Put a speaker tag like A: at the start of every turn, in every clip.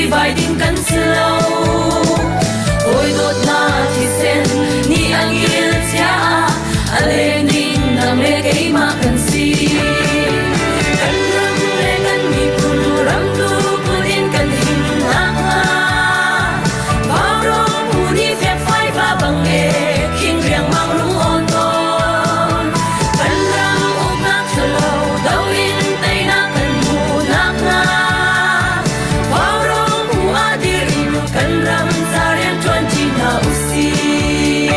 A: Sivai ding kan si lo. Hawi dawt hna thisen nih an kil cia a leng ding nang le keimah kan si. Kan ram le kan miphun ram tu kut in kan him nakhnga Vaurawng phu nih fekfai va bang e khing riangmang rung awn tawn. Kan ram uknak ṭhalo do in teinak kan hmuh nakhnga Vaurawng phu ah dir in kan ram ca rianṭuan ṭi hna usih.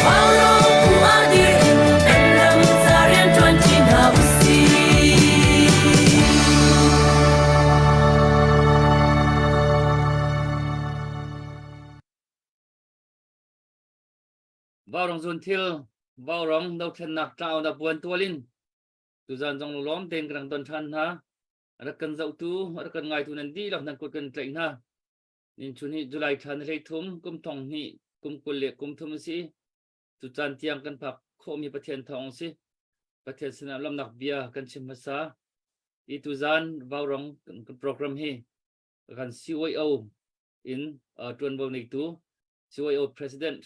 A: Vaurawng phu ah dir in kan ram ca rianṭuan ṭi hna usih.
B: Vaurawng zun thil vaurawng dothlennak tlau na puan tual in tuzan zong lawm tein kan rak don ṭhan hna. A rak kan zohtu, a rak kan ngaitu nan dihlak nan kut kan tlaih hna. Nin chun hi July thla ni 13 kum thong hnih kum 20 le kum thum a si. Tu caan tiang kan phak khawhmi Pathian thawng a si. Pathian sinah lawmnak bia kan chim hmasa. I tuzan vaurawng kan program hi kan CYO in uh, ṭuanvo neitu CYO President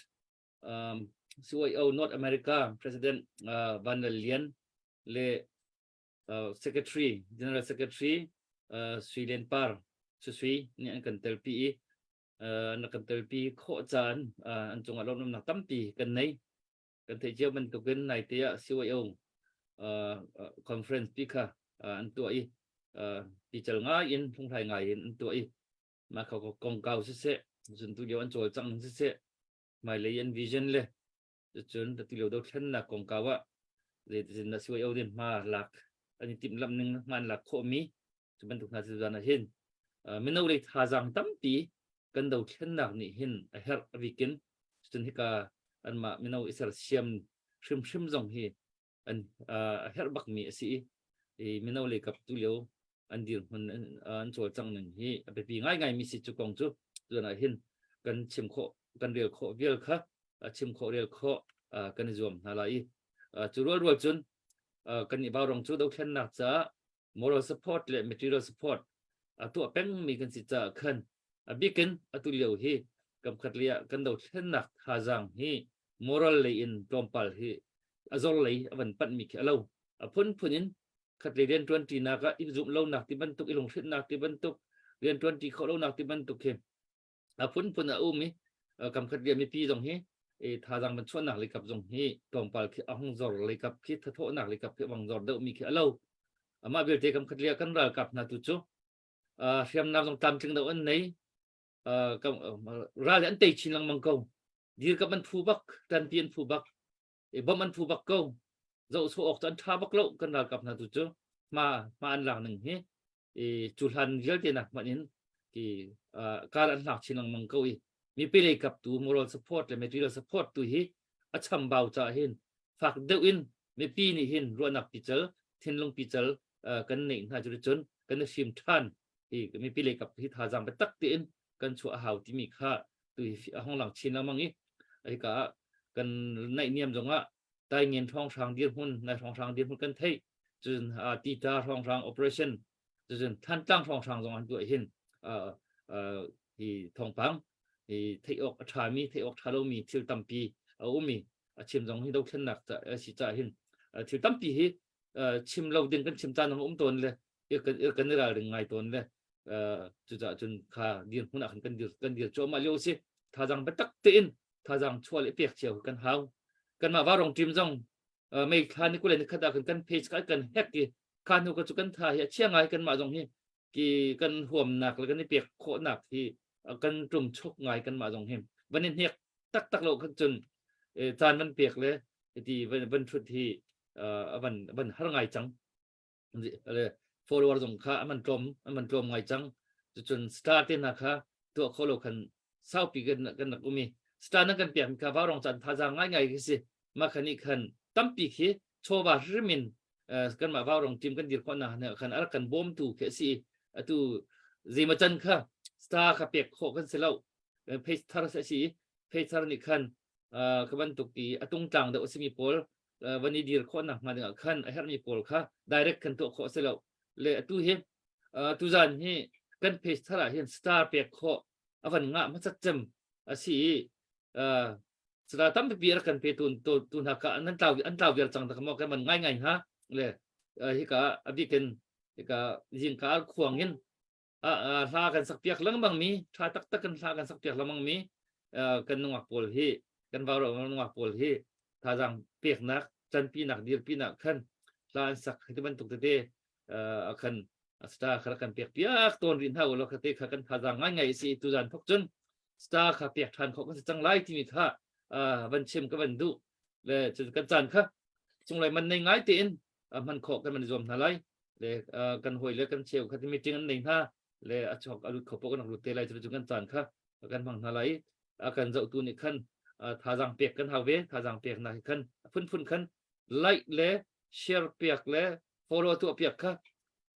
B: um, CYO North America President uh, Van Lal Lian le uh, Secretary General Secretary uh, Sui Len Par Susui nih an kan telpi i uh, an kan telpi khawh caan uh, an cungah lawmhnak tampi kan nei kan theih cio bantukin naite ah CYO uh, conference pi kha uh, an tuah i uh, pical ngai in hlunghlai ngai in an tuah i mah kha kongkau siseh zuntu lio an cawlcang siseh hmailei an vision le cun tu lio dothlennak kongkau ah zeitin dah CYO din hma lak an i timhlamh ning hma an lak khawhmi cu bantuk hna cu zan ah hin mino lei thazaang tampi kan dothlennak nih hin a herh a bikin cun hika anmah mino i sersiam hrimhrim zong hi an a herh bakmi a si i mino lei kap tu lio an dirhmun an cawlcangh ning hi a biapi ngaingai mi si cu kong cu tuan ah hin kan chim khawh kan rel khawh vial kha chim khawh rel khawh kan i zuam hna lai i cu rual rual cun kan i vaurong cu dothlennak caah moral support le material support a tuah pengmi kan si caah khan a bikin atu lio hi kamkhat lei ah kan dothlennak thazaang hi moral lei in tlawmpal hi a zor lei a van panhmi khi a lo a phunphun in khatlei rianṭuan ṭinak ah i zumh lonak ti bantuk i lunghrinhnak ti bantuk rianṭuan ṭi khawh lonak ti bantuk khi a phunphun a um i kamkhat rian mipi zong hi thazaang van chuahnak lei kap zong hi tlawmpal khi a hung zor lei kap khi thathawhnak lei kap khi a vang zor deuhmi khi a lo amah belte kamkhat lia kan ralkap hna tu cu hriamnam zong tlamtling deuh an nei ral an tei chin lengmang ko dirkamh an phu bak ṭanpi an phu bak i bawmh an phu bak ko zoh sawh awk cu an ṭha bak lo kan ralkap hna tu cu hma hma an lak ning hi i cu hlan vialte nak hmanh in ki kar an hlak chin lengmang ko i mipi lei kap tu moral support le material support tu hi a chambau ca hin fak deuh in mipi nih hin ruahnak pical thinlung pical kan neih hna cu cun kan i hrim ṭhan hi mipi lei kap hi thazaang biatak tein kan chuah a hau timi kha tu hi a hong lang chin lengmang i hika ah kan naihniam zongah taingen hrawnghrang dirhmun nai hrawnghrang dirhmun kan theih cun tita hrawnghrang operation cun thantlang hrawnghrang zong an tuah hin hi thawngpang hi theih awk a ṭhami theih awk ṭha lomi thil tampi a um i a chim zong hi dothlennak a si caah hin thil tampi hi chim lo ding kan chim caan um tawn le kan i ralring ngai tawn le cucaah cun kha dirhmun ah khan kan dir kan dir cuahmah lio si thazaang biatak tein thazaang chuah le pek cio kan hau kanmah varong team zong mei thla ni kule ni khat ah khan kan page ka kan hack i kha hnu ka cu kan tha hi a chia ngai kanmah zong hi ki kan huamnak le kan i pek khawhnak hi kan tum chuk ngai kanmah zong hi van i hnek taktak lo khan cun caan van pek le ti van thut hi van van har ngai cang follower zong kha an tlawm an tlawm ngai cang cucun star te hna kha tuah kho lo khan saupi kan kan rak um i star nan kan pek kha vaurong caan thazaang ngai ngai khi si mah khan nih khan tampi khi chawva hrim in kanmah vaurong team kan dir khawh na khan a rak kan bawmtu khi a si atu zeima can kha star kha pek khawh kan si lo page thar a si page thar nih khan ka bantuk i a tungtlang deuh a simi pawl van i dir khawh nak hnga dingah khan a herhmi pawl kha direct kan tuah khawh a si lo le atu hi Tuzan hi kan page thar ah hin star pek khawh a van ngah hmasat cem a si i star tampi rak kan pe tu tu hna ka nan tlau an tlau vial cang tak maw kan man ngai ngai hna le hika a bikin hika zingka khuang in hla kan sak piak lengmang mi tha taktak kan hla kan sak piak lengmang mi kan nungak pawl hi kan vau nungak pawl hi thazang peknak canpinak dirpinak khan hla an sak hi bantuk tete a khan star kha kan pek piak tawn rih hna ulaw kha te kha kan thazang ngai ngai si tu zan thok cun star kha pek than khawh kan si cang lai timi kha van chim ka van duh le kan caan kha cunglei man nei ngai tein hman khawh kan van zuam hna lai le kan hawi le kan cheu kha meeting an nei hna le a chok a lut kho po kan lut te lai cu kan caan kha kan hmang hna lai a kan zohtu nih khan thazang pek kan hau ve thazang pek na khan phunphun khan like le share piak le follow tuah piak kha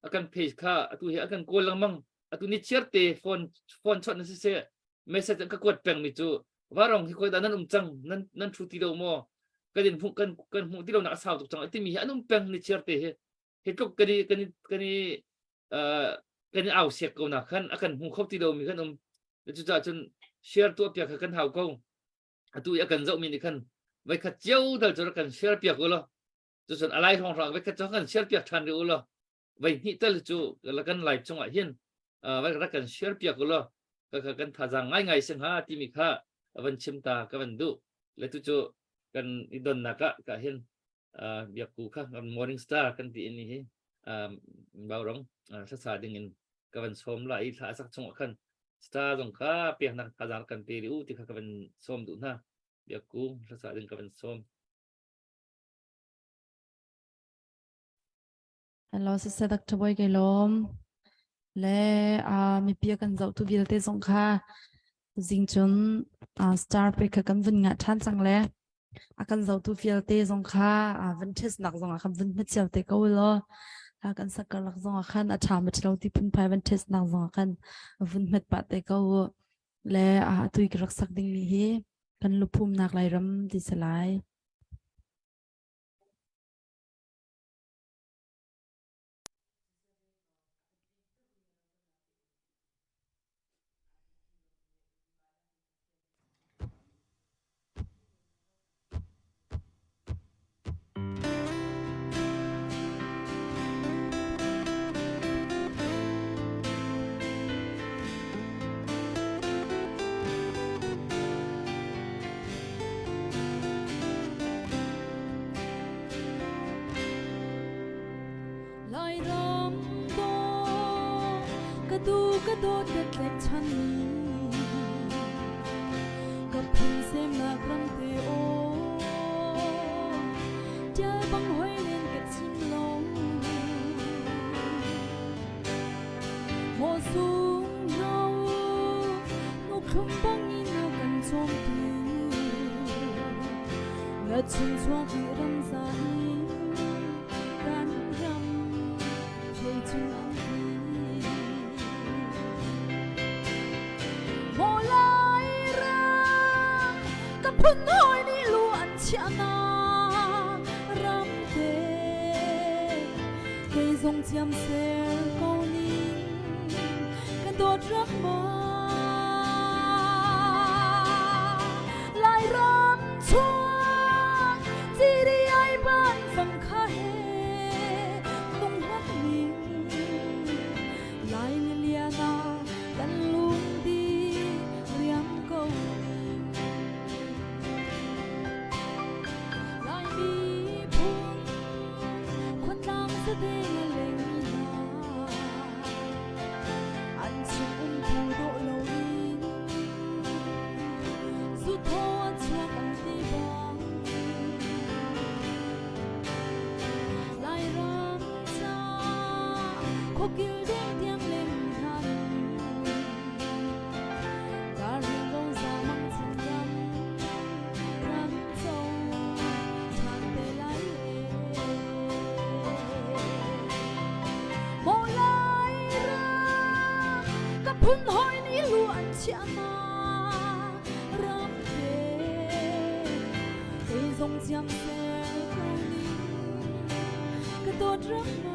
B: a kan page kha atu hi a kan kawl lengmang atu ni chiar te phone phone chawt na si se message an ka kuat peng mi cu varong hi koi da nan um cang nan nan thu ti lo maw kan in hmuh kan kan hmuh ti lo nak a sau tuk cang timi hi an um peng ni chiar te hi hi tluk kan i kan i kan i kan i au siak ko na khan a kan hmu kho ti lo mi kan um cucaah cun share tuah piak kha kan hau ko atu i a kan zoh mi nih khan voi khat cio dal cu kan share piak u law cucun a lai hrawng hrawng voi khat cu kan share piak ṭhan rih u law voi hnih tal cu kan live chungah hin vai rak kan share piak u law ka kha kan thazaang ngaingai si hnga timi kha van chim ta ka van duh le tu cu kan i donnak ah ka hin biakku kha morning star kan ti in hi baurong thlasa ding in ka van sawm la i thla sak chungah khan star zong kha peknak thazaang kan pe u ti kha ka van sawm duh hna biakku thlasa ding ka van sawm.
A: Hello, siseh Dr. Boy kai lawm. Le uh, mipi a kan zohtu vialte zong kha zing cun uh, star pe kha kan vun ngah ṭhan cang le a kan zohtu vialte zong kha uh, vun test nak zong ah khan vun hmet cio te ko law uh, kan sakarlak zong ah khan a ṭha ma ṭhalo ti phunphai van test nak zong ah khan vun hmet pah te ko u. Le uh, atu i ka rak sak dingmi hi kan luphumnak Lairam ti si lai. Lairam dawh ka du ka dawt ka tlaihchan ka phun semnak ram te aw tial bang hoi len ka chim lo Maw sung no nu thlum bang in a kan cawmtu na chung chuak i ram za in kan ram thei chung an thi Maw lai ram ka phun hawi nih lu an chiah na ram te Kei zong ciam ser ko ning kan dawt rak ma Lairam chuak ciri ai ban fang kha he nung hmat ning Lai liana kan lung di riam ko ning Lai miphun Khuatlang tete a lengmi hna an chung um phu dawh loin zuthaw a chuak an ti bang Lairam ca khuakil deng tiang lengmi hna Darling roza mang chin ram ram co ṭhan te lai Maw lai ram ka phun hawi nih lu an chiah na ram te kei zong ciam ser ko ning ka dawt ram na.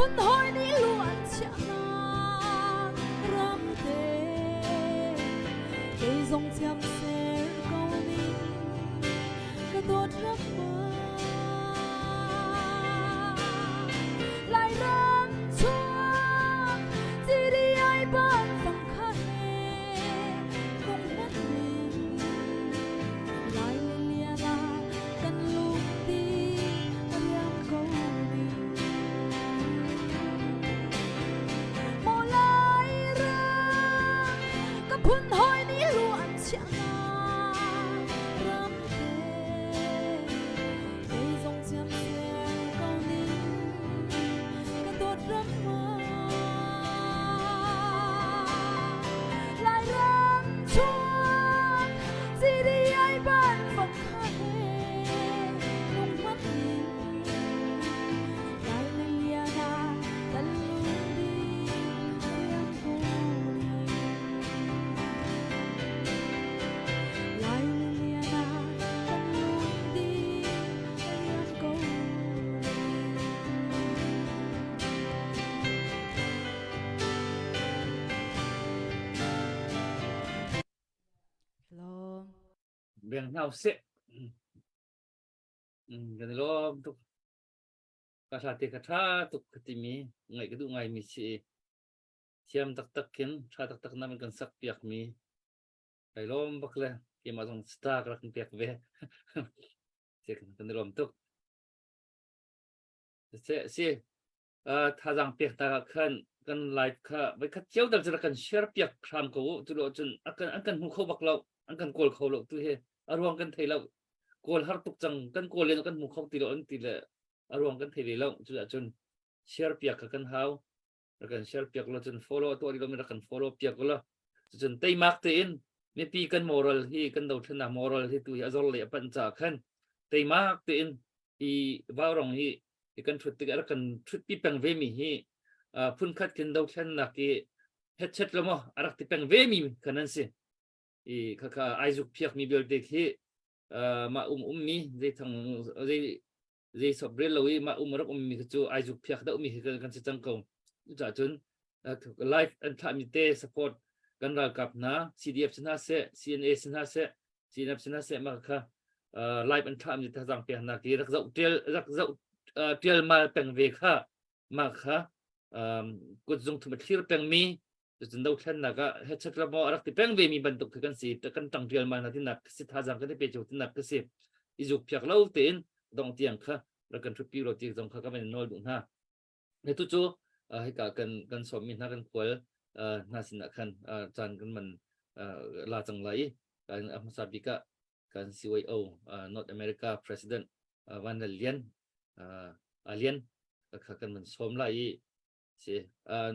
A: phun hawi nih lu an chiahnak ramte kei zong thiam ser ko ning ka dawt ram Lairam chuak ciri ai ban fang kha he kong hman ning Lai le lian ah kan lungti a riam ko ning Maw Lairam ka phun hawi nih lu an chiah nak ramte kei zong ciam ser ko ning ka dawt ram Lairam chuak ciri ai ban fang kha he nung hmat ning Lai le lian ah kan lung ding riam ko ning Lai le lian ah kan lung ding riam ko ning.
C: Hello.
B: Beng hna usih. Kan i lawm tuk. Ka hla te kha ṭha tuk ka timi ngaih ka duh ngaimi si. Thiam taktak khin ṭha taktak na kan sak piakmi. Kai lawm bak le keimah zong star ka rak in pek ve. Kan i lawm tuk. Si, thazaang pek ta ah khan kan live kha voikhat cio dal cu rak kan share piak hram ko u. Cu lo cun an kan hmu kho bak lo, an kan kawl kho lo tu hi a ruang kan thei lo. Kawl har tuk cang, kan kawl len kan hmu kho ti lo an ti le a ruang kan thei ve lo. Cucaah cun share piak kha kan hau. Rak kan share piak lo cun follow tuah rih lomi rak kan follow piak u law cucun teimak tein mipi kan moral hi kan dothlennak moral hi tu hi a zor lei a panh caah khan teimak tein hi vaurong hi hi kan thut tik rak kan thutpi peng ve mi hi phunkhat khin dothlennak hi hetchet lo maw a rak ti peng ve mi khan an si i khakha ai zuk phiak mi vialte khi mah um um mi zei thang zei zei sop rel lo i mah um rak ummi kha cu ai zuk phiak deuh mi khi kan si cang ko. Cucaah cun live an thlahmi te support kan ralkap hna CDF si hna seh CNA si hna seh CNF si hna seh mah kha live an thlahmi thazaang pek hna ki rak zoh tial rak zoh tial mal peng ve kha mah kha kutzung thum a thlir pengmi Cucun dothlennak ah hechet la maw a rak ti peng ve mi bantuk khi kan si kan tang rial ma na tinak si thazang kan i pe cio tinak ka si i zuk phiak lo tein dong tiang kha rak kan thutpi lo ti zong kha ka van nawl duh hna ne tu cu hika kan kan sawm mi hna kan khual hna sin ah khan caan kan man la cang lai i kan hmasa bik ah kan CYO North America President Van Lal Lian Alian kha kan man sawm lai i Si.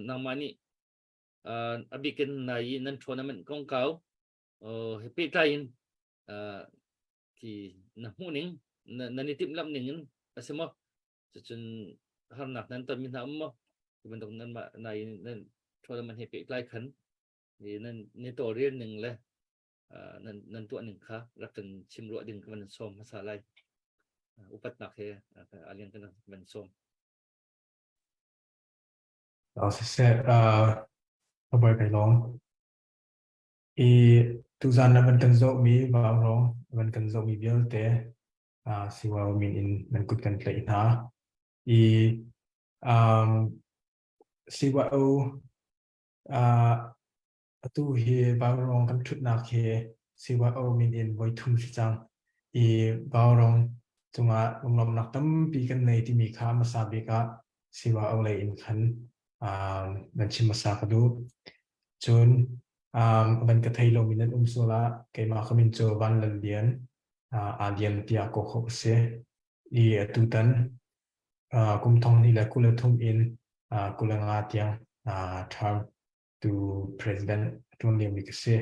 B: Nangmah nih a bik in nai i nan tournament kongkau he pehtlai in ti na hmuh ning nan i timhlamh ning in a si maw? Cucun harnak nan tonmi hna um maw? Ti bantuk nanmah nai nan tournament he pehtlai khan nan ni tawlrel ning le nan nan tuah ning kha rak kan chim ruah ding kan sawm hmasa lai. Upatnak he alian kan van sawm.
D: Siseh, ka bawi kai lawm. I tuzan na van kan zohmi vaurawng van kan zohmi vialte siwau min in nan kut kan tlaih hna. I um, CYO atu hi vaurawng kan ṭhutnak hi CYO min in voi thum si cang. I vaurawng cungah lunglawmhnak tampi kan nei timi kha hmasa bik ah CYO lei in khan nan chim hmasa ka duh. Cun van ka thei lomi nan um sual ah keimah ka min cu Van Lal Lian, aa Lian tiah kawh khawh ka si. I atutan kum thong hnih le 23 in 25 tiang term tu president ṭuan liomi ka si.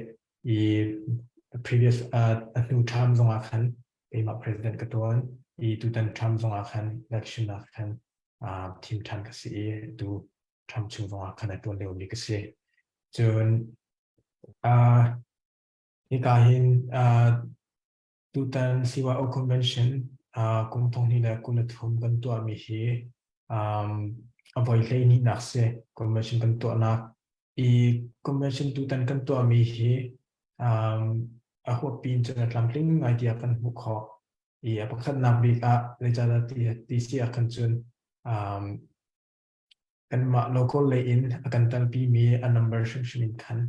D: I previous a hnu term zongah khan keimah president ka ṭuan i tutan term zongah khan election ah khan thim ṭhan ka si i tu term chung zongah khan a ṭuan liomi ka si. Cun hika hin Tutan CYO Convention kum thong hnih le 23 kan tuahmi hi. a voi 12nak si convention kan tuahnak. I convention tutan kan tuahmi hi um, a huappi in cun a tlamtling ngai tiah kan hmuh khawh. I a pakhatnak bik ah zeicahdah ti, ti si ah khan cun um, kanmah local lei in a kan talpimi a number hrimhrim in khan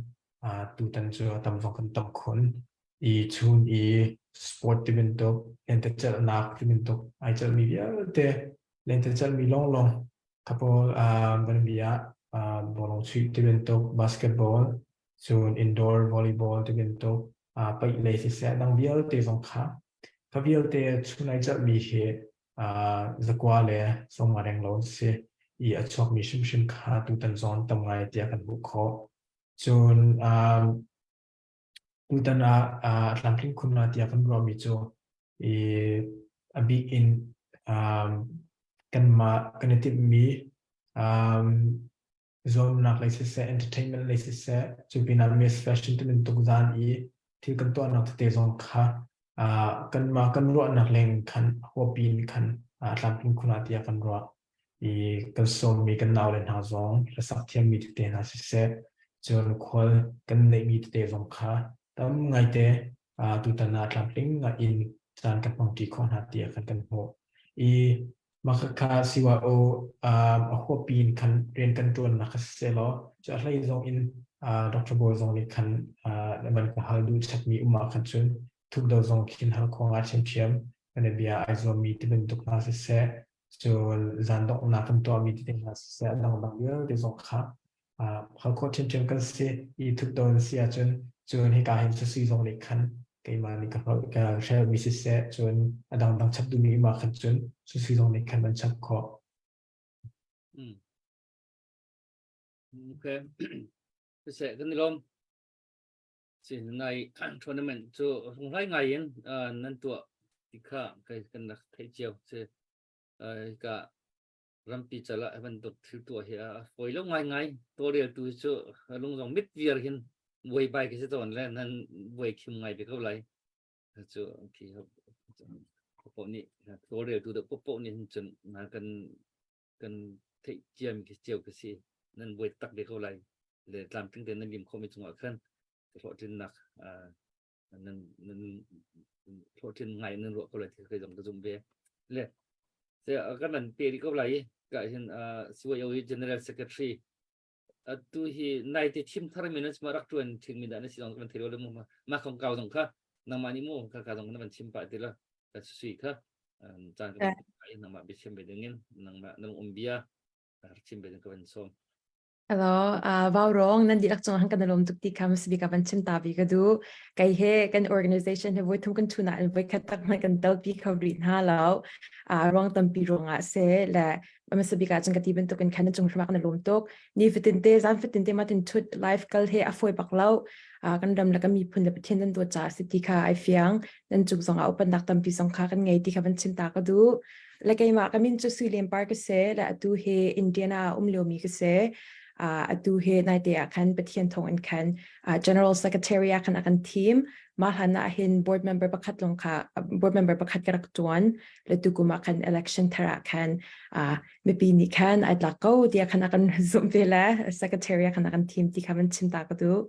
D: uh, tutan cu a tam zong kan tam khun. I chun i sport ti bantuk, lentecelhnak ti bantuk ai celhmi vialte lentecelhmi lawnglawng Couple banbia ah bawlung chuih ti bantuk basketball cun indoor volleyball ti bantuk paih lei siseh dang vialte zong kha kha vialte chung ai celhmi hi zakua le sawmnga renglo an si i a chuakmi hrimhrim kha tutan zong tam ngai tiah kan hmuh khawh. Cun Tutan ah a tlamtling khun la tiah kan ruahmi cu i a bik in um, kanmah kan i timhmi um, zuamnak lei siseh, entertainment lei siseh, cu pinah Miss Fashion ti bantuk zan i thil kan tuahnak tete zong kha uh, kanmah kan ruahnak leng khan huapi in khan uh, tlamtling khun ah tiah kan ruah. i kan sawmmi kan naule hna zong hlasak thiammi tete hna siseh, cun khual kan neihmi tete zong kha tam ngaite tutan ah tlamtling in caan kan hmangṭi khawh hna tiah kan kan hmuh. I mah kha CYO a huapi in khan rian kan ṭuannak kha siseh law cu a hlei zong in Dr. Bawi zong nih khan man ka hal duh chapmi um ah khan cun thuk do zong khin hal khawh nga ṭhiamṭhiam kan bia ai zuammi ti bantuk hna siseh cun zan donghnak kan tuahmi tete hna siseh a dangdang vialte zong kha hal khawh ṭhiamṭhiam kan si i thuk do na si ahcun cun hika hin sui zong nih khan keimah nih ka ka hrelmi siseh cun a dangdang chap duhmi um ah khan cun sui zong nih khan van chap khawh.
B: Mm. Okay. Siseh kan i lawm. Si nai tournament cu hlunghlai ngai in nan tuah ti kha kai kan rak theih cio si ka rampi cal ah bantuk thil tuah hi a fawi lo ngai ngai tawlrel tu cu lung zong mit viar hin buai bai khi si tawn le nan buai khim ngai ve ko lai cu khi popo nih tawlrel tu popo nih hin cun na kan kan theih ciam khi cio khi si nan buai tak ve ko lai le tlamtling te nan lim khomi cungah khan hlawhtlinnak nan nan hlawhtlin ngai nan ruah ko lai ti kai zong ka zum ve le se kan nan pe ri ko lai ka hin CYO General Secretary atu hi nai te thim thar mi nan rak tuan thin mi da na si zong kan thei lo mu ma khong kau zong kha nangmah ni mu kha ka zong na van chim pa ti la ka sui kha caan ka nangmah bia chim ve ding in nangmah nang um bia rak chim ve ding ka van som
C: Hello, uh, Vaurong, nan dihlak cung han kan lawm tuk ti kha mas bik van chim ta bi ka du. Kai he kan organization he voi thum kan thuna in voi khat tak man kan tel pi kho ri hna lo. Uh, ruang tampi ruangah se le mas bik ah cun ka ti bantuk in khan cung hrimak na lawm tuk. Ni fatin te zan fatin te ma tin thut live kal he a foi bak lo. Uh, kan ram le kan miphun le Pathian nan dawt ca si ti kha ai fiang. Nan cung zong ah upannak tampi zong kha kan ngei ti kha van chim ta ka du. Le keimah ka min cu Sui Lian Par ka si, le atu hi Indiana ah um liomi ka si. Uh, atu hi naite ah khan Pathian thawng in khan uh, General Secretary ah khan a kan thim. Mah hlan ah hin board member pakhat lawng kha board member pakhat ka rak tuan. Le tukum ah khan election thar ah khan uh, mipi nih khan ai tlak ko tiah khan a kan zumh ve le secretary ah khan a kan thim ti kha van chim ta ka duh.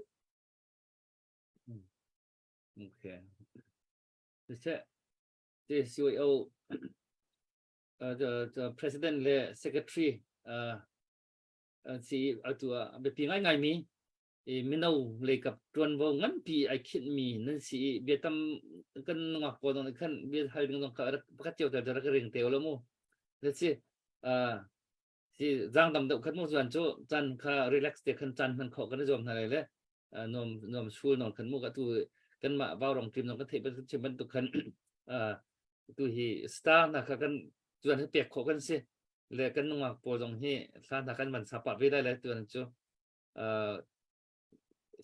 B: Okay. Siseh, CYO the, the president le secretary uh, si atu ah biapi ngai ngai mi mino leikap tuanvo nganpi ai khinh mi nan si i biatam kan nungak pawl zong nih khan bia hal ding zong kha pakhat cio tel rak ring te lo mu le si si zang dam deuh khat mu zuan cu chan kha relax te khan chan hman khawh kan i zuam hna lai le nuam nuam sul non khan mu ka tu kan mah vaurong team zong kan theih bantuk chim bantuk khan tu hi star na kha kan tuan hi pek khawh kan si le kan nungak pawl zong hi thla hna kan van sa pah ve lai le tuan cu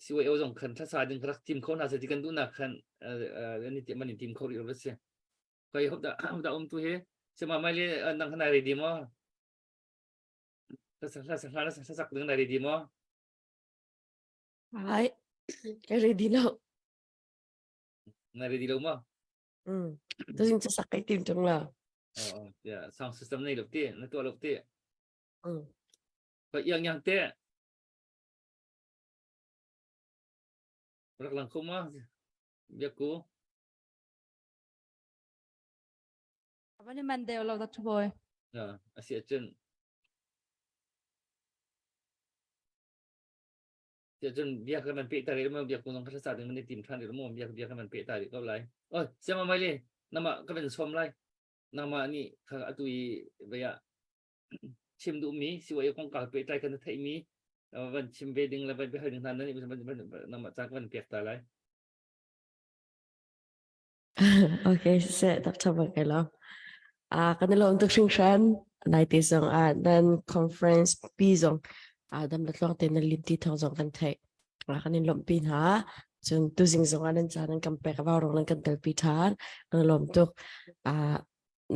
B: CYO zong khan thlasa ding rak tim kho hna se ti kan duh nak khan ani ti man in tim kho ri lo si kai hop da hop da um tu hi sema mai le nang khan ready mo hla hla hla hla sak ding na ready mo
E: Ai, ka ready lo.
B: Na ready lo ma?
E: Mm. Tu cu sak kai tim tung lo.
B: Oh, yeah, sound system nei lo ti, na tuah lo ti.
E: Mm.
B: Pa iang yang te rak lang kho ma biaku
F: Van man deu lo Dr. Boy.
B: Ya, asi acun. Sia cun bia kan man peh ta rih mo bia ku nong kha sa ding man tim than rih mo bia bia kan man peh ta rih ko lai. Oi, siama mai le nama ka van som lai. Nama ni kha atu i vaya chim duh mi siwa kong ka pe tlai kan theih mi van chim ve ding le van bia ding hna nan nama cha ka van pek ta lai.
E: Okay, siseh Dr. Bangkelo. Ah, kan i lawm tuk hringhran. Nai te zong ah nan conference pi zong ah dam le tluang te nan lim ti thawng zong kan theih. Ah, kan in lawmhpi hna. Cun tuzing zong ah nan ca nan kan pek vau rong nan kan telpi ṭhan. Kan i lawm tuk. Ah,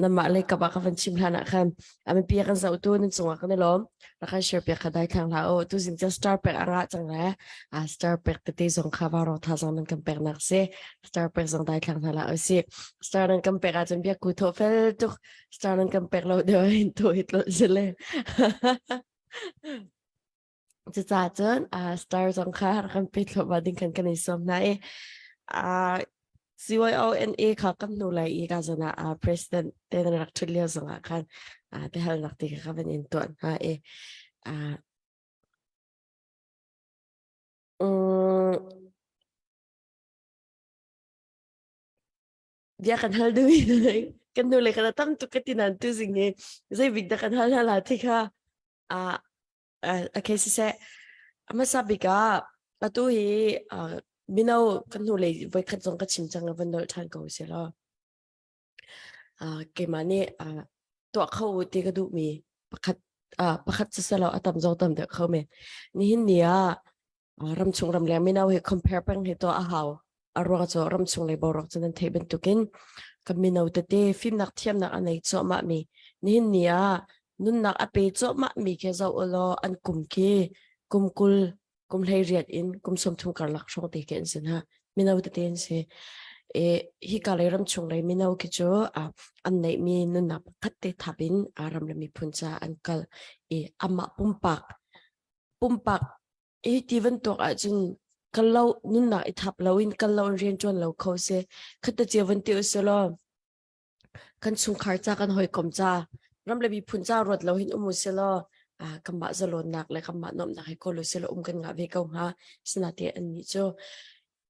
E: namah lei kap ah ka van chim hlan ah khan a mipi kan zohtu nan cungah kan i lawm rak kan share piak kha dai thlang hlah u tuzing cu star pek a ngah cang le a star pek tete zong kha va ro tha zong nan kan pek nak si star pek zong dai thlang hna lah u si star nan kan pek ahcun biak ku tho fel tuk star nan kan pek lo deuh hin tho hit lo zile Cucaah cun uh, star zong kha rak kan pe thluahmah ding khan kan i sawm hna i uh, CYONA kha kan hnu lai i ka zan ah uh, president te nan rak ṭhut lio zong ah khan uh, biahalnak ti kha ka van in tuah hna i uh, um, bia kan hal duh kan hnu le kan tam tuk ka ti nan tu zing hi zei bik dah kan hal hna la ti kha uh, Uh, okay, siseh. A hmasa bik ah atu hi uh, mino kan hnulei voikhat zong ka chim cang van nolh ṭhan ko si law. Uh, keimah nih uh, tuah kho u ti ka duhmi pakhat uh, pakhat siseh a tam zong tam deuh kho men. Nihin ni ah uh, ramchung ramleng mino hi compare peng hi tuah a hau. A ruang cu ramchung lei boruak cu nan theih bantukin kan mino tete fimnak thiamnak a nei cuahmah mi nihin ni ah nunnak a pe cuahmah mi khi zoh ulaw an kum khi kum 20 kum 18 in kum 30 karlak hrawng te khi an si hna mino tete an si e hika lei ramchung lei mino khi cu an neihmi nunnak pakhat te thap in ram le miphun ca an kal i amah pumpak pumpak Hi ti bantuk ahcun kal lo nunnak i thap loin kal lo in rian ṭuan lo kho si. Khatte cio van ti usih law kan chungkhar ca kan hawikom ca ram le miphun ca ruat lo hin um usih law ah kanmah zalawnnak le kanmah nuamhnak hi kawl usih law um kan ngah ve ko hnga. Sinain annih cu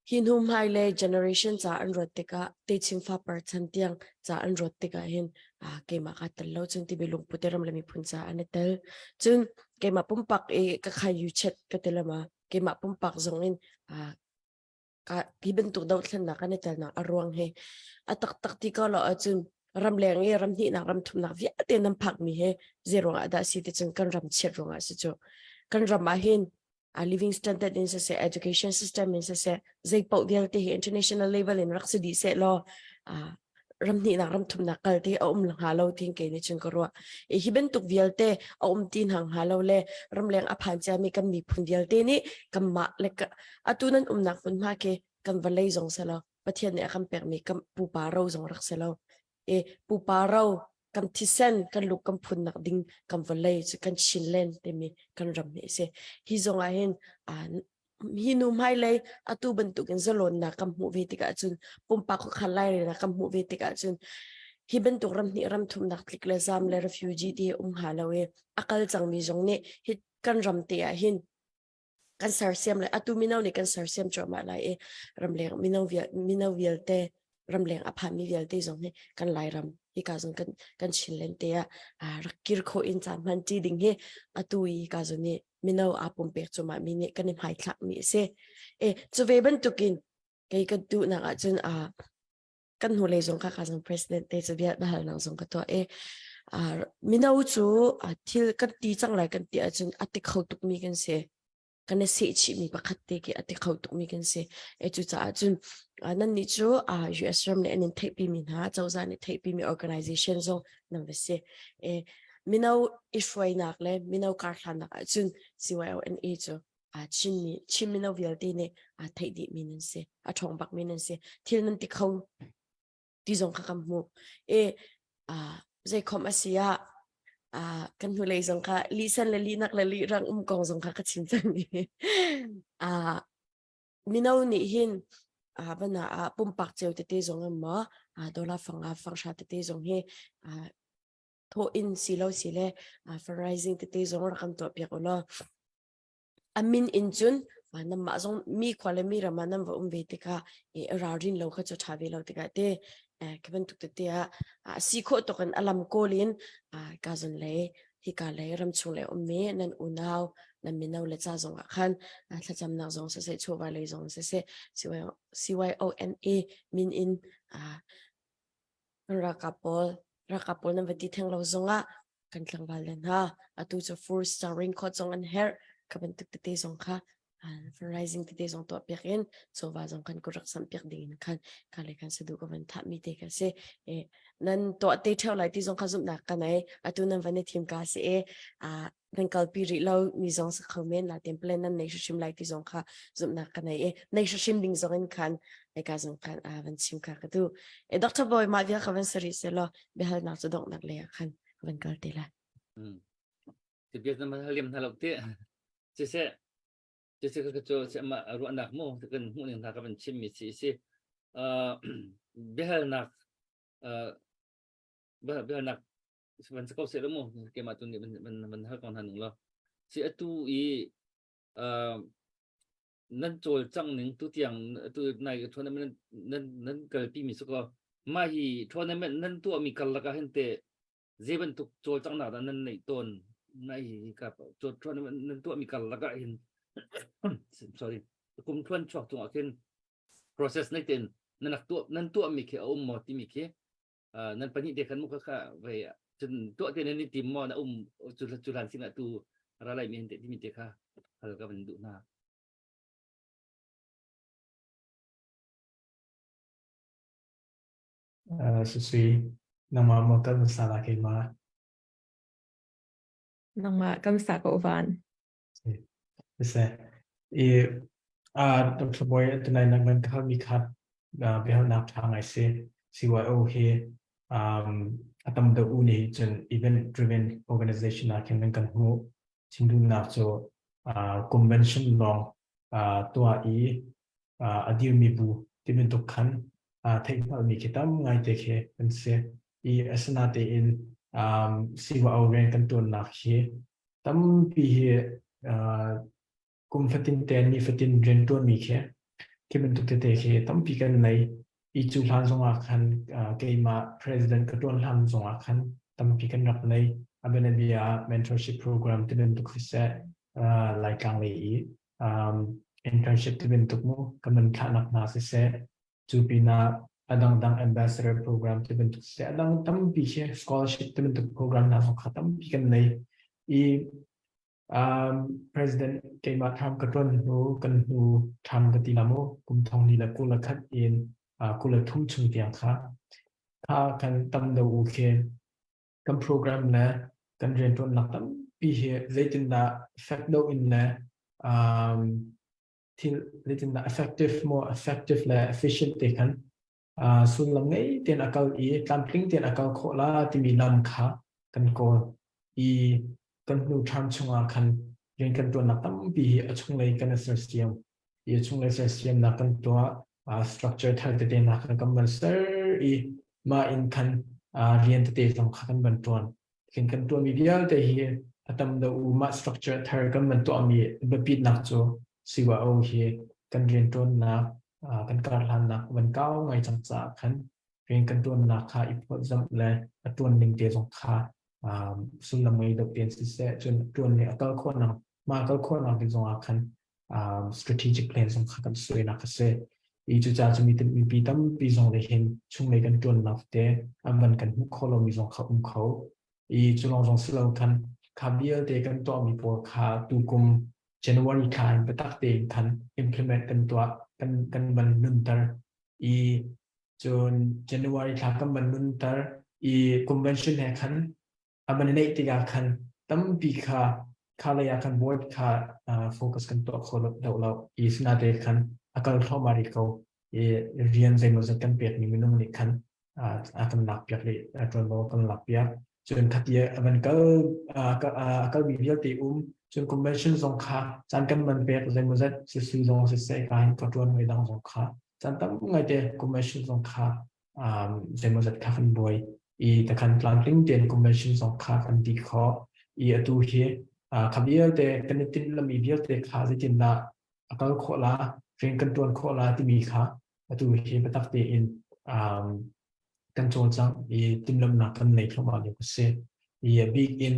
E: Hi hnu hmailei generation ca an ruat tikah techin fapar chan tiang ca an ruat tikah hin ah keimah kaa tel lo cun timi lungput i ram le miphun ca an i tel. Cun keimah pumpak i ka khai yu chet ka ti lama keimah pumpak zong in ah ka hi bantuk dothlennak kan i telnak a ruang hi a taktak ti ko lo ahcun ramleng i ram hnihnak ram thumnak vialte nan phakmi hi zei ruangah dah si ti cun kan ram chiat ruangah si cu kan ram ah hin a living standard in siseh education system in siseh zei paoh vialte hi international level in rak si dih seh law ram hnihnak ram thumnak kal ti a um hnga lo tin ke nih cun ka ruah i hi bantuk vialte a um ti hna hnga lo le ramleng a phan ciami kan miphun vialte nih kanmah le atu nan umnak hmunhma khi kan vawlei zong si lo Pathian nih a kan pekmi kan pupa ro zong rak si lo i pupa ro kan thisen kan luk kan phunnak ding kan vawlei cu kan Chinland timi kan ram hi a si hi zong ah hin hi nu hmailei atu bantukin zalawnnak kan hmuh ve tikah cun pumpak khuakhan lairelnak kan hmuh ve tikah cun hi bantuk ram hnih ram thumnak tlik le zam le refugee ti um hnga lo i a kal cangmi zong nih hi kan ram te ah hin kan sersiam le atu mino nih kan sersiam cuahmah lai i ramleng mino vial mino vialte ramleng a phanmi vialte zong hi kan Lairam hika zong kan kan Chinland te ah rak kir khawh in caan hman ṭi ding hi atu i hika zong nih mino aa pumpek cuahmah mi nih kan i hmaithlak mi a si. E cu ve bantukin kei ka duhnak ahcun kan hnulei zong kha ka zong president te cu bia halnak zong ka tuah i mino cu thil kan ti cang lai kan ti ahcun a ti kho tukmi kan si kan i sehchih mi pakhat te khi a ti kho tukmi kan si e cu caah cun nan nih cu US ram nih an in theihpi mi hna cozah nih theihpi mi organization zong nan va si e mino i hruainak le mino karhlannak ahcun CYONA cu Chinmi Chin mino vialte nih aa theih dih mi nan si a ṭhawng bak mi nan si thil nan ti kho ti zong kha kan hmuh e zeikhom a si ah. Kan hnulei zong kha lisan le linak le lirang um kong zong kha ka chim cang i mino nih hin bana ah pumpak cio tete zong in maw dollar fanga fanghra tete zong hi thaw in si lo si le fundraising tete zong rak kan tuah piak u law A min in cun nanmah zong mi khua le mi ram ah nan va um ve tikah i ralrin lo kha cu ṭha ve lo tikah te khi bantuk tete ah a si khawh tuk in a lam kawl in ka zon lei hika lei ramchung lei ummi nan unau nan mino le ca zong ah khan thlacamnak zong siseh chawva lei zong siseh CYONA min in ralkap pawl ralkap pawl nan va ti theng lo zongah kan tlangval le hna atu cu full starring khawt zong an herh ka bantuk tete zong kha fundraising tete zong tuah piak in chawva zong kan kurak sam piak ding in khan ka le kan sadu ka van thah mi te ka si e nan tuah te theo lai ti zong kha zumhnak ka nei atu nan van i thim ka si e a nan kalpi rih lo mi zong sa kho men la tem plan nan nei hrim lai ti zong kha zumhnak ka nei e nei hrim ding zong in khan e ka zong khan a van chim kha ka tu e Dr. Boy ma via ka van sari se lo biahalnak cu donghnak lei ah khan ka van kal te lai.
B: Ti bia na hal liam hna lo te. Siseh siseh ka cu si ama ruahnak mu kan hmuh ning hna ka van chim mi si si. Biahalnak biahalnak van si ko seh lo mu keimah tu nih van van hal ko hna nung lo. Si atu i nan cawlcangh ning tutiang tu nai tournament nan nan kalpi mi su ko mah hi tournament nan tuah mi karlak ah hin te zei bantuk cawlcanghnak dah nan neih tawn nai hi ka tournament nan tuah mi karlak ah hin sorry kum thuan chuak chung ah khin process nei ten nan rak tuah nan tuah mi khi a um maw timi khi nan pahnih te khan mu kha kha ve cun tuah te nan i tim maw na um cu cu hlan sinah tu ra lai mi hin te timi te kha hal ka van duh hna.
D: Susui, nangmah maw kan hmasa la keimah?
C: Nangmah kam sa ko van.
D: Siseh, i Dr. Boy tunai nak nan ka mi kha biahalnak ṭha ngai si. CYO hi a tam deuh u nih cun event driven organization ah khin nan kan hmuh. Chim duhnak cu convention lawng tuah i a dirmi bu ti bantuk khan theihhngalhmi khi tam ngaite khi an si. I asinatein CYO rian kan ṭuannak hi tampi hi kum fatin te ni fatin rian ṭuanmi khi khi bantuk tete khi tampi kan nei. I cu hlan zongah khan keimah president ka ṭuan hlan zongah khan tampi kan rak nei. A bianabia ah mentorship program ti bantuk siseh Laitlang lei i internship ti bantuk mu kan man thlahnak hna siseh cu pinah a dangdang ambassador program ti bantuk siseh a dang tampi khi scholarship ti bantuk program hna zong kha tampi kan nei. I president keimah Trump ka ṭuan hnu kan hnu Trump ka ti la mu kum thong li le 21 in 23 chung tiang kha kha kan tam deuh u khi kan program le kan rianṭuannak tampi hi zeitindah fek deuh in le um, thil zeitindah effective more effective le efficient te khan uh, sullam ngei tein a kal i tlamtling tein a kal khawh la timi lam kha kan kawl i kan hnu ṭhan chungah khan rian kan ṭuannak tampi hi a chunglei kan i sersiam i a chunglei sersiamnak kan tuah uh, structure thar tete nak kan kan van ser i mah in khan uh, rian tete zong kha kan van ṭuan khin kan tuahmi vialte hi a tam deuh u mah structure thar kan van tuahmi biapitnak cu CYO hi kan rianṭuannak uh, kan karhlannak van kau ngai cang caah khan rian kan ṭuannak kha i phawtzamh le a ṭuan ning te zong kha um, sullam ngei deuh tein siseh cun ṭuan ning a kal khawhnak mah kal khawhnak ding zongah khan um, strategic plan zong kha kan suainak a si. I cucaah cu mi mipi tampi zong nih hin chunglei kan ṭuannak te an van kan hmuh khawh lomi zong kha um kho. I cu lawng zong si lo khan kha vialte kan tuahmi pawl kha tukum January thla in biatak tein khan implement kan tuah kan kan van nunter i cun January thla kan van nunter i convention he khan a van i neih tikah khan tampi kha kha lei ah khan board kha focus kan tuah kho deuh lo i sinate khan a kal thluahmah rih ko i rian zeimawzat kan pekmi minung nih khan a kan lak piak rih ṭuanvo kan lak piak. Cun khati a van kal a kalmi vialte um cun convention zong kha caan kan man pek zeimawzat sisi zong siseh ka hin ka ṭuan hoi dang zong kha caan tam ngaite convention zong kha zeimawzat kha kan buai i takhan tlamtling tein convention zong kha kan ti khawh i atu hi kha vialte kan i timhlammi vialte kha zeitindah a kal khawh la rian kan ṭuan khawh la timi kha atu hi biatak tein kan cawlcangh i timhlamhnak kan nei thluahmah lio a si. I a bik in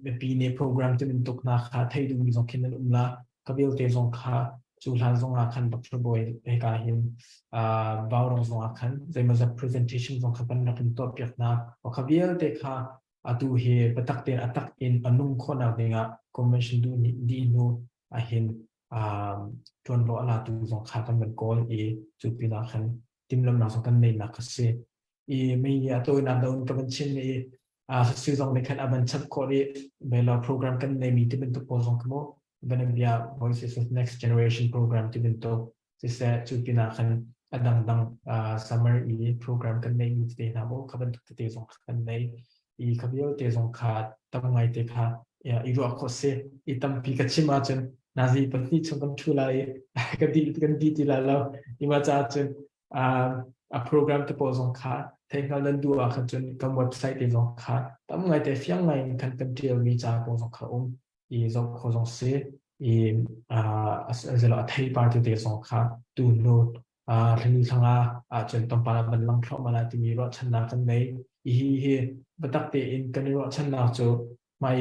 D: mipi nih program tibantuk hna kha thei duhmi zong khin an um la. Ka vialte zong kha cu hlan zong ah khan Dr. Bawi hika hin Vaurong zong ah khan zeimawzat presentation zong kha kan rak in tuahpiak hna. Kha vialte kha atu hi biatak tein a tak in a nung khawhnak dingah convention duh dih hnu ahhin ṭuanvo a latu zong kha kan van kawl i cu pinah khan timhlamhnak zong kan neihnak a si. I mi a tawinak do in ka van chim i sui zong nih khan a van chap khawh i melo program kan neimi ti bantuk pawl zong kha mu Vanambia Voices of Next Generation program ti bantuk siseh cu pinah khan a dangdang summer i program kan neimi tete hna mu kha bantuk tete zong kan nei i kha vialte zong kha tam ngai te kha i ruah khawh si i tampi ka chim ahcun nazi pahnih chung kan ṭhu lai i kan di kan di ti lai lo i ma caah cun a program te pawl zong kha theihngal nan duh ah khan cun kan website te zong kha tam ngai te fiang ngai in khan kan ṭialmi ca pawl zong kha um i zoh khawh zong si i a a theipar tete zong kha tu hnu thlani thlanga ahcun tlawmpal ah van lang thluahmah lai timi ruahchannak kan nei. Hi hi biatak tein kan i ruahchannak cu hmai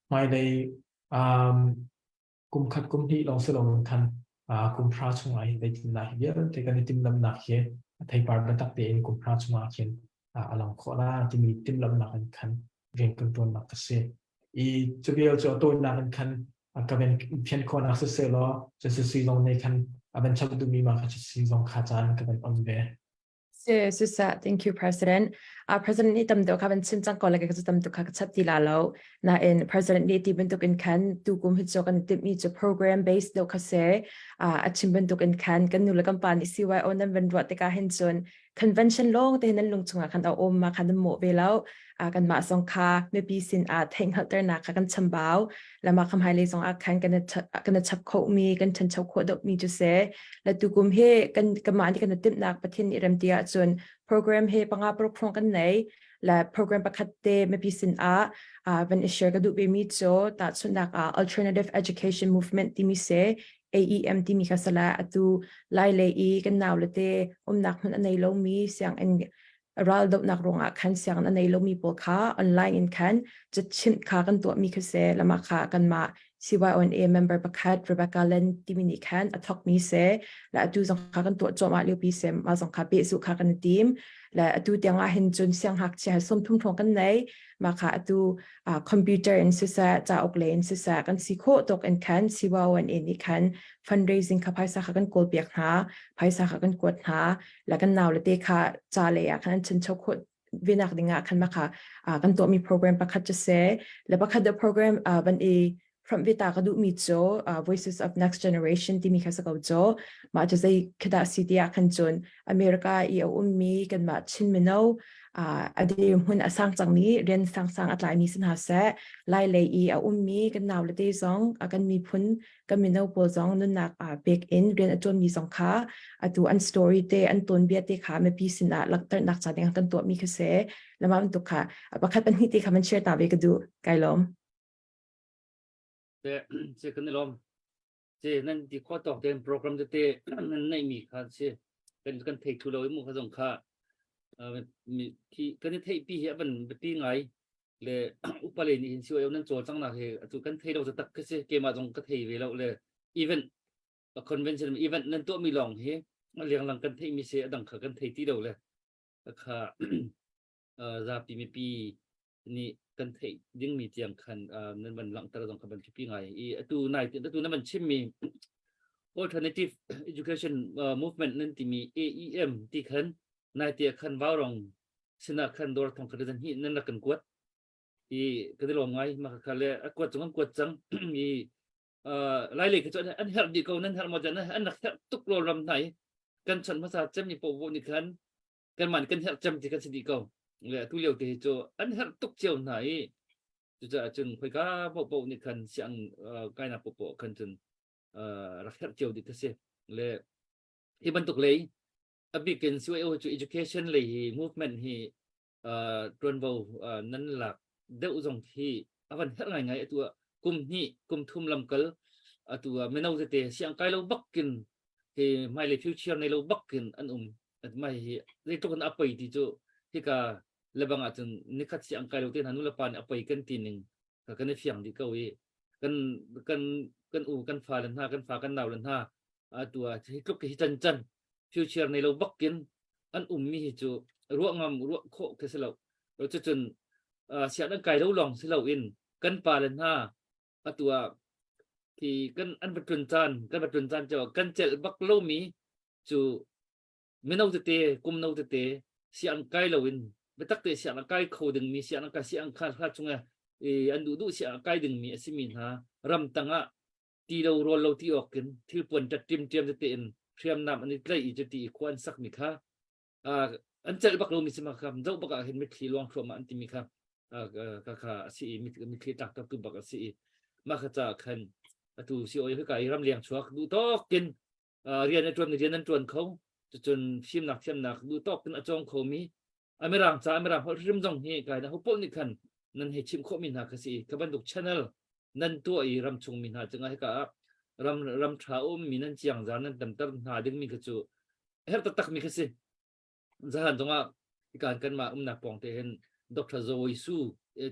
D: hmailei um, kum khat kum hnih lawng si loin khan kum hra chungah hin zeitindah hi vialte kan i timhlamhnak hi a theipar biatak tein kum hra chungah khin a lang khawh la timi timhlamhnak in khan rian kan ṭuannak a si. I cu vial cu a tawinak in khan ka van phian khawhnak siseh law cu sisi zong nih khan a van chap duhmi ma kha sisi zong kha caan ka van on ve.
C: Susa, thank you, President. President nih tam deuh kha van chim cang ko le ka cu tam tuk kha ka chap ti la lo. Nain President nih ti bantuk in khan tu kum hi cu kan timhmi cu program based deuh kha se a chim bantuk in khan kan nu le kan pa nih CYO nan van ruah tikah hin cun convention lawng te nan lung chungah khan a um ma khan nan mawh ve lo kan mah zong kha mipi sin ah theihhngalhternak kha kan chambau lama kham hai le zong ah khan kan kan chap kho mi kan ṭhancho khawh deuh mi cu se la tukum hi kan kanmah nih kan timhnak Pathian nih rem ti ahcun program he panga paruk kan nei la program pakhat te mipi sin ah van i share ka duh ve mi cu tahchunhnak ah alternative education movement timi se AEM timi kha sala atu lai le i kan nau le te umnak hmun a nei lomi sianginn ral dohnak ruangah khan sianginn a nei lomi pawl kha online in khan cachimh kha kan tuahmi kha se lama kha kanmah CYONA member pakhat Rebecca Len timi nih khan a thawkmi se la atu zong kha kan tuah cuahmah liopi se ma zong kha pehzuh kha kan i tim la atu tiang ah hin cun sianghngakchia 30 hrawng kan nei ma kha atu computer in siseh cauk le in siseh kan si khawh tuk in khan CYONA nih khan fundraising kha phaisa kha kan kawl piak hna phaisa kha kan kuat hna la kan nau le te kha ca le ah khan an chincho khawh venak dingah khan ma kha kan tuahmi program pakhat cu se le pakhat the program van i from vita ka duhmi cu Voices of Next Generation timi kha sa ko cu mah cu zei khada si tiah khan cun America i a ummi kanmah Chin mino a dirhmun a sang cangmi rian sangsang a tlaimi si hna seh lai lei i a ummi kan nau le te zong kan miphun kan mino pawl zong nunnak pek in rian a ṭuanmi zong kha atu an story te an tuanbia te kha mipi sinah langhternak ca ding kan tuahmi kha si lama bantuk kha pakhat pahnih te kha man share ta ve ka duh kai lawm
B: Te se kan i lawm. Se nan ti kho tawk ten program tete nan neih mi kha si kan kan thei thu lo i mu kha zong kha mi khi kan i theih pi hi a van biapi ngai le upa le nih hin si nan cawlcang nak hi atu kan thei lo tak ka si keimah zong ka thei ve lo le event a convention event nan tuah mi lawng hi lenglang kan theih mi si a dang kha kan thei ti lo le kha zapi mipi nih kan theih dingmi tiang khan nan van langhter zong kha van biapi ngai i atu nai atu na van chimmi alternative education movement nan timi AEM ti khan nai te khan vaurong sinah khan dawr thong khat zan hi nan rak kan kuat i kan i lawm ngai ma kha le a kuat chung an kuat cang i lai lei kha cu an herh dih ko nan herh maw an rak herh tuk lo ram hna i kan chon hmasa cem ni po nih khan kan man kan herh cem ti kan si dih ko. Le atu lio te hi cu an herh tuk cio hna i cucaah cun khoika paohpaoh nih khan siang kainak paohpaoh khan cun rak herh cio dih ka si. Le hi bantuk lei a bik in CYO cu education lei hi movement hi ṭuanvo nan lak deuh zong hi a van herh ngaingai. Atu ah kum hnih kum thum lamkal atu ah mino tete siang kai lo bakin hi hmailei future nei lo bakin an um. Mai hi zeitluk in a poi ti cu hika lebang ahcun nikhat siang kai lo te hna nu le pa nih a poi kan ti ning kan i fiang dih ko i kan kan kan u kan fa le hna kan fa kan nau le hna atu ah hi tluk hi can can future nei lo bakin an ummi hi cu ruah ngam ruah khawh khi si lo. Cucun siang an kai lo lawng si lo in kan pa le hna atu ah khi kan an va tlun caan kan va tlun caan cu kan celh bak lomi cu mino tete kum no tete siang kai lo in biatak te siang kai kho dingmi siang kai siang kha kha chunga an duh duh siang kai dingmi a simi hna ram tangah ti lo rawl lo ti awk in thilpuan ṭat ṭimṭiam tete in hriamnam an i tlaih i cuti i khua an sakmi kha an celh bak lomi si ma kha zoh bak ah hin mitthli luang thluahmah an timi kha ka kha a si i mitthli tlak tu bak a si i mah kha caah khan atu si oi hika i ramleng chuak duh tawk in rian a ṭuan rian an ṭuan kho cucun fimnak thiamnak duh tawk in a cawng khomi Amirang ca Amirang holh hrim zong hi kai na ho paoh nih khan nan hei chimh khawhmi hna kha si i kha bantuk channel nan tuah i ramchung mi hna cungah hika ah ram ram ṭha ummi nan ciangzar nan tamter hna dingmi kha cu herh taktak mi kha si. Zahan zongah hikan kanmah umnak pawng te hin Dr. Zoe Su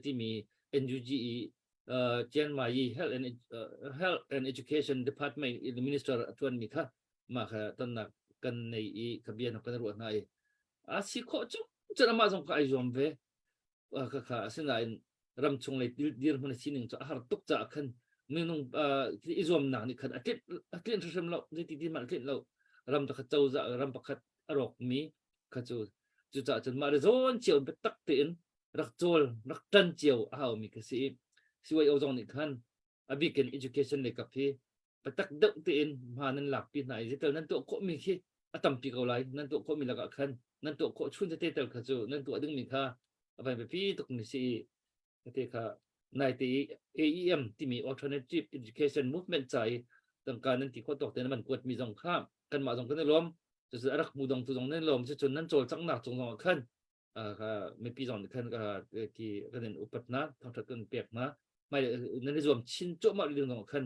B: timi NUG i uh, Chiang Mai Health and, uh, Health and Education Department Minister a ṭuanmi kha mah kha tonnak kan nei i ka bia kan ruah hna i a si khawh cu cun amah zong kha ai zuam ve. Kha kha asinain ram chung lei dirhmun a sining cu a har tuk caah khan minung i zuamnak nih khan a tlinh a tlinh hrimhrim lo. Zeiti ti hmanh a tlinh lo. Ram pakhat cozah ram pakhat a rawkmi kha cu cucaah cun mah le zawn cio biatak tein rak cawl rak ṭan cio a haumi kha si i CYO zong nih khan a bik in education lei kap hi biatak deuh tein hma nan lakpi hna i zeital nan tuah khawhmi khi a tampi ko lai. Nan tuah khawhmi lakah khan nan tuah khawh chun tete tel kha cu nan tuah dingmi kha a van biapi tukmi si i te kha naite i AEM timi Alternative Education Movement ca i tangka nan ti khawh tawk te nan van kuatmi zong kha kanmah zong kan i lawm. Cucu a rak hmu dong tu zong nan i lawm. Cucun nan cawlcanghnak cung zong ah khan mipi zong nih khan ki kan in upat hna, thangṭhat kan pek hna. Hmai nan i zuam chin cuahmah rih ding zong khan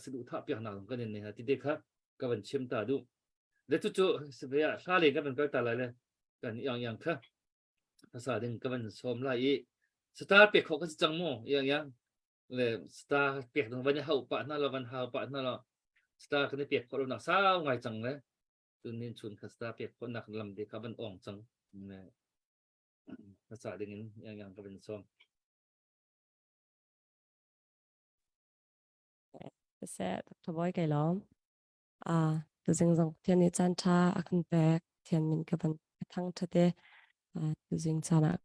B: saduhthah piak hna zong kan in nei hna ti te kha ka van chim ta duh. Le cucu ah hla le kan van kal ta lai le kan iang iang kha hmasa ding ka van sawm lai i star pek khawh kan si cang mu iang iang le star pek ding van i hau pah hna lo van hau pah hna lo star kan i pek khawh lo nak sau ngai cang le tunin chun kha star pek khawh nak lam te kha van ong cang le hmasa ding in iang iang ka van sawm.
E: Siseh, Dr. Boy kai lawm. Ah, tuzing zong Pathian nih caan ṭha a kan pek. Pathian min ka van ka thang ṭhate. Ah, tuzing caan ah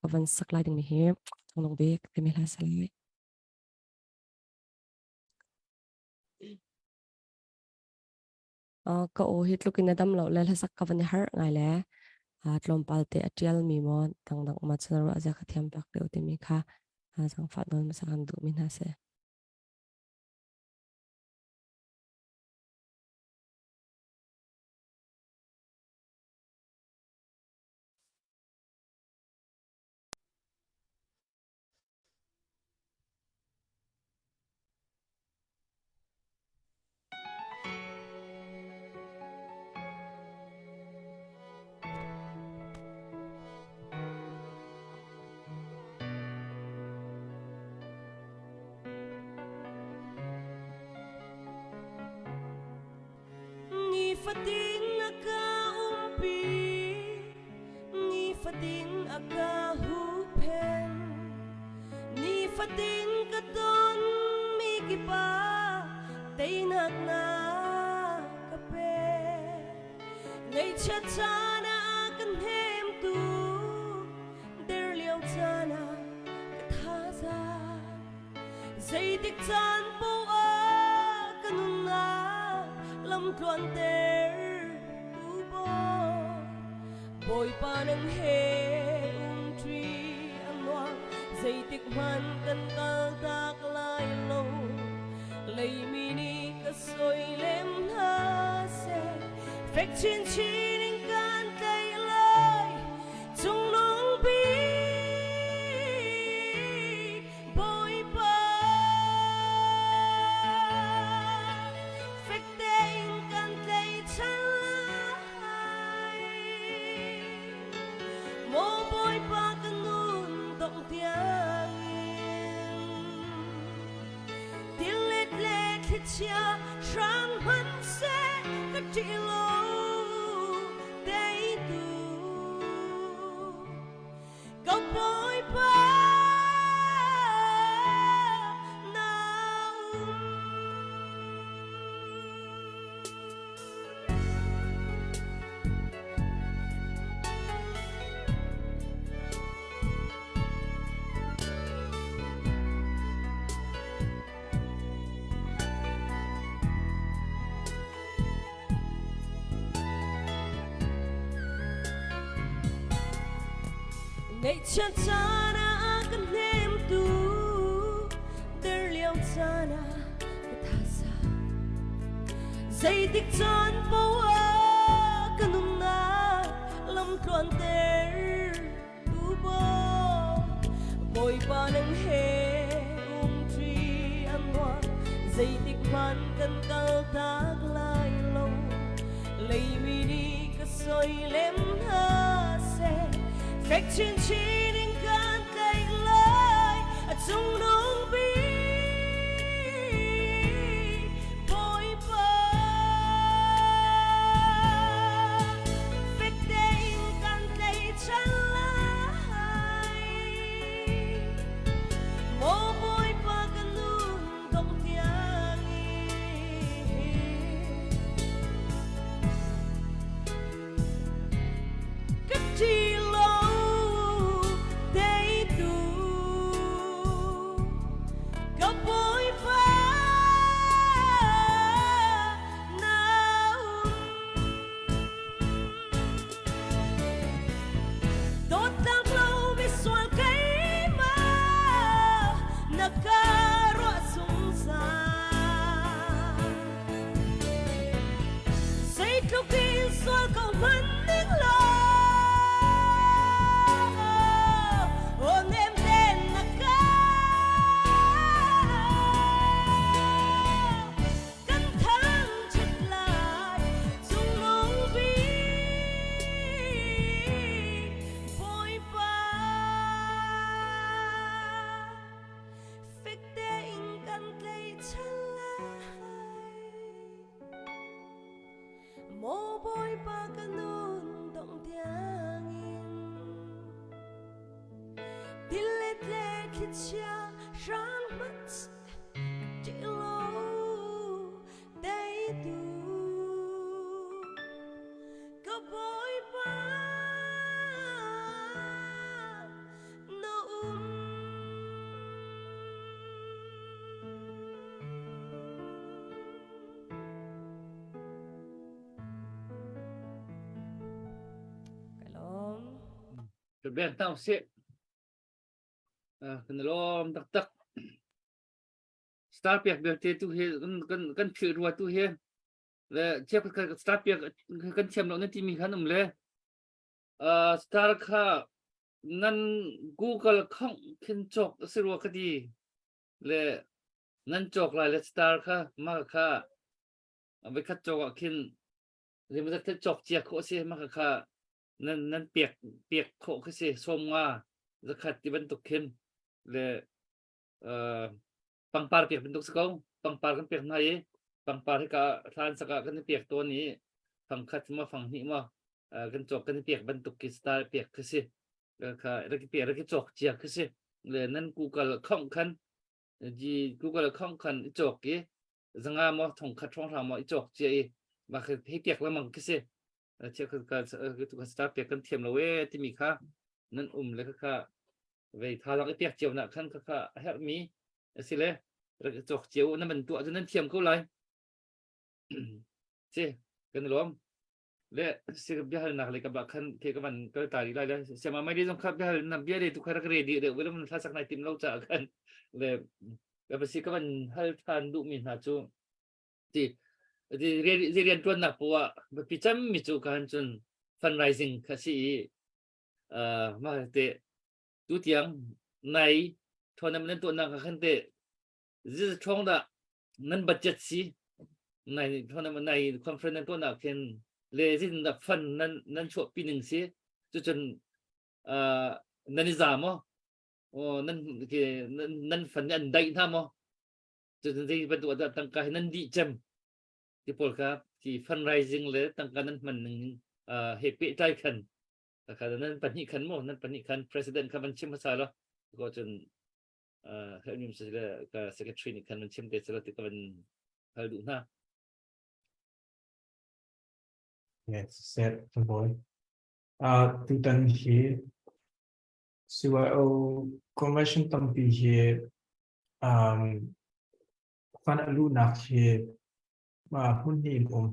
E: ka van sak lai dingmi hi Cungnung Bik timi hla sa lai. Ka aw hi tluk in a dam lo le hlasak ka van i harh ngai le tlawmpal te a ṭialmi maw dangdang um ahcun a ruah zia ka thiam bak deuh timi kha zaangfah nawl hmasa kan duhmi hna si.
A: Nifatin a ka umpi, nifatin a ka huhphenh, nifatin ka ton mi kipah teinak na ka pek. Ngaihchiat caan ah ka hnemtu, der lio caan ah ka thazaang. Zeitik caan paoh ah ka nunnak lamtluanter tu Bawipa nang he. Zeitik hmanh kan kal tak lai lo. Leimi nih ka soilem hna seh. Fek chinchin in kan tlaih lai. Cungnung bik Bawipa. Fek tein kan tlaihchan lai. Maw Bawipa ka nun dongh tiangin tilet le thlichia hrang hmanhseh ka ṭih lo teitu ka Bawipa na um. Ngaihchiat caan ah ka hnemtu der lio caan ah ka thazaang Zeitik caan paoh ah ka nunnak lamtluanter tu Bawipa nang he umṭi an nuam zeitik hmanh kan kaltak lai lo leimi nih ka soilem hna seh fek chinchin in kan tlaih lai a cungnung bik Bawipa fek tein kan tlaihchan lai Maw Bawipa ka nun dong tiangin Ka ṭih lo teitu ka Bawipa na um. Dawtnak lo misual keimah na ka ruah zungzal. Zeitluk in sual ko hmanh ning law, aw nem tein na ka kan thangṭhat lai cungnung bik Bawipa. Fek tein kan tlaihchan lai. Maw Bawipa ka nun dongh tiangin tilet le thlichia hrang hmanh ka ṭih lo teitu ka Bawipa na um. Ka lawm.
B: Bek tau sih. Kan lawm taktak. Star piak belte tu hi kan kan philh rua tu hi le chiak star piak kan thiam lo na timi khan um le star kha nan Google khong khin cawk a si rua ka ti le nan cawk lai le star kha ma kha voikhat cawk ah khin zeimawzat the cawk cia khawh a si ma kha nan nan pek pek khawh khi si sawm nga zakhat ti bantuk khin le pangpar pek bantuk si ko pangpar kan pek hna i pangpar hi ka thlan saka kan i pek tawn i fang khat ma fang hnih ma kan cawk kan i pek bantuk ki star pek khi si kha rak i pek rak i cawk cia khi si le nan Google khong khan ji Google khong khan i cawk i zanga maw thong khat hrawng hrawng maw i cawk cia i ma kha hei pek lengmang khi si chia kha ka star pek kan thiam lo e timi kha nan um le kha kha vei thazaang i pek cio nak khan kha kha a herhmi a si le rak i cawk cio na man tuah cu nan thiam ko lai si kan i lawm. Le si biahalnak le ka ba khan the ka van kal ta ri lai le siama mai le zong kha biahal na bia le tu kha rak re di deuh velum thla sak nai tim lo cha khan le ka ba si ka van hal than duh mi hna cu ti ti rian tuannak poah biapi cem mi cu ka han cun fundraising kha si i mah te tu tiang nai tournament nan tuahnak kha khan te ziz thong dah nan budget si nai tournament nai conference nan tuahnak khin le zin dah fund nan nan chuah pi ning si cucun nan i za maw nan nan fund an daih hna maw Cucun zei bantuk ah dah tangka hi nan dih cem ti pawl kha ti fundraising le tangka nan hman ning he pehtlai khan kha nan pahnih khan mu nan pahnih khan president kha van chim hmasa lo ko cun helmim si le ka secretary nih khan van chim te selo ti ka van hal duh hna.
D: Yes, set boy. Uh, tutan hi CYO convention tampi hi Um, fan a luhnak hi hmun hnih in um.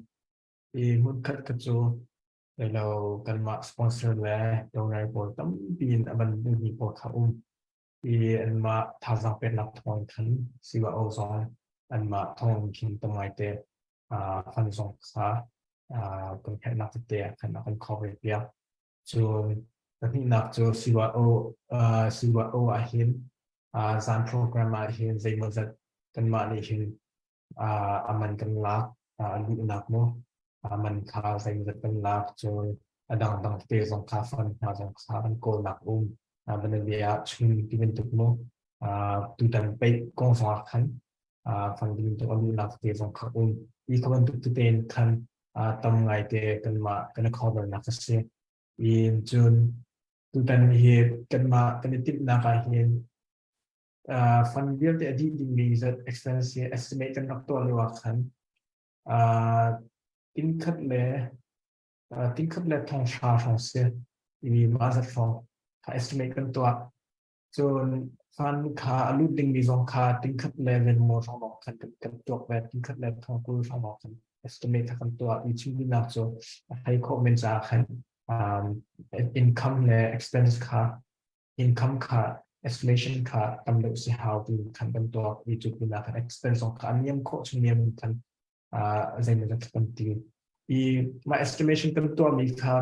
D: I hmun khat kha cu lo kanmah sponsor le donor pawl tampi in a van duhmi pawl kha um. I anmah thazaang peknak thawng khan CYO zong anmah thawng khin tam ngaite uh, fund zong kha uh, kan herhnak tete ah khan a kan cover piak. Cun pahnihnak cu CYO uh, CYO ah hin uh, zan program ah hin zeimawzat kanmah nih hin uh, a man kan lak uh, a luhnak mu a man kha zeimawzat kan lak cun a dangdang tete zong kha fund hna zong kha kan kawlnak um uh, banabia chun ti bantuk mu uh, tutan peih kong zong ah khan uh, fund ti bantuk a luhnak tete zong kha um i kha bantuk tete in khan tam ngaite kanmah kan i cover nak a si. I cun tutan hi kanmah kan i timhnak ah hin uh, fund vialte a dih dingmi zat expense hi estimate kan rak tuah lio ah khan uh, tingkhat le uh, tingkhat le thong hra hrawng si i mah zat hrawng kha estimate kan tuah. Cun fund kha a lut dingmi zong kha tingkhat le zenmaw hrawng lawng khan kan, kan tuak ve. Tingkhat le thongkul hrawng lawng khan estimate kha kan tuah. I chim duhnak cu a thei khawh men caah khan um, income le expense kha income kha estimation kha tam deuh si hau ti khan kan tuak. I cu pinah khan expense zong kha a niam khawh chung niam in khan uh, zeimaw zat kan ti. I mah estimation kan tuahmi kha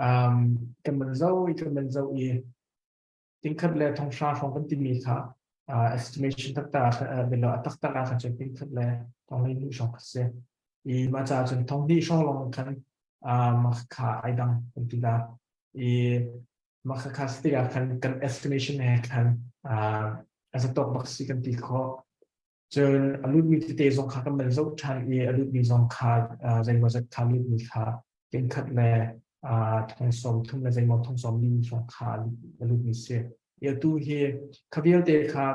D: um, kan man zo i kan man zo i tingkhat le thonghra hrawng kan timi kha uh, estimation taktak ah belo a taktak ah khan cun tingkhat le thonghleihnih hrawng kha si i mah caah cun thonghnih hrawng lawng khan uh, mah kha ai dang kan ti la i mah kha kha si tikah khan kan estimation he khan uh, a zatawk bak si kan ti khawh Cun a lutmi tete zong kha kan van zoh ṭhan i a lutmi zong kha zeimawzat kha lutmi kha tingkhat le thong 30 le zeimaw thong 40 hrawng kha a lutmi si. I atu hi kha vialte kha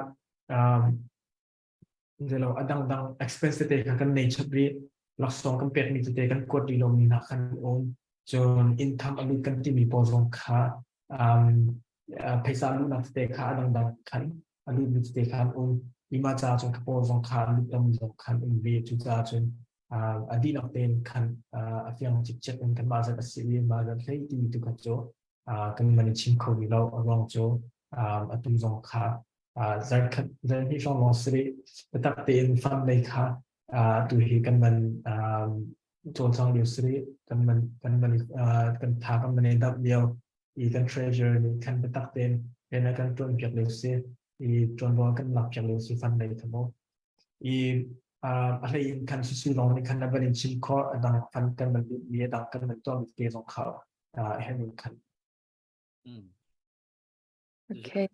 D: zeilo a dangdang expense tete kha kan nei chap rih. Laksawng kan pekmi tete kan kuat rih lomi hna khan um. Cun income a lut kan timi pawl zong kha phaisa luhnak tete kha a dangdang khan a lutmi tete kha an um. I mah caah cun ka paw zong kha a lut lomi zong khan um ve. Cucaah cun a dihlak tein khan a fiang cikcek in kanmah zat a si i mah zat hlei timi tu kha cu kan man i chim kho rih lo. A ruang cu atu zong kha zarkhat zarhnih hrawng lawng si rih. Biatak tein fund lei kha atu hi kan man cawlcang lio si rih. Kan man kan man kan tha kan man i damh lio i kan treasurer nih khan biatak tein rian a kan ṭuan piak lio si i ṭuanvo a kan lak piak lio si fund lei kha mu i a hlei in khan susu lawng nih khan a van in chim khawh a dang fund kan van mi a dang kan van tuah mi te zong kha herh in khan
C: Okay.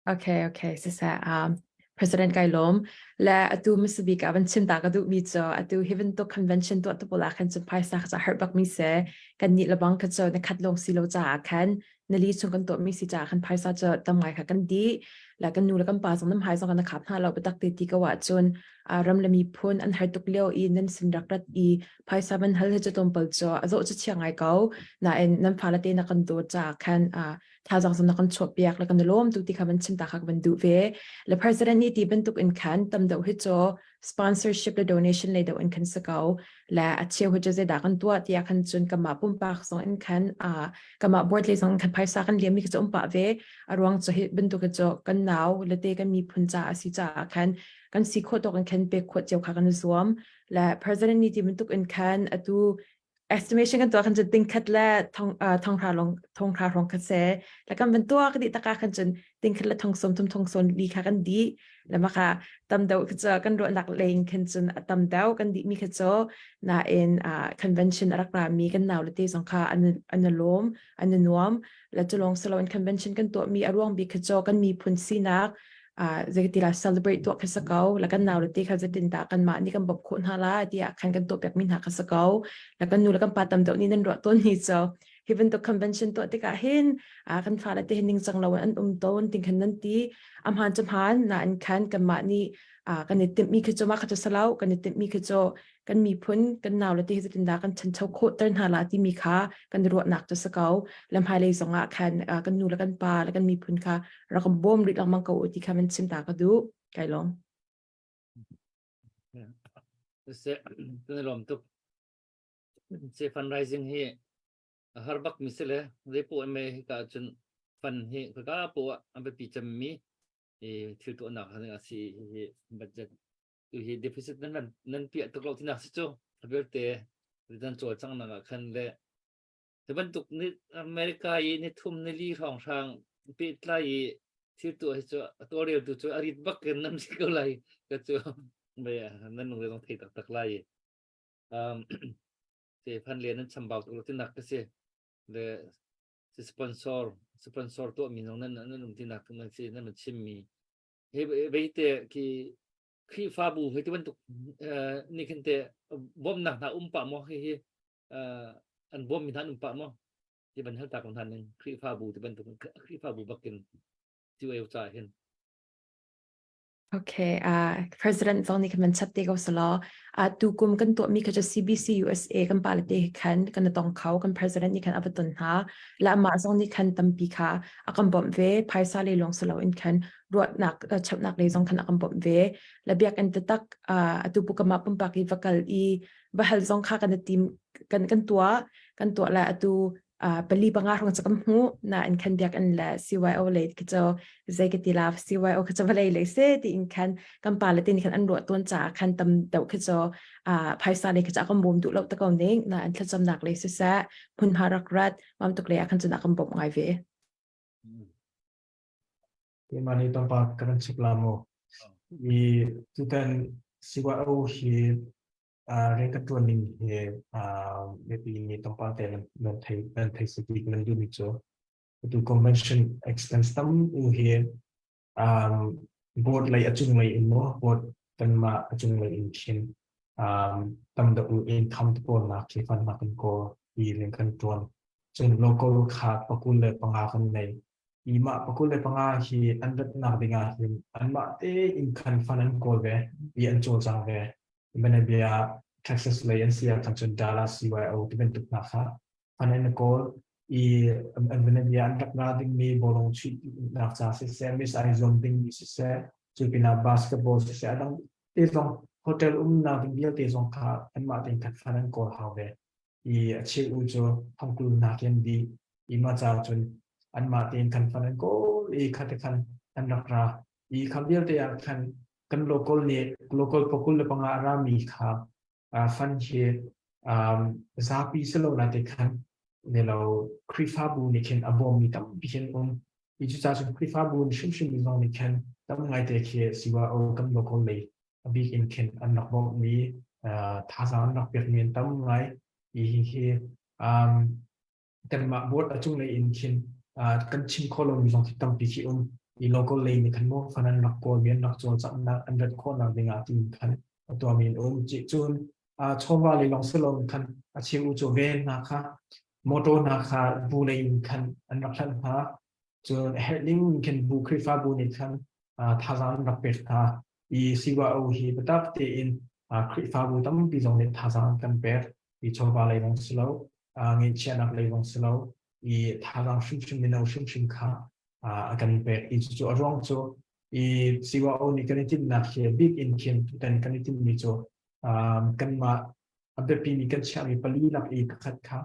C: Okay, okay. Siseh, um, President kai lawm. Le atu misabik ah van chim ta ka duh mi cu atu hi bantuk convention tuah tu pawl ah khan cun phaisa kha ca herh bak mi si. Kan nih lebang kha cu na khat lawng si lo caah khan na li chung kan tuah mi si caah khan phaisa cu tam ngai kha kan dih. La kan nu le kan pa zong nan hmai zong kan khap hna lo biatak te ti ko ahcun ram le miphun an har tuk lio i nan sin rak rat i phaisa van hal he cu tlawmpal cu a zoh cu chia ngai ko. Nain nan fale te na kan dawt caah khan thazaang zong na kan chuahpiak le kan i lawm tuk ti kha van chim ta kha ka van duh ve. Le president nih ti bantuk in khan tam deuh hi cu sponsorship le donation lei deuh in khan si ko. Le a cheu hi cu zeidah kan tuah tiah khan cun kanmah pumpak zong in khan kanmah board lei zong in khan phaisa kan liam mi khi cu um pah ve. A ruang cu hi bantuk hi cu kan nau le te kan miphun caah a si caah khan kan si khawh tawk in khan pek khawh cio kha kan i zuam. Le president nih ti bantuk in khan atu estimation kan tuah khan cun tingkhat le thong thonghra long thonghra hrawng kha se la kan van tuak dih taka khan cun tingkhat le thong som thum thong son li kha kan di le maka tam deuh kha cu kan ruahnak leng khan cun a tam deuh kan dih mi kha cu nain convention a rak ra mi kan nau le te zong kha an an lawm an nuam le cu lawng si loin convention kan tuah mi a ruang bik kha cu kan miphun sinak zeiti la celebrate tuah kha si ko la kan nau le te kha zeitin dah kanmah nih kan bawmh khawh hna la tiah khan kan tuah piak mi hna kha si ko la kan nu le kan pa tam deuh nih nan ruah tawn ni cu hi bantuk convention tuah tikah hin kan fale te hin ningcang lo an um tawn ting khan nan ti a hmaan cu hmaan nain khan kanmah nih kan i timh mi khi cu mah kha cu si lo kan i timh mi khi cu kan miphun kan nau le te hi zeitindah kan ṭhancho khawh ter hna la timi kha kan ruahnak cu si ko le hmailei zong ah khan kan nu le kan pa le kan miphun kha rak kan bawm rih lengmang ko u ti kha man chim ta ka duh kai lawm.
B: Se kan lawm tuk se fundraising hi a har bak mi si le zei po me hi ka cun fund hi ka po a biapi cem mi thil tuahnak a si hi budget Tu hi deficit nan nan piah tuk lo tinak si cu vialte nan cawlcang nak ah khan le ti bantuk ni America i ni thum ni li hrawng hrang pehtlai i thil tuah hi cu a tawlrel tu cu a rit bak in nan si ko lai ka cu nan lung le zong thei taktak lai um te phan le nan chambau tuk lo tinak ka si le sponsor sponsor tuah mi zong nan nan um tinak nan si nan chim mi Hi veite khi Khrihfabu hei ti bantuk nih khin te bawmnak hna um pah maw hihi an bawmmi hna an um pah maw ti ban hal ta ko hna ning Khrihfabu ti bantuk Khrihfabu bakin CYO ca hin.
C: Okay, uh, President zong nih khan man chat te ko selaw. Uh, tu kum kan tuah mi kha cu CBC USA kan pa le te khan kan tong kho kan president nih khan a va ton hna. La mah zong nih khan tampi kha a kan bawmh ve. Phaisa le lawng selo in khan ruahnak cheuhnak lei zong khan a kan bawmh ve la biakinn taktak atu pu kama pumpak i va kal i va hal zong kha kan tim kan kan tuah kan tuah la atu pali panga hrawng cha kan hmu na in khan biakinn le CYO le khi cho zei ka ti la CYO khi cho valei le se ti in khan kan pa le tin khan an ruah ton cha khan tam deuh khi cho phaisa le khi cha kan bawm duh lo ta ko ning na an thlacam nak le si sa hmun ha rak rat mam tuk le khan chuna kan bawm ngai ve.
D: Keimah nih tlawmpal ka van chim la mu. I tutan CYO hi rian kan ṭuan ning hi mipi nih tlawmpal te nan thei nan thei si ti nan duhmi cu atu convention expense tam u hi um, board lei a cunglei in maw board kanmah a cunglei in khin um, tam deuh u income te pawl nak khi fund nak kan kawl i rian kan ṭuan. Cun local kha pakul le panga kan nei. I mah 25 hi an ratnak ding ah hin anmah tein khan fund an kawl ve i an cawlcang ve. Bianabia Texas lei an si ah khan cun Dallas CYO ti bantuk hna kha fund an kawl i bianabia an rak ra dingmi bawlung chuihnak ca siseh, miss ai zuam dingmi siseh, cu pinah basketball siseh, a dang te zong hotel umnak ding vialte zong kha anmah tein khan fund an kawl hau ve. I a cheu cu thongkul nak in dih i mah ca cun anmah tein khan fan an kawl i khate khan an rak ra i kha vialte ah khan kan local nih local pakul le panga a rami kha fan hi zapi si lo na te khan ne lo Khrihfabu nih khin a bawmmi tampi hin um i cucaah cun Khrihfabu hrimhrim zong nih khan tam ngaite khi siwa o kan local lei a bik in khin an rak bawmhmi thazaang an rak pekmi an tam ngai i hi hi kanmah board a cunglei in khin kan chim khawh lomi zong khi tampi khi um i local lei nih khan maw fan an rak kawlmi an rak cawlcanghnak an rat khawhnak ding ah tiin khan a tuahmi an um cun chawva lei lawng si loin khan a cheu u cu ven hna kha motor hna kha bu lei in khan an rak hlanh hna. Cun herh ning khin bu Khrihfabu nih khan thazaang an rak pek hna i CYO hi biatak tein Khrihfabu tampi zong nih thazaang an kan pek i chawva lei zong si lo, ngeihchiahnak lei zong si lo, i thazaang hrimhrim mino hrimhrim kha a kan pek i cucu a ruang cu i CYO nih kan i timhnak hi bik in khin tutan kan i timhmi cu kanmah a biapimi kan chiahmi pali lak i pakhat kha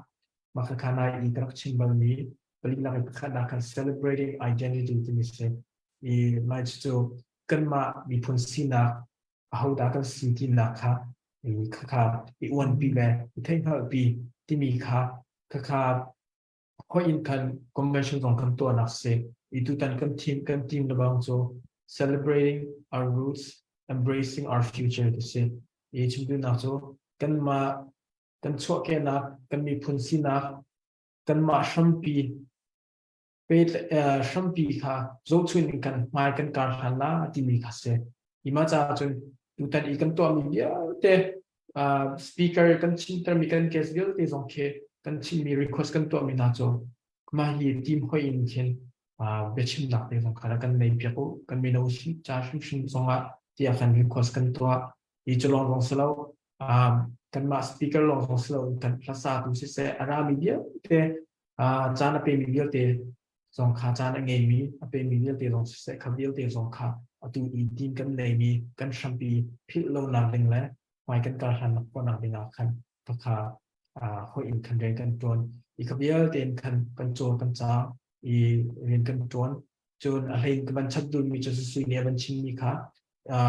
D: mah khakha nai i ka rak chim balmi pali lak i pakhat ah khan celebrating identity timi si i mai cu kanmah miphun sinak ahodah kan si tinak kha i khakha i uanpi le i theihhngalhpi timi kha khakha hoi in khan convention zong kan tuahnak si i tutan kan team kan team le bang cu celebrating our roots embracing our future ti si i chimduhnak cu kanmah kan chuahkehnak kan miphun sinak kanmah hrampi hrampi kha zohchun in kan hmai kan kar hlan la timi kha si i mah caah cun tutan i kan tuahmi vialte speaker kan chimtermi kan guest vialte zong khi kan chimmi request kan tuahmi hna cu mah hi team hoi in khin biachimnak te zong kha kan nei piak u kan mino ca hrimhrim zongah tiah kan request kan tuah i cu lawng zong si lo kanmah speaker lawng zong si lo kan hlasa tu siseh a rami vialte caan a pemi vialte zong kha caan a ngeimi a pemi vialte zong siseh kha vialte zong kha atu i team kan neimi kan hrampi philh lonak ding le hmai kan kar hlan khawhnak ding ah khan kha hoi in khan rian kan tuan i kha vialte in khan kan cawl kan caang i rian kan tuan cun a hlei in van chat dulmi cu sui nih a van chimmi kha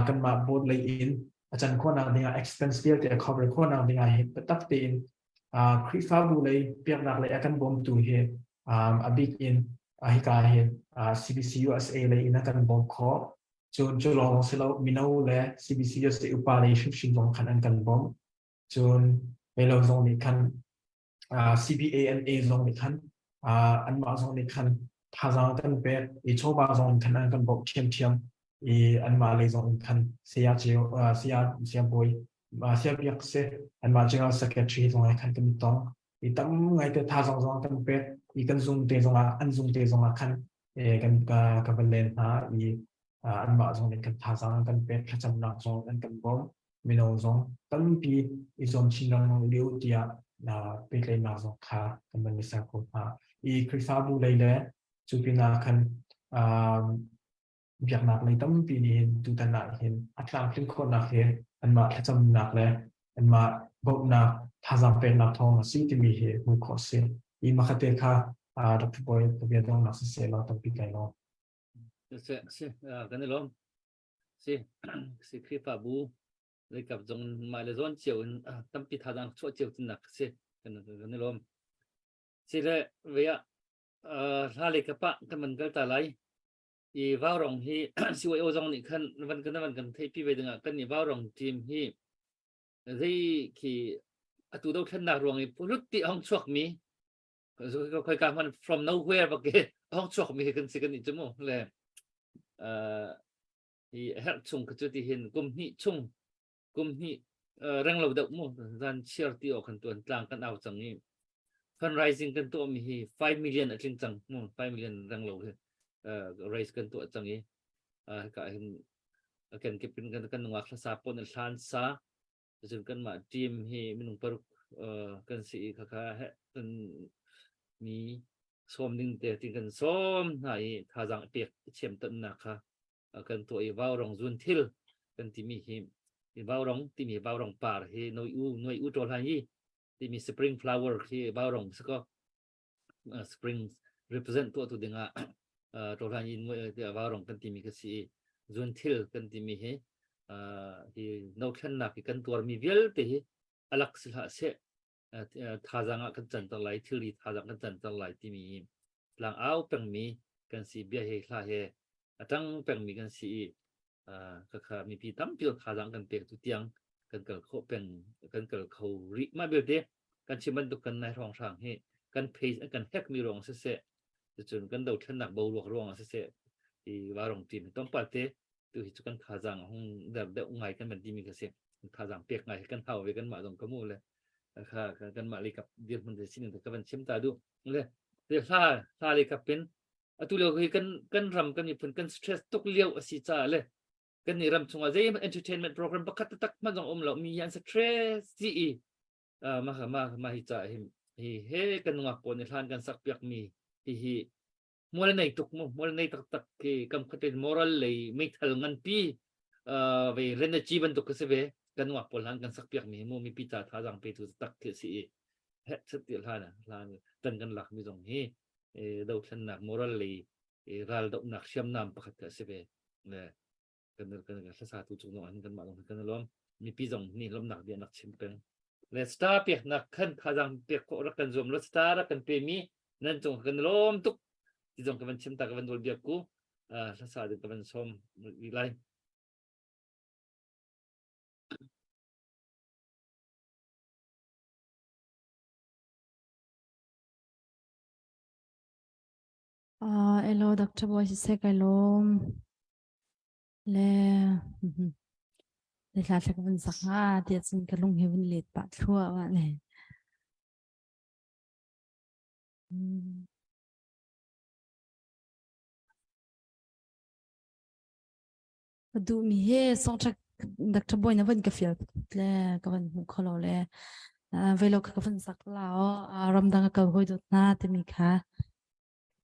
D: kanmah board lei in a can khawhnak ding ah expense vialte a cover khawhnak ding ah hi biatak tein Khrihfabu lei biaknak lei a kan bawmtu hi a bik in hika hin CBC USA lei in a kan bawm khawh. Cun cu lawng si lo mino le CBC USA upa lei hrimhrim zong khan an kan bawmh. Cun melo zong nih khan CBANA zong nih khan anmah zong nih khan thazaang kan pek i chawva zong khan an kan bawmh ṭhiamṭhiam i anmah lei zong in khan saya cio saya saya bawi saya biak si anmah general secretary zong he khan kan i tong i tam ngai te thazaang zong kan pek i kan zung te zong ah an zung te zong ah khan kan ka van len hna i anmah zong nih kan thazaang kan pek thlacamnak zong an kan bawmh mino zong tampi i zuam chin lengmang lio tiah pehtlaihnak zong kha kan van i ser ko hna. I Khrihfabu lei le cu pinah khan biaknak lei tampi nih hin tutan ah hin a tlamtlin khawhnak hi anmah thlacamnak le anmah bawmhnak thazaang peknak thawng a si timi hi hmuh khawh a si. I makhatte kha Dr. Boy bia dongnak siseh law tampi kai lawm.
B: Si, si, kan i lawm. Si, si Khrihfabu leikap zong mah le zawn cio in tampi thazaang chuah cio tinnak si kan kan i lawm. Si le ve ah hla le kapa kan man kal ta lai. I vaurong hi CYO zong nih khan van kan van kan theihpi ve dingah kan nih vaurong team hi zei khi atu do thlennak ruang i pulut ti hong chuak mi khoi ka hman from nowhere bak ke hong chuak mi kan si kan i chu mu le hi herh chung ka chu ti hin kum hnih chung kum hnih reng lo deuh mu zan chiar ti o kan tuan tlang kan au cang i fundraising kan tuah mi hi 5 million a tling cang mu 5 million reng lo hi raise kan tuah cang i ka hin kan kipin kan kan nungak hlasa pon hlan sa cun kanmah team hi minung paruk kan si i khakha he kan mi sawm ding te tin kan sawm hna i thazaang pek thiam tonnak kha kan tuah i vaurong zun thil kan timi hi vaurong timi vaurong par hi noi u noi u ṭol han hi timi spring flower khi vaurong siko spring represent tuah tu dingah ṭawhlan in vaurong kan timi ka si i zun thil kan timi hi hi dothlennak hi kan tuarmi vialte hi alak si hlah seh thazaang ah kan canter lai thilri thazaang kan canter lai timi tlang au pengmi kan si bia he hla he a tang pengmi kan si i khakha mipi tampi thazaang kan pek tu tiang kan kal kho peng kan kal kho rih mah belte kan chim bantuk kan nai hrawng hrang hi kan phase kan hack mi ruang siseh cun kan dothlennak boruak ruang siseh i warong team tlawmpal te tu hi cu kan thazaang hung der deuh ngai kan van timi kha si thazaang pek ngai kan hau ve kan mah zong ka mu le kha kan mah lei kap dirhmun te sining ka van chim ta du le te hla hla lei kap in. Atu lio hi kan kan ram kan miphun kan stress tuk lio a si caah le kan nih ram chungah zeihmanh entertainment program pakhat taktak hmanh zong um lo mi hi an stress dih i mah mah mah hi ca hi hi he kan nungak pawl nih hlan kan sak piak mi hi hi mual nei tuk mu mual nei taktak khi kam khatin moral lei meithal nganpi ve energy bantuk ka si ve kan nungak pawl hlan kan sak piak mi mu mipi ca thazang pe tu tak khi si i he chat ti hlan hlan tan kan lak mi zong hi dothlennak moral lei ral dohnak hriamnam pakhat ka si ve le kan kan hlasa tu cung zong an kan mah zong kan lawm mipi zong nih lawmnak bia nak chim peng le star peknak khan thazang pek khawh rak kan zuam lo star rak kan pe mi nan cung kan lawm tuk ti zong ka van chim ta ka van nawl biak ku hlasa ding ka van som lai.
F: Uh, hello, Dr. Boy, siseh kai lawm. Le le hla thla ka van sak nga tiah cun ka lung hi vun let pah thluahmah le. Mm. Ka duhmi hi songṭhak Dr. Bawi na van ka fial le ka van hmu kho lo le velo kha ka van sak la aw ramdang a kal hawi dawt na timi kha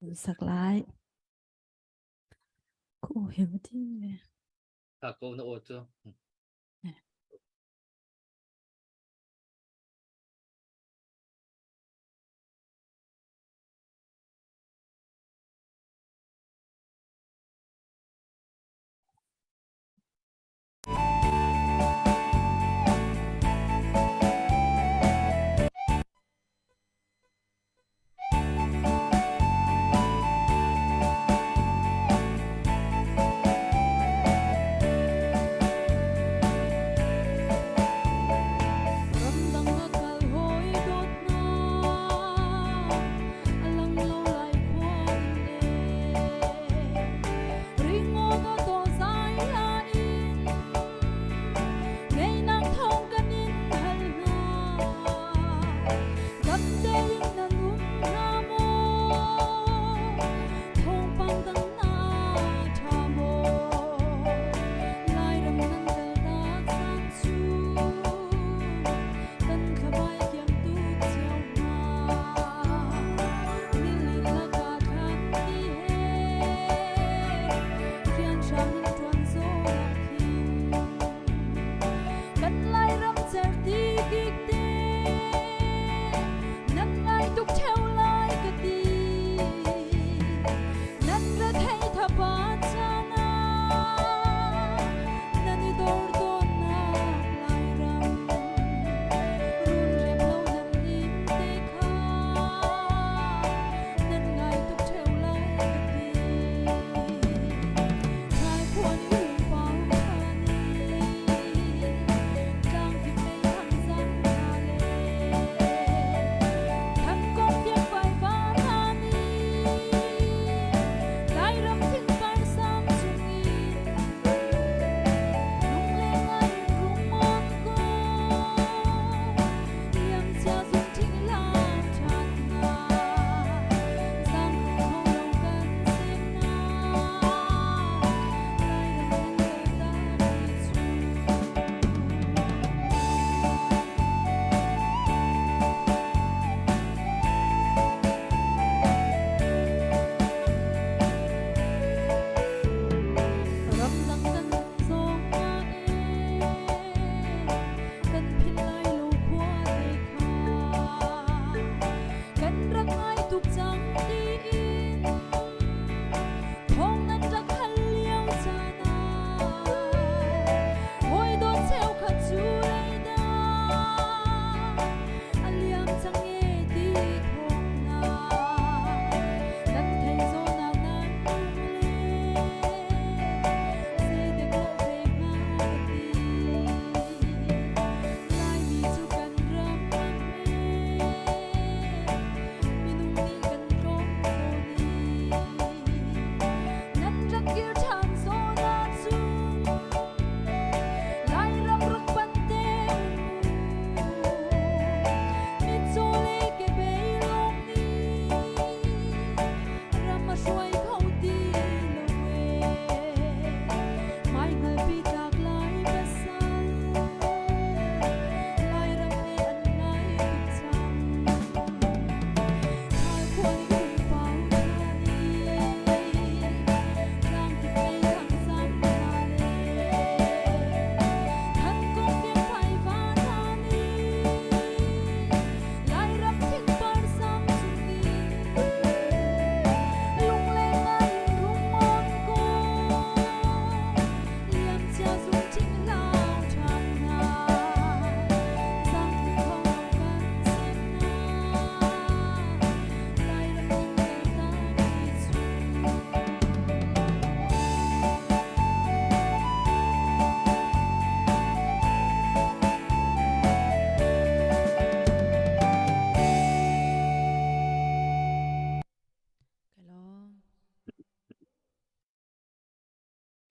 F: van sak lai. Ku he va ti ve.
B: Ta ko na aw cu.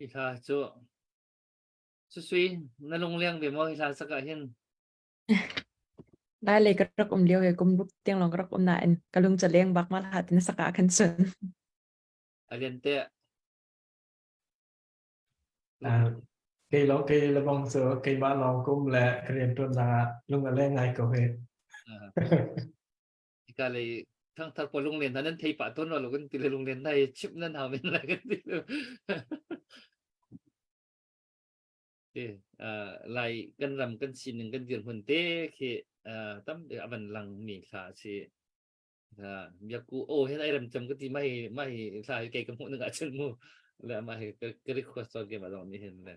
B: Hi hla cu Susui na lungleng ve maw hi hla sak ah hin?
C: Lai lei ka rak um lio he kum ruk tiang lawng ka rak um nain ka lung ca leng bak ma hla tin sak ah khan cun.
B: Alian te.
D: Kei lawng kei le bang cu keimah lawng kum le ka rianṭuannak ah lung a leng ngai ko hi.
B: Hika lei thangthar pawl lunglen hna nan thei pah tawn lo kan ti le lunglen hna hi chimh nan hau men lai kan ti lo. Te lai kan ram kan sining kan dirhmun te khi tam avan lang mi thla si biaku o hen ai ram cham ka ti mai mai thla hi kei ka hmuh ning ah cun mu le ma hi ka request ton ke ma dong ni hin le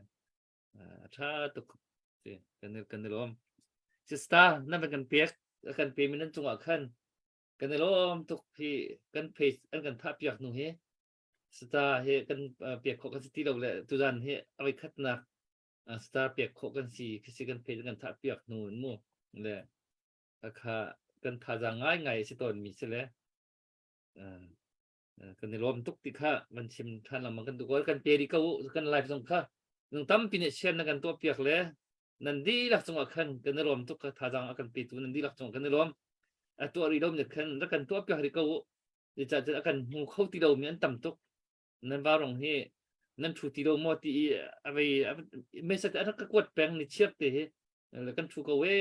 B: tha tuk kan kan lom sister na kan pek kan pe mi nan cungah khan kan i lawm tuk hi kan page an kan thah piak nu hi star hi kan pek khawh kan si ti lo le tuzan hi avoi khatnak star pek khawh kan si khisi kan page kan thah piak nu mu le kha kan thazaang ngai ngai si tawn mi si le kan i lawm tuk ti kha van chim than lengmang kan duh ko kan pe rih ko kan live zong kha nung tampi nih share na kan tuah piak le nan dihlak cungah khan kan i lawm tuk kha thazaang a kan petu nan dihlak cungah kan i lawm a tuah rih lo mi khan rak kan tuah piak rih ko u zeicahtiah a kan hmu kho ti lomi an tam tuk nan varong hi nan thu ti lo maw ti i a vei message a rak ka kuat peng ni chiar te hi kan thu ko e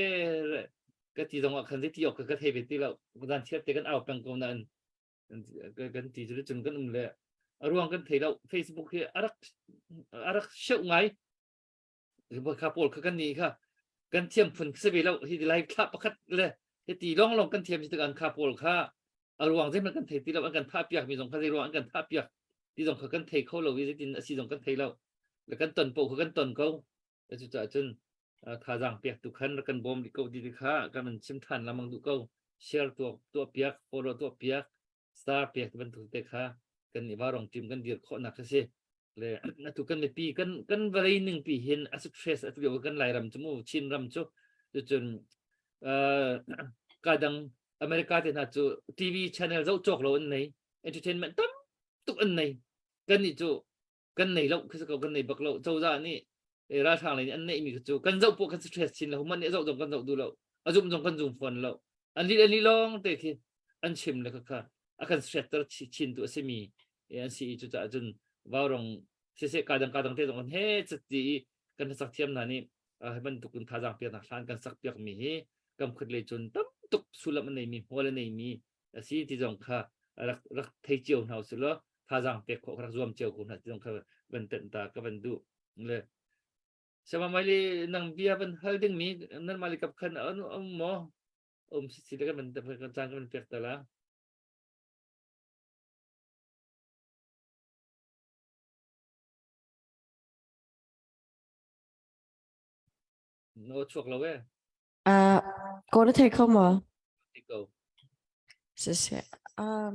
B: ka ti zong ah khan zei ti awk ka thei ve ti lo zan chiar te kan au peng ko nain kan ti cu cun kan um le a ruang kan thei lo Facebook hi a rak a rak sheuh ngai kha pawl kha kan ni kha kan thiam phun si ve lo hi lai thla pakhat le hi ti long long kan thiam si tik an kha pawl kha a ruang zeihmanh kan thei ti lo an kan thah piak mi zong kha zei ruang an kan thah piak ti zong kha kan thei kho lo i zeitin a si zong kan thei lo le kan ton po kha kan ton ko cucaah cun thazaang pek tu khan kan bawm rih ko ti kha kan van chim than lamang duh ko share tuah tuah piak follow tuah piak star pek bantuk te kha kan i varong team kan dir khawhnak kha si le atu kan mipi kan kan vawlei ning pi hin a stress atu lio kan Lairam cu mu Chin ram cu cun ka dang America te hna cu TV channel zoh cawk lo an nei entertainment tam tuk an nei kan nih cu kan nei lo khi ko kan nei bak lo cozah nih ralhrang lei nih an neih mi cu kan zoh poh kan stress chin lo man nih zoh zong kan zoh duh lo a zum zong kan zum fawn lo an li an li long te khi an chim le kha kha a kan stress ter chin tu a si mi an si i cucaah cun vaurong siseh ka dang ka dang te zong kan he chat ti i kan sak thiam hna nih hi bantuk in thazaang piaknak hlan kan sak piak mi hi kam khat le cun tam tuk sullam a nei mi hmual a nei mi a si ti zong kha rak rak thei cio hna usih law thazaang pek khawh rak zuam cio ko hna ti zong kha van tenh ta ka van duh le sama mai nang bia van hal ding mi nan mali kap khan an um maw um si si le kan van kan caan kan van pek ta la No chuak lo e.
E: Uh, ko na thei kho maw?
B: Thei ko.
E: Siseh. Um,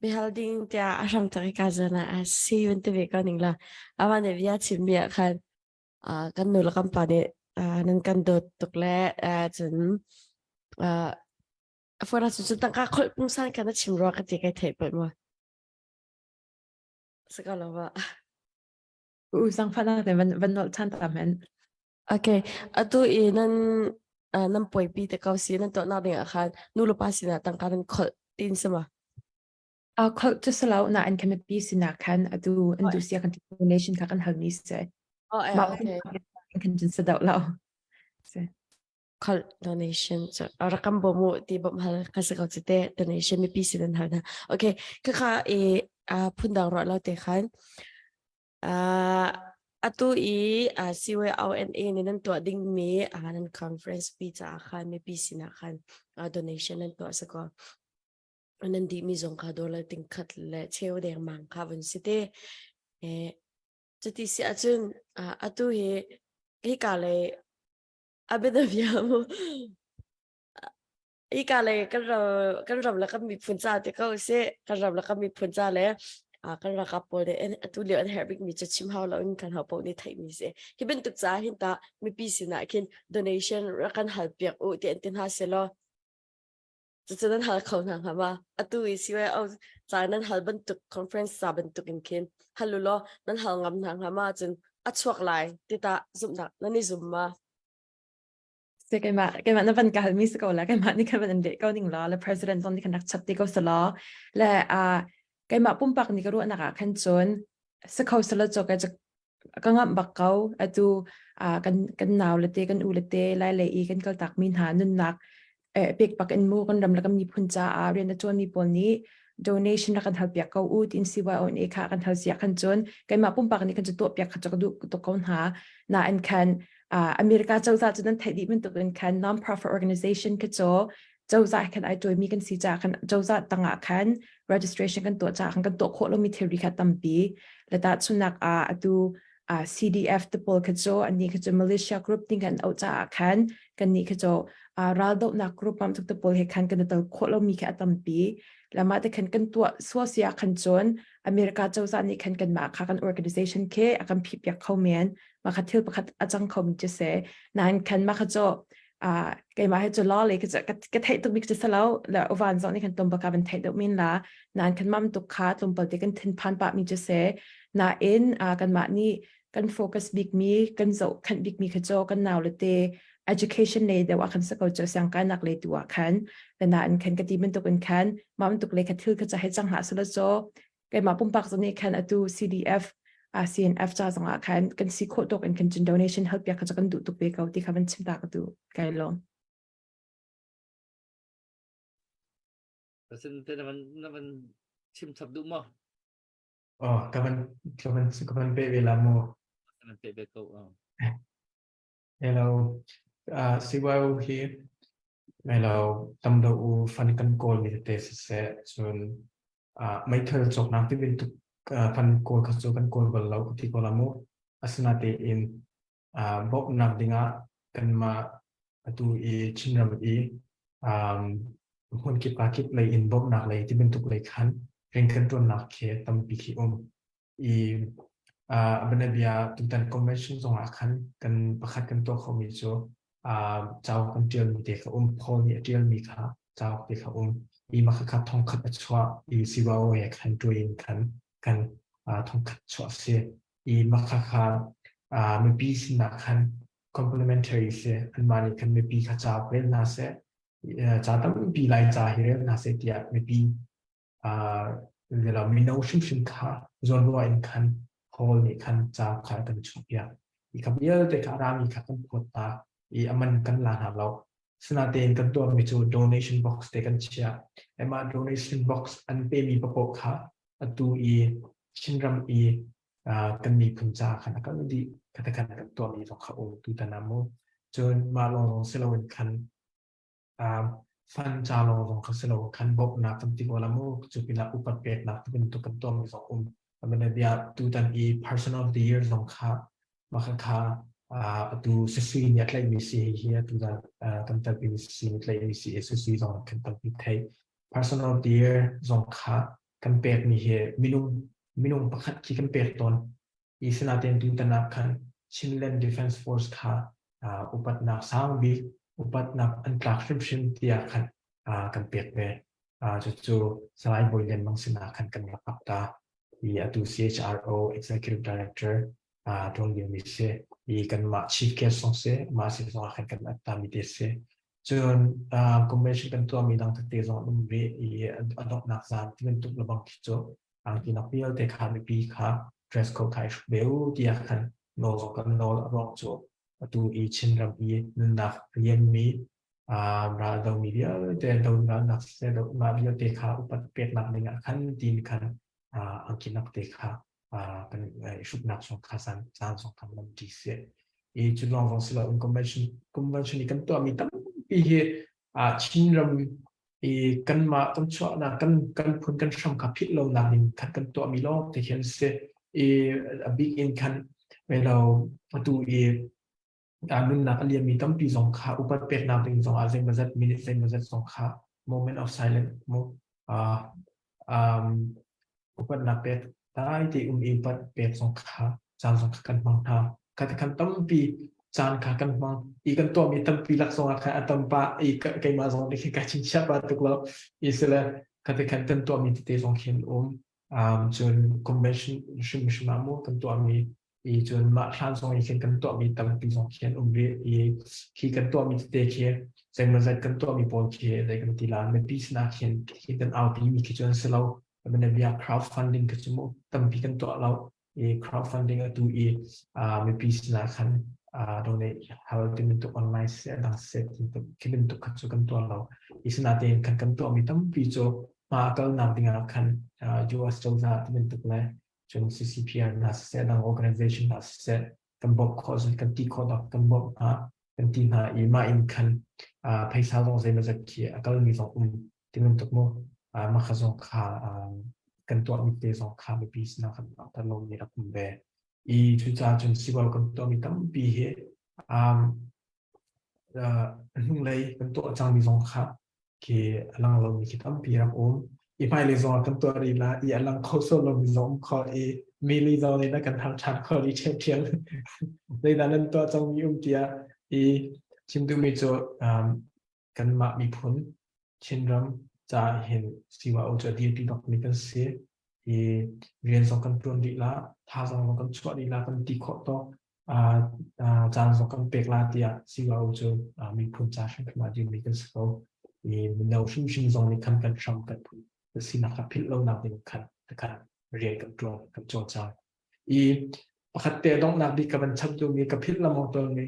E: bihal ding tiah a hram tak i ka zan ah a si van ti ve ko ning la. Ama nih bia chim mi ah khan uh, kan nu le kan pa nih uh, nan kan dawt tuk le uh, cun uh, fuara cu cun tangka kholh pungsan kan na chim rua ka ti kai theih pah maw? Saka lo ba.
C: U zangfahnak te van van nolh ṭhan ta men.
E: Okay, atu i nan uh, nan puaipi te ko si nan tuahnak ding ah khan nu le pa sinah tangka nan kholh tin sama.
C: A kholh cu salo na an kamipi sinah khan atu an du sia kan donation kha kan hal mi se.
E: Oh, eh,
C: Ma
E: okay.
C: kan cun sa dau lo. Se.
E: Kholh donation cu rakam bawm u ti bawmh hal kha si ko cu te donation mipi sin an hal hna. Okay, khakha i uh, phundang ruah lo te khan Uh, atu i uh, CYONA nih nan tuah dingmi uh, nan conference pi caah khan mipi sinah khan uh, donation nan tuah sakaw. Nan dihmi zong kha dollar ting khat le cheu dengmang kha vun si te. Eh, cuti si ahcun uh, atu hi hika le a mu Hika lei kan ram kan ram le kan miphun ca ti ko sih. Kan ram le kan miphun ca le kan ralkap pawl nih atu lio an herh bikmi cu chim hau loin kan ho paoh nih theihmi si. Hi bantuk ca hin tah mipi sinah khin donation rak kan hal piak u ti an ti hna selaw. Cucu nan hal kho hna hnga ma? Atu i CYO ca nan hal bantuk conference ca bantuk in khin hal u law nan hal ngam hna hnga ma cun a chuak lai ti tah zumhnak nan i zum ma?
C: Se keimah keimah na van ka hal mi si ko la keimah nih khan van in leh ko ning law le president zong nih khan rak chap ti ko sa law le a keimah pumpak nih ka ruahnak ah khan cun si kho sala cho ka ka ngamh bak ko. Atu kan kan nau le te kan u le te lai le i kan kaltak mi hna nunnak pek pak in mu kan ram le kan miphun caah rian a tuan mi pawl nih donation rak kan hal piak ko u tin CYONA kha kan hal sia khan cun keimah pumpak nih kan cu tuah piak kha cu ka duh tuk ko hna. Nain khan America cozah cu nan theih dih bantuk in khan non-profit organization kha cu cozah khan ai tuaimi kan si caah khan cozah tangah khan registration kan tuah caah khan kan tuah khawh lomi thilri kha tampi le tahchunhnak ah atu uh, CDF te pawl kha cu annih kha cu militia group ting kan auh caah khan kannih kha cu uh, raldohnak group mam tuk te pawl he khan kan i tel khawh lomi kha a tampi lama te khan kan tuah suasia khan cun America cozah nih khan kanmah kha kan organization khi a kan phih piak kho men mah kha thil pakhat a cang khomi cu si nain khan mah kha cu uh, keimah hi cu law le ka ka theih tuk bik cu salo le uvan zong nih khan tum baka van theih deuh min la nain khan mam tuk kha tlawmpal te kan thinphan pah mi cu si nain uh, kanmah nih kan focus bik mi kan zoh khanh bik mi kha cu kan nau le te education lei deuh ah khan sa ko cu siang kai nak lei tu ah khan le nain khan ka ti bantuk in khan mah bantuk le kha thil kha cha he cang hlah sala cho keimah pumpak zong nih khan atu CDF CNF ca zong ah khan kan si khawh tawk in kan cun donation help piak kha kan duh tuk ve ko ti kha van chim ta ka duh kai lawm.
B: President te na van na van chim chap duh maw?
D: Oh, ka van ka van ka van pe ve la mu.
B: Ka van pe ve ko. Oh.
D: Hello. Uh, CYO hi hello tam do u fan kan kawl mi tete siseh cun meithal cawknak ti bantuk kan kawl kha cu kan kawl bal lo ka ti ko la mu. Asinatein bawmhnak dingah kanmah atu i Chinram i hmunkip kakip lei in bawmhnak lei ti bantuk lei khan rian kan ṭuannak khi tampi khi um. I bianabia tutan convention zongah khan kan pakhat kan tuah khomi cu cauk kan ṭialmi te kha um. Paul nih a ṭialmi kha cauk te kha um. I mah khakha thongkhat a chuah i CYO he khan ṭuai in khan kan thongkhat chuah a si. I mah khakha mipi sinah khan complementary si. Anmah nih khan mipi kha cauk rel hna seh, ca tampi lai ca hi rel hna seh tiah mipi mino hrimhrim kha zawnruah in khan Paul nih khan cauk kha a kan chuahpiak. Hi kha vialte kha a rami kha kan phawt hna i a man kan la hna lo. Sinain kan tuahmi cu donation box te kan chiah. Mah donation box an pemi paoh kha atu i Chinram i kan miphun ca khan a kal dih. Kha khan kan tuahmi zong kha um tutan ah mu. Cun mah lawng si loin khan Fund ca lawng zong kha si lo khan bawmhnak kan ti ko la mu. Cu pinah upat peknak ti bantuk kan tuahmi zong um. Bia tutan i Person of the Year zong kha mah kha atu Sisui nih a tlaihmi si hi atu kan telpimi Sisui nih tlaihmi si i Sisui zong kan tampi theih. Person of the Year zong kha kan pekmi hi minung minung pakhat khi kan pek tawn. I sinain tutan ah khan Chinland Defense Force kha upatnak sang bik upatnak an tlak hrimhrim tiah khan kan pek ve. Cucu Salai Bawi Lian Mang sinah khan kan rak ap ta. I atu CHRO Executive Director tuan liomi si. I kanmah Chief Guest zong si, mah sin zong ah khan kan ap ta mi te si. Cun convention kan tuahmi dang tete zong an um rih i a donghnak zan ti bantuk lebang khi cu angki nak vialte kha mipi kha dress code kha i hruk ve u tiah khan nawl zong kan nawl a ruang cu atu i Chinram i nunnak lianmi raldomi vialte doralnak siseh mah vialte kha upat peknak ding ah khan tin khan angki nak te kha kan i hruknak zong kha caan caan zong kan lam ti si i cu lawng zong si lo in convention convention i kan tuahmi tampi hi Chinram i kanmah kan chuahnak kan kan phun kan hram kha philh lonak ding khan kan tuahmi lawng te khi an si i a bik in khan lo atu i nunnak a liammi tampi zong kha upat peknak ding zong ah zeimawzat minute zeimawzat zong kha moment of silence mu um, upatnak pek dai te um i upat pek zong kha caan zong kha kan hmang hna. Kha khan tampi. Caan kha kan hmang i kan tuahmi tampi lak zongah khan a tam pah i keimah zong nih khin kai chingchiah pah tuk lo. I sile khate khan kan tuahmi tete zong khin um. Um, cun convention hrimhrim ah mu kan tuahmi i cun mah hlan zong i khin kan tuahmi tampi zong khi an um rih i khi kan tuahmi tete khi zeimawzat kan tuahmi pawl khi zei kan ti la mipi sinah khin khi kan aupi mi khi cu an si lo. Bia crowdfunding khi cu mu tampi kan tuah lo i crowdfunding atu i mipi sinah khan donate hal ti bantuk online siseh a dang siseh khi bantuk kha cu kan tuah lo. I sinatein khan kan tuahmi tampi cu hma a kalnak dingah khan US cozah ti bantuk le cun CCPR hna siseh dang organization hna siseh kan bawmh khawh zun kan ti khawh dok kan bawmh hna kan ti hna i mah in khan phaisa zong zeimawzat khi a kalmi zong um ti bantuk mu mah kha zong kha kan tuahmi te zong kha mipi sinah kan langhter lomi rak um ve i cucaah cun sibawi kan tuahmi tampi hi hnunglei kan tuah cangmi zong kha khi a lang lomi khi tampi rak um i hmailei zong ah kan tuah rih la i a lang kho sual lomi zong um kho i mili zong nih na kan hal ṭhan kho rih ṭhiamṭhiam zeidah nan tuah cangmi um tiah i chim duhmi cu kanmah miphun Chinram caah hin CYO cu a dirpi bakmi kan si i rian zong kan ṭuan rih la thazaang zong kan chuah rih la kan ti khawh tawk caan zong kan pek la tiah CYO cu miphun ca hrimhrim ah dirmi kan si ko i mino hrimhrim zong nih khan kan hram kan phun sinak kha philh lonak ding khan khan rian kan ṭuan kan cawlcang I pakhat te donghnak bik ka van chap duhmi ka philh lamong tawnmi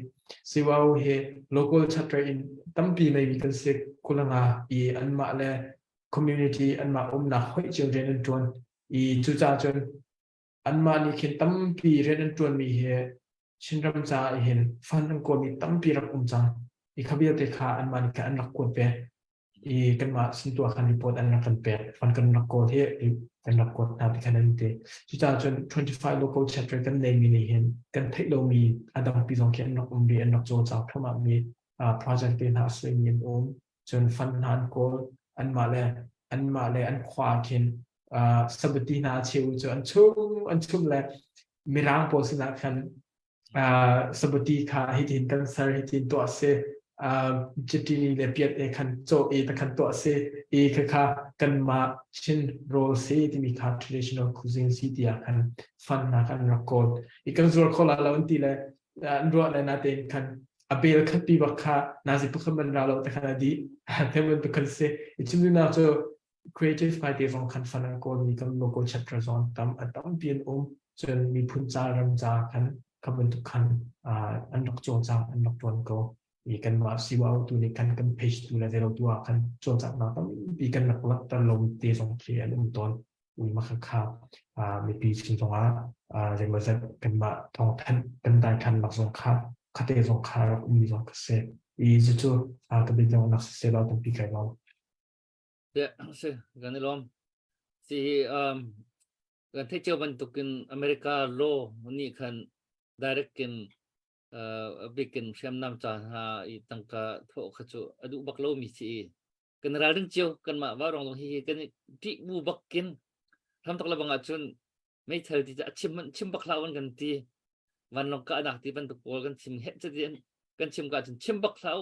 D: CYO hi local chapter in tampi meimi kan si kulanga i anmah le community anmah umnak hoih cio rian an ṭuan i cucaah cun anmah nih khin tampi rian an ṭuanmi hi Chinram caah hin fund an kawlmi tampi rak um cang i kha vialte kha anmah nih khan an rak kuat ve i kanmah sin tuah khan report an rak kan pek fund kan rak kawl hi kan rak kuat hna ti khan an ti cucaah cun 25 local chapter kan neimi nih hin kan theih lomi a dangpi zong khi an rak um rih an rak cawlcang thluahmah mi project te hna a mi an um cun fund hna an kawl anmah le anmah le an khua khin sabati hna cheu cu an chung an chung le mirang pawl sinah khan sabati kha hitin kan ser hitin tuah si chiti le piat e khan caw e ta khan tuah si e kha kha kanmah Chin rawl si timi kha traditional cuisine si tiah khan fund na kan rak kawl i kan zuar kho la lo an ti le an ruah le na tein khan a bel khat pi bak kha nazi pakhat man ra lo ta khan a di theman tu khan si i chimdunak cu creative ngai te zong khan fan an kawlmi kan local chapter zong tam a tampi an um cun miphun ca ram ca khan kha bantuk khan an rak cawlcang an rak tuan ko i kanmah CYO tu nih khan kan page tu le zero tu ah khan cawlcanghnak tampi kan rak langhter lo te zong khi an um tawn ui ma kha kha mipi sin zongah zeimawzat kanmah thawngthanh kan daithan nak zong kha khate zong kha rak ummi zong kha si i cucu ka biadongnak si seh law tampi kai lo
B: Yeah, si kan i lawm. Si um kan theih cio bantukin America law nih khan direct in uh, bikin hriamnam ca hna i tangka thawh kha cu a duh bak lomi si i kan ralring cio kanmah vaurawng zong hi hi kan i ṭih bu bakin hramtak le bang ahcun meithal ti a chim chim bak hlah an kan ti vanlawng kahnak ti bantuk pawl kan chim heh cati kan chim ka cun chim bak hlah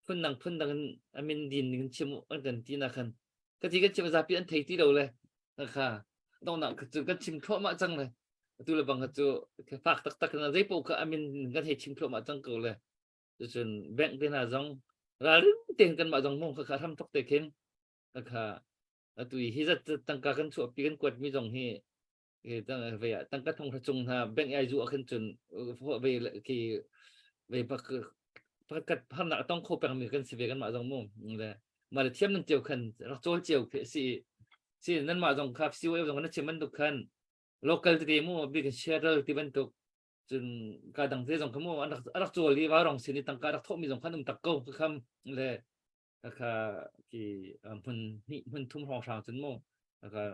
B: phundang phundang in a min din ning chim an kan ti na khan ka ti kan chim zapi an thei ti lo le kha dongnak cu kan chim thluahmah cang le atu le bang cu fak taktak na zei paoh kha amin kan hei chim thluahmah cang ko le cun bank te hna zong ralring tein kanmah zong mong kha kha hram tok te khin kha atu hi zat tangka kan chuahpi kan kuatmi zong hi ve ah tangka thong hra cung hna bank ai zu ah khin cun ve khi ve bak pakhat harnak tong kho pengmi kan si ve kanmah zong mu le mah le thiam nan cio khan rak cawl cio khi si si nan mah zong kha COA zong na chim bantuk khan local tete mu bik Seattle ti bantuk cun ka dang te zong kha mu an rak rak cawl i rong sin i tangka rak thawhmi zong khan um tak ko kham le kha ki hmun hnih hmun thum hrawng hrang cun mu ka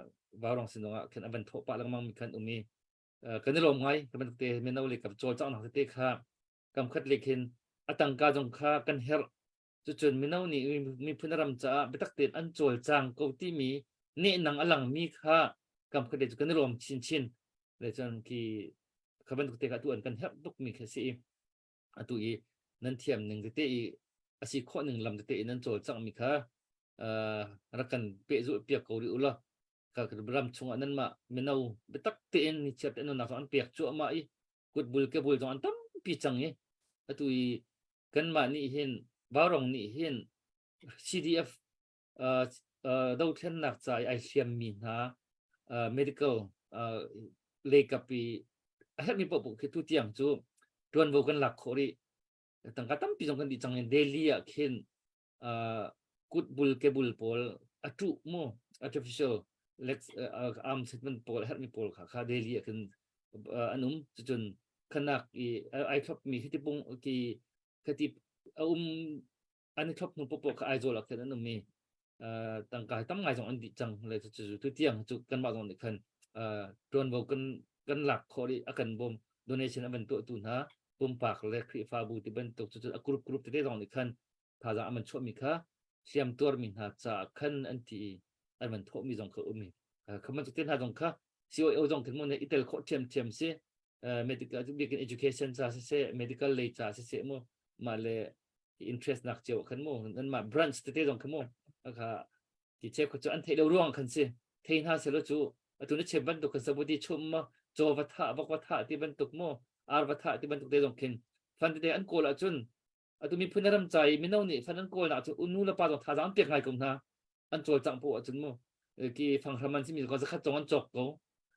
B: vaurong sin zongah khan a van thawh pah lengmang mi khan um i kan i lawm ngai ka bantuk te mino le ka cawlcanghnak tete kha kam khat le khin a tangka zong kha kan herh cucun mino nih miphun ram caah biatak tein an cawlcang ko timi nehnang a langmi kha kam khat le cu kan i lawm chinchin le cun khi kha bantuk te kha tu an kan herh tukmi khi si. Atu i nan thiam ning tete i a si khawh ning lam tete i nan cawlcangh mi kha rak kan pehzulh piak ko rih u law ka ram chungah nanmah mino biatak tein nichiat te nunnak zong an pek cuahmah i kutbul kebul zong an tampi cang i atu i kanmah nih hin Vaurong nih hin CDF uh, uh, dothlennak ca i ai hliammi hna uh, medical uh, leikap i a herhmi paohpaoh khi tu tiang cu tuanvo kan lak khawh rih tangka tampi zong kan dih cang in Delhi ah khin uh, kutbul kebul pawl a tuh mu artificial legs uh, arm treatment pawl herhmi pawl kha kha Delhi ah khin uh, an um cucun khanak i ai thlop mi hiti pung ki khati a um an i thlop hnu popo kha Aizawl ah khin an um i tangka tam ngai zong an dih cang le cu tu tiang cu kanmah zong nih khan tuanvo kan kan lak khawh i a kan bawm donation a van tuahtu hna pumpak le Khrihfabu ti bantuk cu a group group tete zong nih khan thazaang an van chuahmi kha hliam tuarmi hna caah khan an ti i an van thawhmi zong kha um i kha bantuk te hna zong kha COO zong khin mun i tel khawh ṭhiamṭhiam si medical bikin education ca siseh medical lei ca siseh mu mah le interest nak cio khan mu nan mah branch tete zong kha mu kha ti che kho chu an thei lo ruang khan si thei hna selo chu atu na chim bantuk khan sabuti chum ma chaw va tha vok va tha ti bantuk mu ar va tha ti bantuk te zong khin fan tete an kawl ahcun atu miphun ram ca i mino nih fan an kawl nak cu nu le pa zong thazaang an pek ngai ko hna an cawlcangh poh ahcun mu ki fanghram an simi ko zakhat zong an cawk ko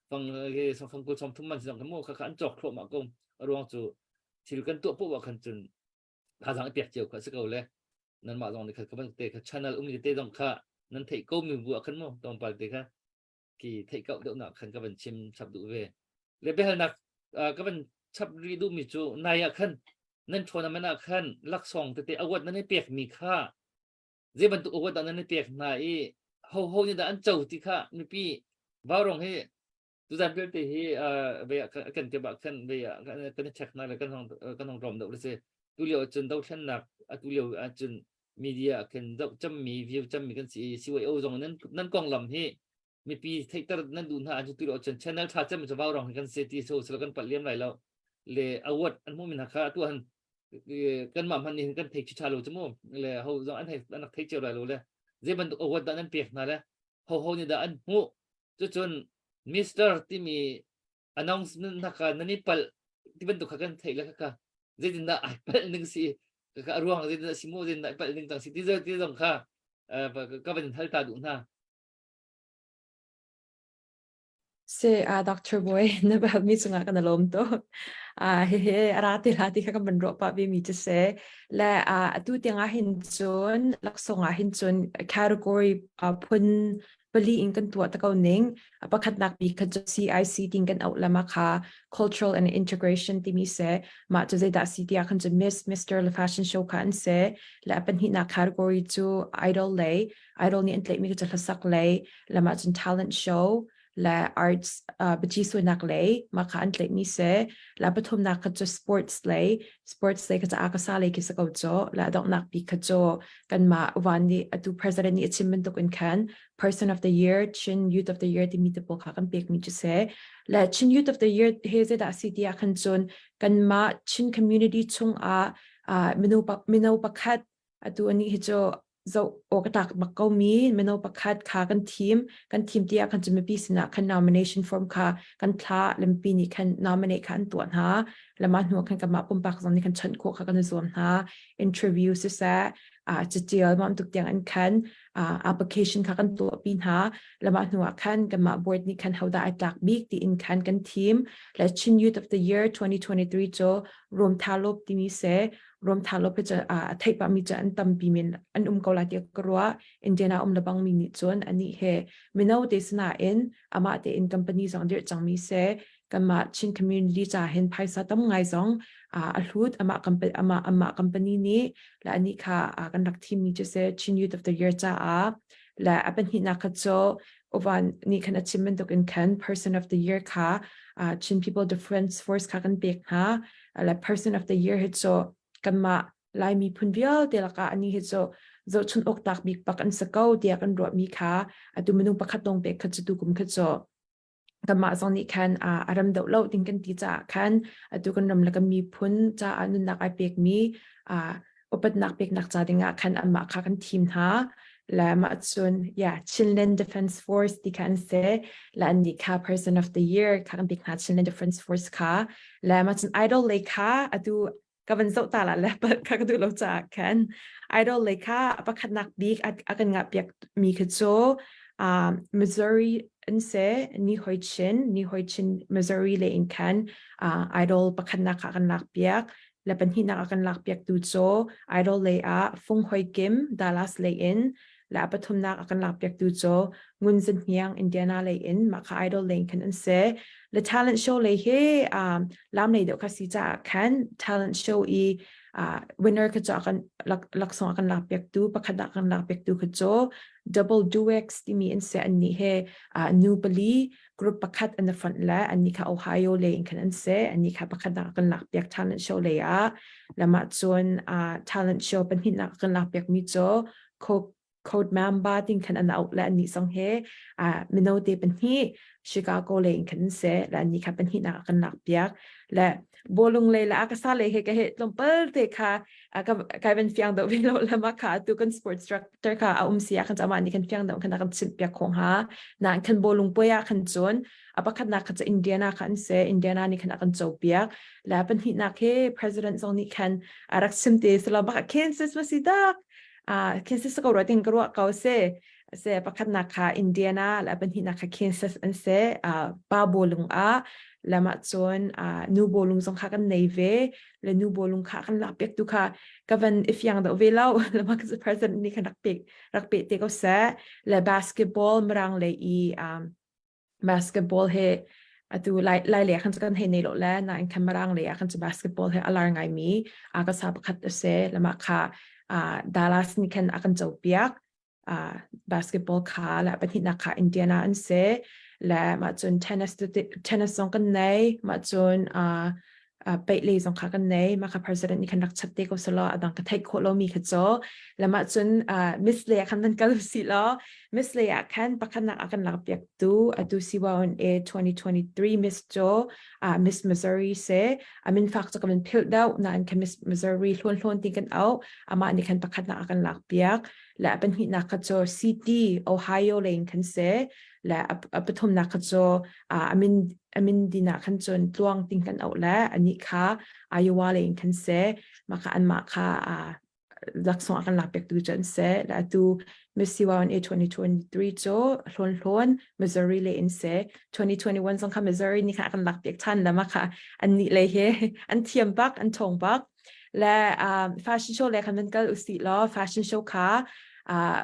B: fang ke fang kul som thum man si zong mu kha kha an cawk thluahmah ko a ruang cu thil kan tuah poh ah khan cun thazaang i pek cio kha si ko le nanmah zong nih kha ka te kha channel um te zong kha nan theih ko mi bu ah khan mu tlawmpal te kha ki theih kau deuh nak khan ka van chim chap duh ve le biahalnak ka van chap ri duh mi cu nai ah khan nan tournament ah khan laksawng tete award nan i pek mi kha zei bantuk award dah nan i pek hna i ho ho nih dah an co ti kha mipi vaurong hi tuzan vialte hi ve kan ke bak khan ve kan i check hna le kan hong kan hong rom deuh le si tu lio cun dothlennak atu lio ahcun media khin zoh cammi view cammi kan si CYO zong nan nan konglam hi mipi theihter nan duh hna ahcun tu lio cun channel tha cem cu vaurong hi kan si ti so sila kan palh liam lai lo le award an hmuh mi hna kha atu han kanmah hmanh nih kan thei ṭha lo cu mu le ho zong an an rak thei cio lai lo le zei bantuk award dah nan pek hna le ho ho nih dah an hmuh cucun Mister timi announcement na kha nan i palh ti bantuk kha kan theih le kha zeitindah ai palh ning si ka a ruang zeitindah si mu zeitindah ai palh ning cang si ti ti zong kha ka van hal ta duh hna
C: Si, uh, Dr. Boy, na bal mi cungah kan lawm tuk. Uh, hehe, a ra ti la ti kha kan van ruah pah ve mi cu si. Le uh, atu tiang ah hin cun, laksawng ah hin cun category uh, phun pali in kan tuah ta ko ning. Pakhatnak bik kha cu CIC tin kan auh lama kha Cultural and Integration timi si. Mah cu zeidah si tiah khan cun Miss, Mr. le Fashion Show kha an si. Le a pahnihnak category cu Idol lei, Idol nih an tlaihmi cu hlasak lei, lamah cun talent show le arts uh, biaci suainak lei mah kha an tlaihmi si la pathumnak kha cu sports lei sports lei kha cu akasa lei khi si ko cu la donghnak bik kha cu kanmah uvan nih atu president nih a chim bantuk in khan person of the year Chin youth of the year timi te pawl kha kan pekmi cu si le Chin youth of the year he zeidah si ti ah khan cun kanmah Chin community chungah uh, mino mino pakhat atu ani hi cu zoh awk a tlak bak ko mi mino pakhat kha kan thim kan thim ti ah khan cu mipi sinah khan nomination form kha kan thla lempi nih khan nominate kha an tuah hna lama hnu khan kanmah pumpak zong nih khan chawnh khawh kha kan i zuam hna interview siseh uh, catial mam tuk tiang an khan uh, application kha kan tuah pi hna lama hnu ah khan kanmah board nih khan hodah ai tlak bik tiin khan kan thim le Chin Youth of the Year 2023 cu Rom Thalop timi se Rom Thalop hi cu a theih pahmi cu an tampi men an um ko lai tiah ka ruah. Indiana um lebang mi nih cun anih he mino te sinain amah tein company zong dirh cangmi se kanmah Chin community ca hin phaisa tam ngai zong a hlut amah company amah amah company nih le anih kha kan rak thimmi cu se Chin Youth of the Year caah le a pahnihnak kha cu Uvan nih khan a chim bantuk in khan Person of the Year kha Chin People Defense Force kha kan pek hna le person of the year hi cu kanmah Laimi phun vialte lakah ani hi cu zohchun awk tlak bik bak an si ko tiah kan ruahmi kha atu minung pakhat lawng pek kha cu tu kum kha cu. Kanmah zong nih khan a ram deuh lo ding kan ti caah khan atu kan ram le kan miphun caah nunnak ai pekmi upatnak peknak ca dingah khan anmah kha kan thim hna. Le mah cun yeah Chinland Defense Force ti kha an si. Le an nih kha Person of the Year kha kan pek hna Chinland Defense Force kha. Le mah cun idol lei kha atu ka van zoh ta la le kha ka duh lo caah khan idol lei kha pakhatnak bik a kan ngah piak mi kha cu Missouri an si ni hoi chin ni hoi chin Missouri le in khan idol pakhatnak kha kan lak piak le pahnihnak a kan lak piak tu cu idol lei ah Fung Hoi Kim Dallas lei in le a pathumnak a kan lak piak tu cu Ngun Zan Hniang Indiana lei in mah kha idol lei khan an si le talent show lei hi um, lam lei deuh kha si caah khan talent show i uh, winner kha cu a kan laksawng a kan lak piak tu pakhat ah kan lak piak tu kha cu double duex timi an si an nih he uh, nu pali group pakhat an front le an nih kha Ohio lei in khan an si an nih kha pakhat ah kan lak piak talent show lei ah lama cun uh, talent show pahnihnak kan lak piak mi cu Code Mamba ting khan an auh le annih zong he mino te pahnih Chicago le in khan se le annih kha pahnih nak kan lak piak le bolung le le akasa le he ka he tlawmpal te kha ka kai van fiang do ve lo le ma kha tu kan sports director kha a um sia kan chama ni kan fiang do kan kan chim piak khong ha na kan bolung poya kan chun a pakhat nak kha cha Indiana kha an se Indiana ni khan a kan cho piak le pahnih nak he president zong nih khan a rak sim te sala bak Kansas ma si dak Ah, Kansas ko ruah ting ka ruah ko si. Se pakhatnak kha Indiana le pahnihnak kha Kansas an si. Ah, pa bawlung ah lamah cun ah, nu bawlung zong kha kan nei ve. Le nu bawlung kha kan lak piak tu kha ka van i fiang deuh ve lo. Lama ka president nih khan rak pek rak pe te ko seh. Le basketball mirang le i um, basketball he atu lai lai le khan kan hei nei lo le nain khan marang le ah khan cu basketball he alar ngai mi a ka sa pakhat ase lama kha Dallas ni khan a kan cho piak basketball kha la pahnihnak kha Indiana an se le ma cun tennis tennis zong kan nei ma cun peih le zong kha kan nei mah kha president nih khan rak chat te ko selaw adang ka theih khawh lomi kha cu lamah cun miss le ah khan nan kal si law miss le ah khan pakhatnak a kan lak piak tu atu CYNA 2023 Miss Jo Miss Missouri se amin fak cu kan philh deuh nain khan Miss Missouri hlawn hlawn ti kan au amah nih khan pakhatnak a kan lak piak le a pahnihnak kha cu City Ohio lane khan se le a pathumnak kha cu amin amin dinah khan cun tluang ting kan auh le anih kha Iowa lei in khan se mah kha anmah kha laksawng a kan lak piak tu cu an si le atu Miss CYNA 2023 cu hlawn hlawn Missouri le in se 2021 zong kha Missouri nih kha a kan lak piak than le mah kha an nih le he an thiam bak an thong bak le fashion show le khan van kal usih law fashion show kha uh,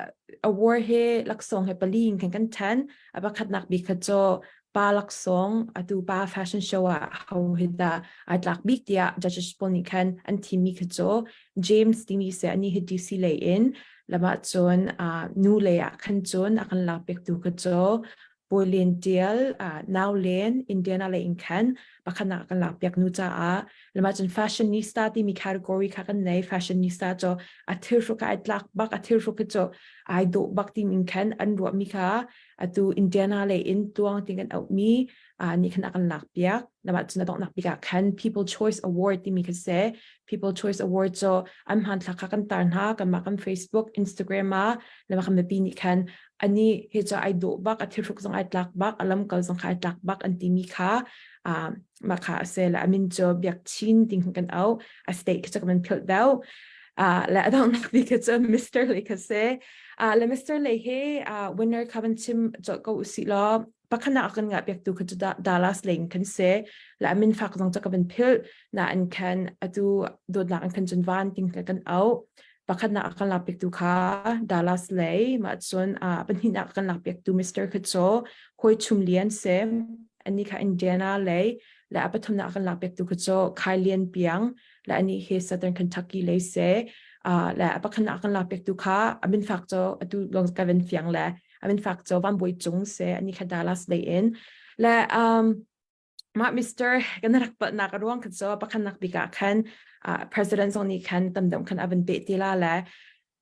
C: award he laksawng he pali in kan kan then a pakhatnak bik kha cu pa laksawng atu pa fashion show ah ho hi dah ai tlak bik tiah judges pawl nih khan an thimmi kha cu James timi se ani hi DC lei in lamah cun uh, nu lei ah khan cun a kan lak pek tu kha cu Pauline Tial uh, Nau Len Indiana lei in khan pakhatnak kan lak piak nu caah lamah cun fashionista timi category kha kan nei fashionista cu a thil hruk ai tlak bak a thil hruk cu ai dawh bak tim in khan an ruah mi kha atu Indiana lei in tuang ting kan auh mi uh, nih khan a kan lak piak lamah cun a donghnak bik ah khan People Choice Award timi kha se People Choice Award cu an hmanthlak kha kan tar hna kanmah kan Facebook Instagram ah lamah kan mipi nih khan ani hi cu ai dawh bak a thilhruk zong ai tlak bak a lamkal zong kha ai tlak bak an timi kha uh, mah kha a si le a min cu Biak Chin ting kan auh a state kha cu kan philh deuh uh, le a donghnak bik kha cu Mr. Le kha si uh, le Mr. Le he uh, winner kha van chim colh ko usih law pakhanak kan ngah piak tu kha cu Dallas leng kan si le a min fak zong cu ka van philh na an khan atu dawtnak an khan cun van ting kan auh pakhatnak a kan lak piaktu kha Dallas lei mah cun uh, pahnihnak a kan lak piaktu Mr. kha cu Hoi Chum Lian si ani kha Indiana lei le a pathumnak a kan lak piaktu kha cu Khai Lian Piang le ani hi Southern Kentucky lei si uh, le a pakhatnak a kan lak piaktu kha a min fak cu atu long ka van fiang le a min fak cu Van Boi Cung si ani kha Dallas lei in le um, Mah Mister kan rak palhnak a ruang kha cu pakhatnak bik ah khan uh, President zong nih khan tam deuh khan a van peh ti la le.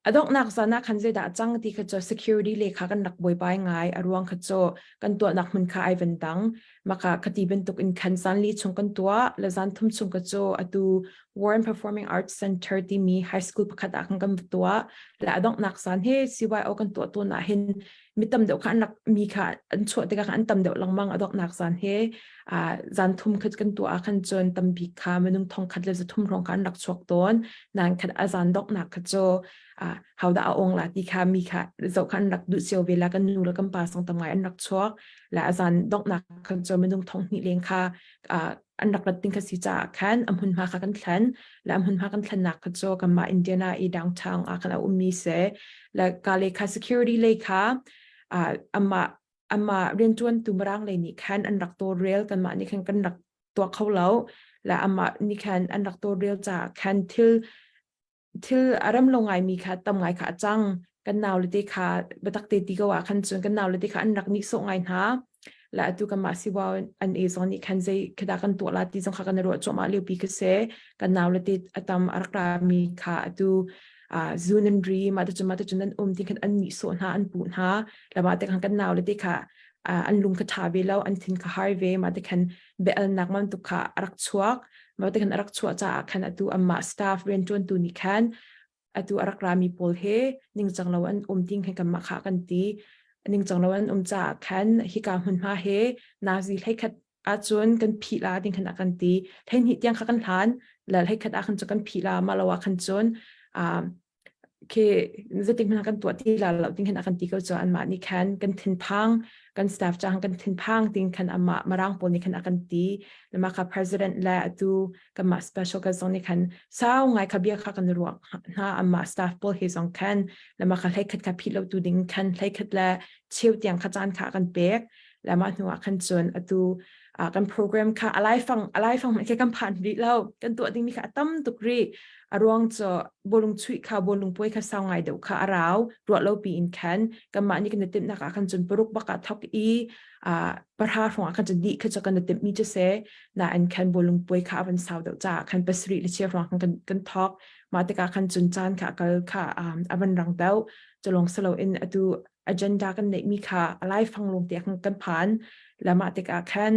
C: A donghnak zan ah khan zeidah a cang ti kha cu security le kha kan rak buaibai ngai. A ruang kha cu kan tuahnak hmun kha ai van dang. Maka khati bantuk in khan zan li chung kan tuah le zan thum chung ka cu atu Warren Performing Arts Center timi high school pakhat ah khan kan va tuah. Le a donghnak zan hi CYO kan tuah tawn ah hin mi tam deuh kha an rak mi kha an chuah tikah khan an tam deuh lengmang a donghnak zan he zan thum khat kan tuah ah khan cun tambik kha minung thong khat le za thum hrawng kha an rak chuak tawn nain khat a zan donghnak kha cu hodah a ong la ti kha mi kha zoh kha an rak duh cio ve la kan nu le kan pa song tam ngai an rak chuak la a zan donghnak khan cu minung thong hnih leng kha an rak rat ding kha si caah khan a hmunhma kha kan thlen le a hmunhma kan thlennak kha cu kanmah Indiana i downtown ah khan a ummi si le ka le kha security lei kha amah amah rianṭuantu mirang lei nih khan an rak tawlrel kanmah nih khan kan rak tuah kho lo le amah nih khan an rak tawlrel caah khan thil thil a rem lo ngaimi kha tam ngai kha a cang. Kan naule te kha biatak te ti ko ah khan cun kan naule te kha an rak nihsawh ngai hna. La atu kanmah siwa an e zong nih khan zei khada kan tuah la ti zong kha kan ruah cuahmah lio pi kha si. Kan naule te a tam a rak rami kha atu zun an ri mah te cun mah te cun an um ti khan an nihsawh hna an puh hna. La mah te khan kan naule te kha an lung kha ṭha ve lo an thin kha har ve mah te khan bia-alnak bantuk kha a rak chuak. Mah te khan a rak chuah caah khan atu anmah staff rianṭuantu nih khan atu a rak rami pawl he ningcang lo an um ding he kanmah kha kan ti. Ningcang lo an um caah khan hika hmunhma he nazi hleikhat ahcun kan phih la ding khan a kan ti. Hleihnih tiang kha kan hlan, le hleikhat ah khan cu kan phih la, mah lo ah khan cun khi zeitik hmanh kan tuah ti la lo ting khan a kan ti ko cu anmah nih khan kan thinphang kan staff ca kan thinphang ting khan amah marang pawl nih khan a kan ti le mah kha president le atu kanmah special ka zong nih khan sau ngai kha bia kha kan ruah hna amah staff pawl he zong khan le mah kha hleikhat kha phih lo tu ding khan hleikhat le cheu tiang kha caan kha kan pek le mah hnu ah khan cun atu kan program kha alai fang alai fang hmanh khi kan phan rih lo kan tuah dingmi kha a tam tuk rih a ruang cu bawlung chuih kha bawlung puai kha sau ngai deuh kha a rau ruah lo pi in khan kanmah nih kan i timhnak ah khan cun paruk bak ah thok i pahra hrawng ah khan cun dih kha cu kan i timhmi cu si nain khan bawlung puai kha a van sau deuh caah khan pasarih le chia hrawng khan kan kan thok mah tikah khan cun caan kha kal kha a van rang deuh cu lawng si loin atu agenda kan neihmi kha a laifang lung te kan kan phan le mah tikah khan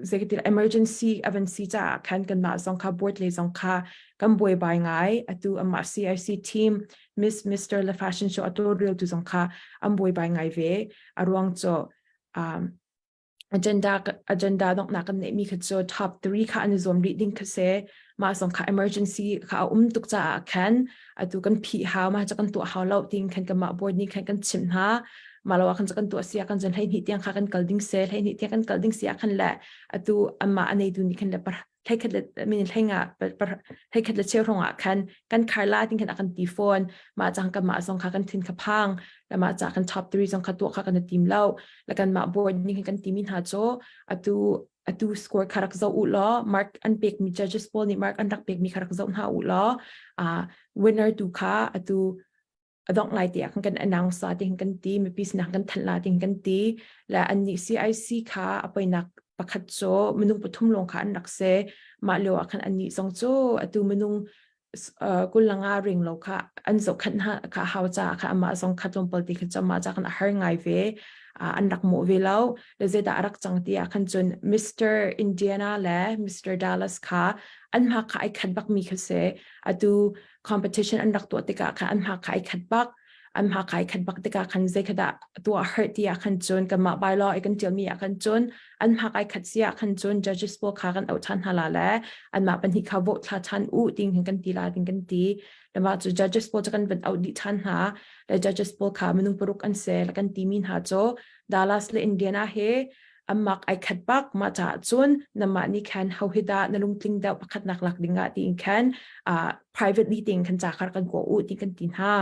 C: zeitin emergency a van si caah khan kanmah zong kha board le zong kha kan buaibai ngai atu amah CIC team Miss Mr. Le Fashion Show atu real tu zong kha an buaibai ngai ve a ruang cu um, agenda agenda donghnak kan neihmi kha cu top 3 kha an i zuam rih ding kha si mah zong kha emergency kha a um tuk caah khan atu kan phih hau mah cu kan tuah hau lo ting khan kanmah board nih khan kan chimh hna mah lo ah khan cu kan tuah si ah kan cun 12 tiang kha kan kal ding si 12 tiang kan kal ding si ah khan le atu amah a neitu nih khan le hleikhat le min hleinga hleikhat le cheu hrawng ah khan kan khar la ting khan a kan ti fawn mah cang kan mah zong kha kan thin kha phang le mah ca kan top 3 zong kha tuah kha kan tim lo le kan mah board ning kan timi hna cu atu atu score kha rak zoh u law mark an pek mi judges pawl nih mark an rak pek mi kha rak zoh hna u law winner tu kha atu a dongh lai tiah kan kan announce la tihin kan ti mipi sinah kan thanh la tihin kan ti le annih CIC kha a poinak pakhat cu minung pathum lawng kha an rak si mah lio ah khan annih zong cu atu minung kul langa ring lo kha an zohkhenh hna kha hau ca kha amah zong kha tlawmpal ti kha mah ca khan a har ngai ve an rak mawh ve lo le zeidah a rak cang ti ah khan cun Mr. Indiana le Mr. Dallas kha an hma kha ai khat bak mi kha si atu competition an rak tuah tikah khan an hma kai khat bak an hma kai khat bak tikah khan zei kha dah tuah hurt ti ah khan cun kanmah bylaw i kan tialmi ah khan cun an hma kai khat si ah khan cun judges pawl kha kan auh ṭhan hna la le anmah pahnih kha vote thla ṭhan u ting hin kan ti la ting kan ti le mah cu judges pawl cu kan van auh dih ṭhan hna le judges pawl kha minung paruk an si le kan timi hna cu Dallas le Indiana he Ammak ai khat bak mah caah cun namah nih khan ho hi dah na lungtling deuh pakhatnak lak dingah tiin khan uh, privately ting khan ca kha kan kua u ti kan ti hna.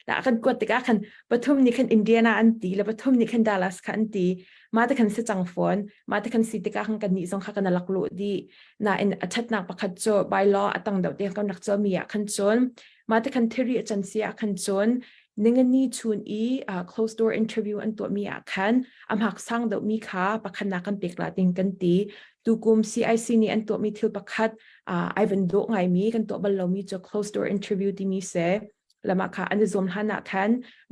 C: La kan kuat tikah khan pathum nih khan Indiana an ti le pathum nih khan Dallas kha an ti. Ma te khan si cang fawn. Ma te khan si tikah khan kan nih zong kha kan lak lu di. Na in a thatnak pakhat cu by law a tang deuh te kan rak mi ah khan cun ma te khan theory a chan si ah khan cun Ningani chun i uh, closed door interview an tuahmi ah khan a hmak sang deuhmi kha pakhatnak kan pek la ding kan ti. Tukum CIC nih an tuahmi thil pakhat uh, ai van dawh ngaimi kan tuah bal lomi cu closed door interview timi si. Lama kha an i zuam hlan ah khan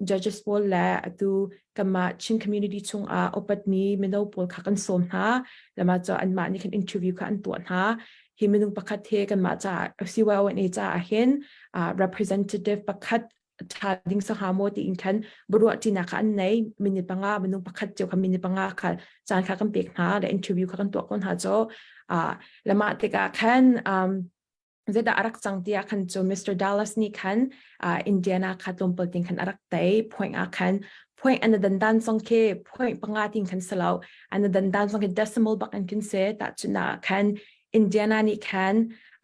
C: judges pawl le atu kanmah Chin community chungah upatmi mino pawl kha kan sawm hna. Lama cu anmah nih khan interview kha an tuah hna. Hi minung pakhat he kanmah caah CYONA caah hin representative pakhat ṭha ding sa hnga maw tiin khan biaruah ṭinak kha an nei. Minute panga minung pakhat cio kha minute panga kha caan kha kan pek hna le interview kha kan tuah ko hna cu. Le mah tikah khan zeidah a rak cang tiah khan cu Mr. Dallas nih khan Indiana kha tlawmpal ting khan a rak tei point ah khan point an dan dan zong khi point panga ting khan si lo an dan dan zong khi decimal bak an kin se ta chuna khan Indiana nih khan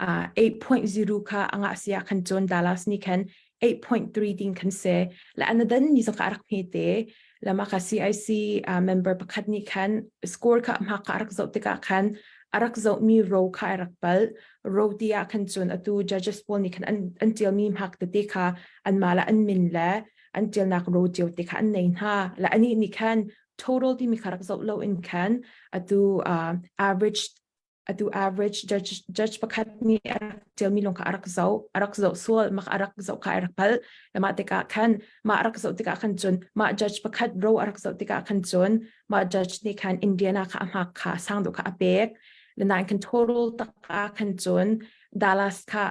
C: 8.0 kha anga sia khan cun Dallas nih khan 8.3 ding kan si. Le an dan mi zong kha a rak hme te. Le mah kha CIC uh, member pakhat nih khan score kha hma kha a rak zoh tikah khan a rak zohmi row kha a rak pal. Row ti ah khan cun atu judges pawl nih khan an, an tialmi hmak tete kha anmah le an min le an tialnak row cio te kha an nei hna. Le anih nih khan total timi kha rak zoh lo in khan atu uh, average atu average judge judge pakhat nih a rak ṭialmi lawng kha a rak zoh a rak zoh sual mah a rak zoh kha a rak palh le mah tikah khan mah a rak zoh tikah khan cun mah judge pakhat ro a rak zoh tikah khan cun mah judge nih khan Indiana kha a hmak kha sang deuh kha a pek le nain khan total tak ah khan cun Dallas kha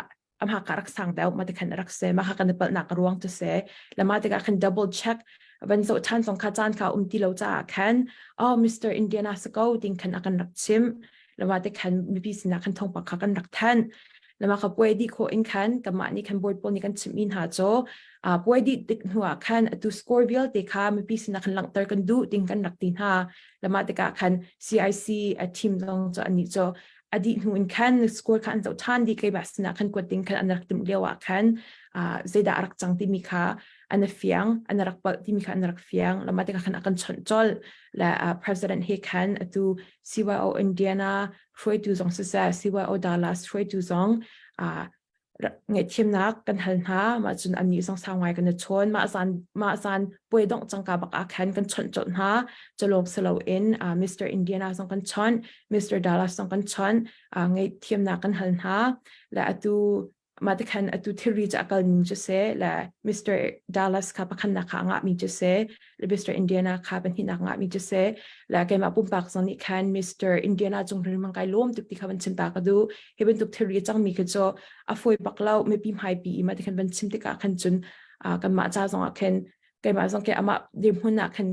C: amah ka rak sang deuh ma te khan rak se ma kha kan palnak ruang tu se la ma te ka khan double check van zo than song kha chan kha um ti lo cha khan oh Mr Indiana sa ko ting khan akan rak chim la ma te khan mipi sina khan thong pa kha kan rak than la ma kha puai di kho in khan kama ni khan board pol ni kan chim in ha cho a puai di tik hnuah khan atu score vialte kha mipi sina khan langter kan du ting kan rak ti hna la ma te ka khan CIC a team zong cho ani cho a dih hnu in khan score kha an zoh ṭhan dih keimah sinah khan kuat ding khan an rak timh lio ah khan zeidah a rak cang timi kha an fiang an rak palh timi kha an rak fiang lama tikah khan a kan chawnh colh le president he khan atu CYO Indiana hruaitu zong siseh CYO Dallas hruaitu zong ngaihthiamnak kan hal hna mah cun annih zong sau ngai kan i chawn mah zan mah zan puai dongh cangka bak ah khan kan chawnh colh hna culawng si loin Mr. Indiana zong kan chawnh Mr. Dallas zong kan chawnh ngaihthiamnak kan hal hna le atu mah te khan atu thilri cu a kal ning cu si le Mr. Dallas kha pakhatnak kha a ngahmi cu si le Mr. Indiana kha pahnihnak ngahmi cu si le keimah pumpak zong nih khan Mr. Indiana cung hrimhrim kai lawm tuk ti kha van chim ta ka duh hi bantuk thilri cangmi khi cu a fawi bak lo mipi hmaipi i mah ti khan van chim tikah khan cun kanmah ca zong ah khin keimah zong khi amah dirhmun ah khan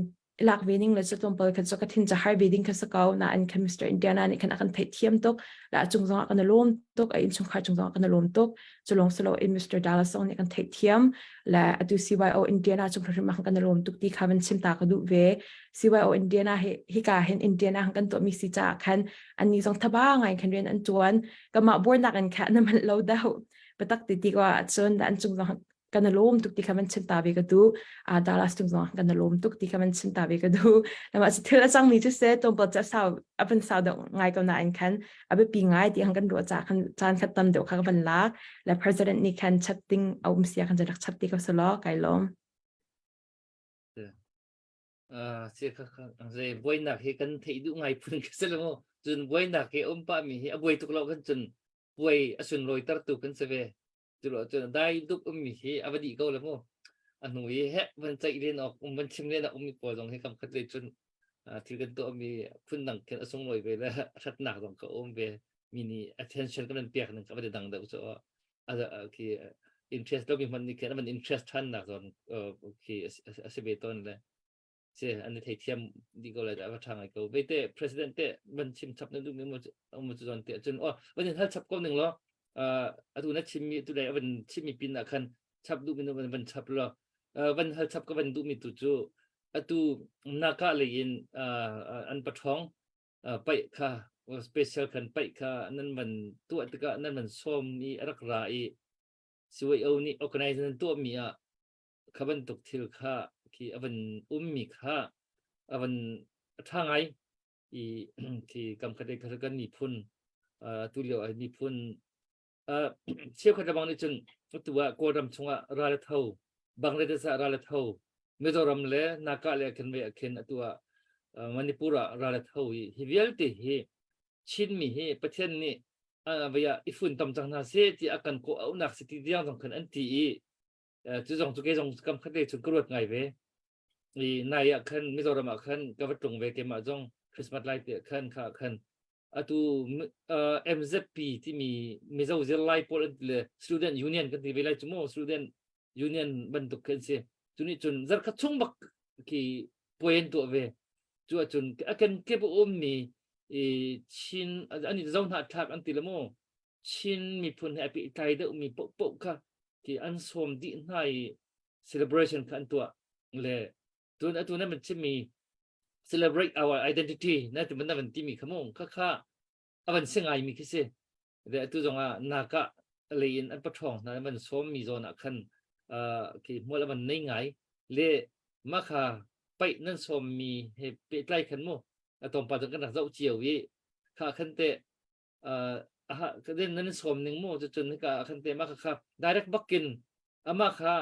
C: lak ve ning le cu tlawmpal khan cu ka thin ca har ve ding kha si ko nain khan Mr. Indiana nih khan a kan theihthiam tuk la a cung zong ah kan lawm tuk a innchungkhar cung zong ah kan lawm tuk cu lawng si lo in Mr. Dallas zong nih kan theihthiam le atu CYO Indiana cung hrim ah kan lawm tuk ti kha van chim ta ka duh ve CYO Indiana hi hika hin Indiana kan tuahmi si caah khan annih zong thaba ngai khan rian an ṭuan kamah buarnak in kha na manh lo deuh biatak ti ti ko ahcun an cung zong kan lawm tuk ti kha van chim ta ve ka duh a Dallas cung zong kan lawm tuk ti kha van chim ta ve ka duh lama cu thil a cangmi cu se tlawmpal ca sau a van sau deuh ngai ko nain khan a biapi ngai ti kan ruah ca khan caan khat tam deuh kha ka van lak le president nih khan chap ding a um sia khan rak chap ti ko selaw kai lawm
B: Zei buainak hi kan theih duh ngai phun ka si lo mu. Cun buainak hi um pah mi hi a buai tuk lo kan cun buai a sunlawi tertu kan si ve. Cu lo cun dai dup ummi hi a va dih ko le mu. A hnu i heh van ceih len awk um van chim len awk ummi pawl zong hi kam khat lei cun thil kan tuahmi phun dang khin a sunglawi ve le a ṭhatnak zong ka um ve. Mi nih attention kan van pek ning ka va dang deuh cu khi interest lomi hmanh nih khin an interest ṭhannak zawn khi a si ve tawn le si an i theithiam dih ko lai dah va ṭha ngai ko ve te president te van chim chap na duhmi mu mu cu zawn te cun oh van in hal chap ko ning law atu na chimmi tu lei van chimmi pin ah khan chap duhmi nu van van chap law van hal chap ka van duhmi tu cu atu naka lei in an paṭhawng paih kha special khan paih kha nan van tuah tikah nan van sawm i a rak ra i CYO nih organize nan tuahmi ah kha bantuk thil kha khi a van ummi kha a van ṭha ngai i khi kam khat khat kan miphun tu lio ah miphun cheukhat lebang nih cun atu ah Kawlram chungah ral a tho Bangladesh ah ral a tho Mizoram le Naka le khin ve khin atu ah Manipur ah ral a tho i hi vialte hi Chinmi hi Pathian nih vei ah i funtom cang hna seh ti a kan kawh auhnak si ti tiang zong khan an ti i. Cu zong cu ke zong kam khat te chun ka ruat ngai ve. I nai ah khan Mizoram ah khan ka va tlung ve keimah zong Christmas lai te khan kha khan atu MZP timi Mizo zirlai pawl an ti le student union kan ti ve lai cu mu student union bantuk kan si. Cu nih cun zarkhat chung bak khi puai an tuah ve. Cu ahcun a ken kep a ummi i Chin an i zo hnahthlak an ti le mu Chin miphun he a pehtlai deuhmi paohpaoh kha ti an sawm dih hna i celebration kha an tuah le tun atu na van chimmi celebrate our identity na ti na van timi kha mu kha kha a van si ngaimi khi si le atu zong ah naka lei in an paṭhawng hna an van sawm mi zawn ah khan khi hmual a van nei ngai le mah kha paih nan sawm mi he pehtlai khan mu a tlawmpal cun kan rak zoh cio i kha khan te aha ka den nan sawm ning mu cucun hika khan te mah kha direct bakin amah kha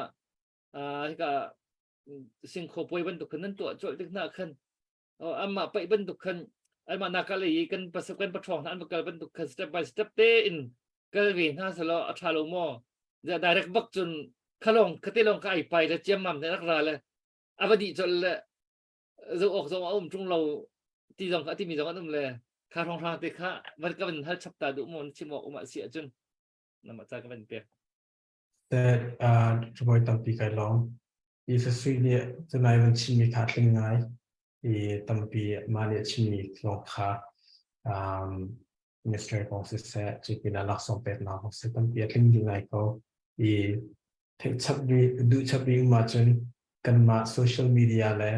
B: hika singkhaw puai bantuk khan nan tuah colh tik hna khan amah paih bantuk khan anmah naka lei i kan pasal kan paṭhawng hna an va kal bantuk khan step by step te in kal ve hna selaw a ṭha lo maw direct bak cun khalong khate long ka ai pai le ciammam ne rak ra le a va dih colh le zo awk zong a um ṭung lo ti zong kha timi zong an um le kha hrawnghrang te kha van ka van hal chap ta duh maw na chim awk um ah si ahcun namah ca ka van pek.
D: That uh, tampi kai lawm. I sasui nih tunai van chimmi kha tling ngai i tampi mah nih a chimmi zong kha um, Mr. kong siseh cu pinah laksawng peknak kong siseh tampi a tling dih ngai ko i theih chap rih duh chap rih um ahcun kanmah social media le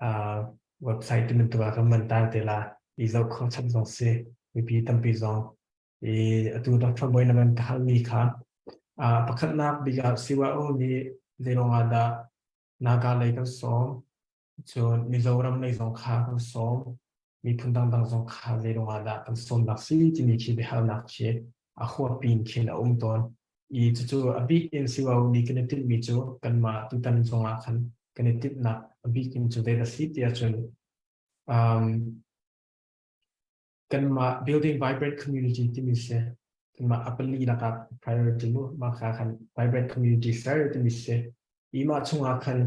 D: uh, website ti bantuk ah kan van tar te la i zoh kho chap zong si mipi tampi zong i atu Dr. Boy na van ka halmi kha uh, pakhatnak bik ah CYO nih zeilong ah dah Naga lei kan sawm cun Mizoram lei zong kha kan sawm miphun dangdang zong kha zeilong ah dah kan sawmnak si timi khi biahalnak khi a huapi in khin a um tawn i cucu a bik in CYO nih kan i tinhmi cu kanmah tutan zong ah khan kan i tinhnak a bik in cu zei a si tiah cun um, kanmah building vibrant community timi si kanmah a pali lakah priority mu mah kha khan vibrant community ser timi si i mah chungah khan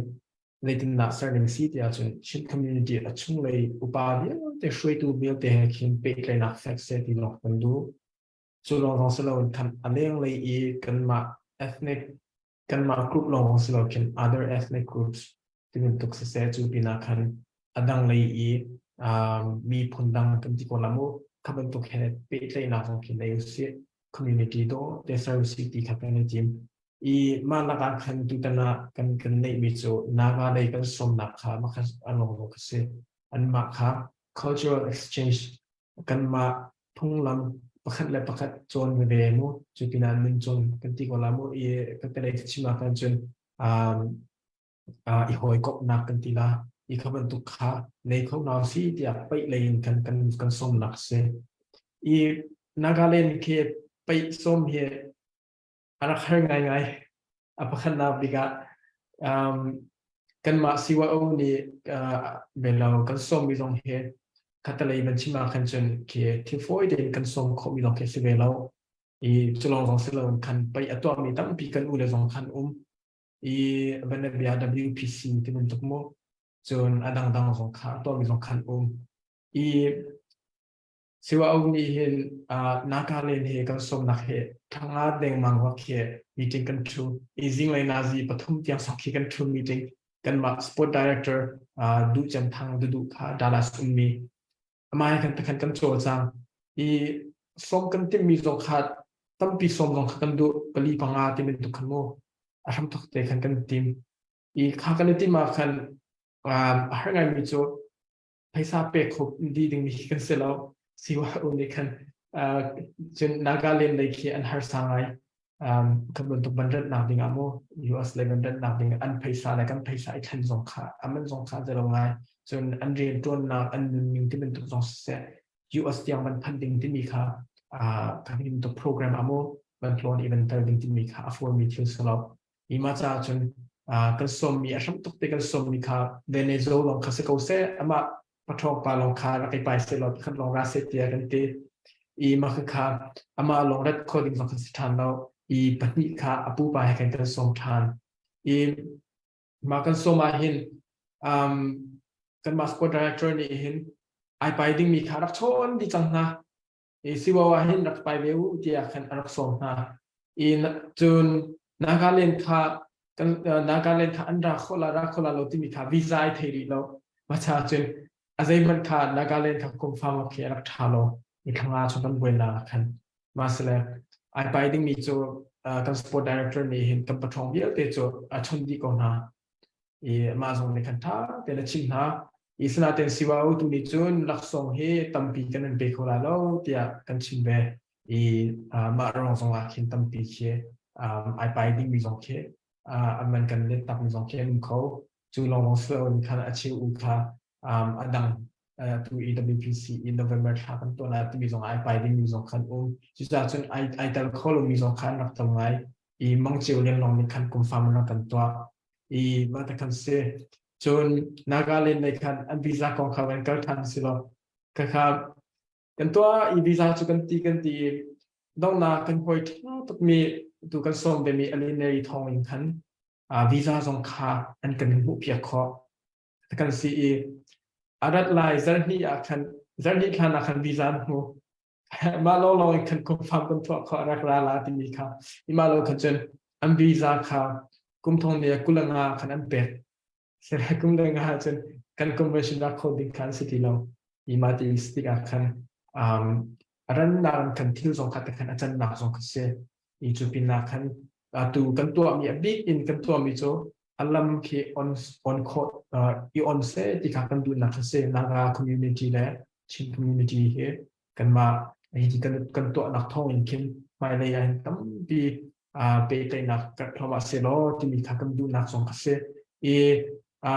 D: zeitindah ser ning si tiah cun Chin community a chunglei upa vialte hruaitu vialte he khin pehtlaihnak fek seh ti lawng kan duh cu lawng zong si loin khan a lenglei i kanmah ethnic kanmah group lawng si lo khin other ethnic groups ti bantuk siseh cu pinah khan a dang lei i um, miphun dang kan ti ko la mu kha bantuk he pehtlaihnak zong khin nei usih community do te service ti kha kan i tim i mah lakah khan tutan ah kan kan neihmi cu Naga lei kan sawmnak kha mah kha an lawng ka si anmah kha cultural exchange kanmah phunglam pakhat le pakhat cawn veve mu cu pinah nun cawn kan ti ko la mu i kan te lei chim ah khan cun um, uh, i hawikomhnak kan ti la i kha bantuk kha nei kho na si tiah paih lei in kan kan kan sawmnak si i Nagaland khi paih sawm hi a rak har ngaingai. A pakhatnak bik ah um, kanmah CYO nih uh, belo kan sawmmi zong hi khatalei van chim ah khan cun khi thil fawi tein kan sawm khawhmi zong khi si ve lo. I culong zong si lo khan pei a tuahmi tampi kan u le zong khan um. I banabia WPC ti bantuk mu cun a dangdang zong kha a tuahmi zong khan um. I CYO nih hin uh, Nagaland he kan sawmnak he thanga dengmang wak he meeting kan thu. I zinglei nazi pathum tiang sok khi kan thu meeting. Kanmah sport director uh, Du Cem Thang du du kha Dallas ummi amai kan takhan kan cawl cang. I sawm kan timmi zong kha tampi sawm zong kha kan duh pali panga ti min tu khan mu a hram thok te khan kan tim. I kha kan i tim ah khan um, a har ngaimi cu phaisa pek kho di dingmi khi kan si lo CYO nih khan cun Nagaland lei khi an harsa ngai um, kan bantuk ban ratnak ding ah mu US lei ban ratnak ding an phaisa le kan phaisa i thlen zong kha aman zong kha zelo ngai cun an rian tuannak an nunning ti bantuk zong siseh US tiang van phanh ding timi kha uh, kan bantuk program amu van tlawn i van tel ding timi kha a fawi thil si lo Mima caah cun kan sawmmi a hram tuk te kan sawmmi kha Venezuela lawng kha si ko seh amah paṭhawng pa lawng kha rak i pai seh law pakhat lawng ra seh tiah kan ti. I mah kha amah lawng rat kho ding zong kha si ṭhan lo. I pahnih kha a pupa he kan kan sawm ṭhan. I mah kan sawm ah hin um, kanmah sport director nih hin ai pai dingmi kha rak chawn dih cang hna. I siwo ah hin rak pai ve u tiah khan a rak sawm hna. I cun Nagaland kha kan Nagaland kha an ra kho la ra kho la lo timi kha visa ai thei rih lo. Macha cun a zeihmanh kha Nagaland kha confirm khi a rak ṭha lo. I thanga chung kan buainak khan Masile ai pai dingmi cu kan sport director nih hin kan paṭhawng vialte cu a chawnh dih ko hna. I mah zong nih khan ṭha tein a chimh hna. I sinain CYO tu nih cun laksawng hi tampi kan in pe kho lai lo tiah kan chim ve. I mah ruang zong ah khin tampi khi ai pai dingmi zong khi a man kan let takmi zong khi an um kho. Cu lawnglawng si loin khan a cheu u kha a dang tu EWPC in November thla kan tuah lai timi zong ai pai dingmi zong khan um. Cucaah cun ai ai tel kho lomi zong khan rak tam ngai. I mang ceu len lawng nih khan kum fam rak kan tuah. I mah te khan si. Cun Nagaland lei khan an visa kong kha van kal than si lo. Khakha kan tuah i visa cu kan ti kan ti donghnak kan hawi ṭha tukmi tu kan sawm vemi Alinary thawng in khan visa zong kha an kan hmuh piak khawh. Kan si i a rat lai zarhnih ah khan zarhnih thlan ah khan visa an hmu. Mah lawnglawng in khan confirm kan tuah khawh rak ra la timi kha. I mah lo khan cun an visa kha kum thong ne kulanga khan an pek. Sera kum le nga cun kan convention rak kho ding khan si ti lo. I mah ti stick ah khan um, a rannak kan thil zong kha te khan a cannak zong kha si. I cu pinah khan atu kan tuahmi a bik in kan tuahmi cu a lam khi on on khawh i on seh ti kha kan duhnak a si. Naga community le Chin community hi kanmah hi kan kan tuahnak thawng in khin hmailei ah hin tampi pehtlaihnak kan thawm ah selaw timi kha kan duhnak zong kha si. I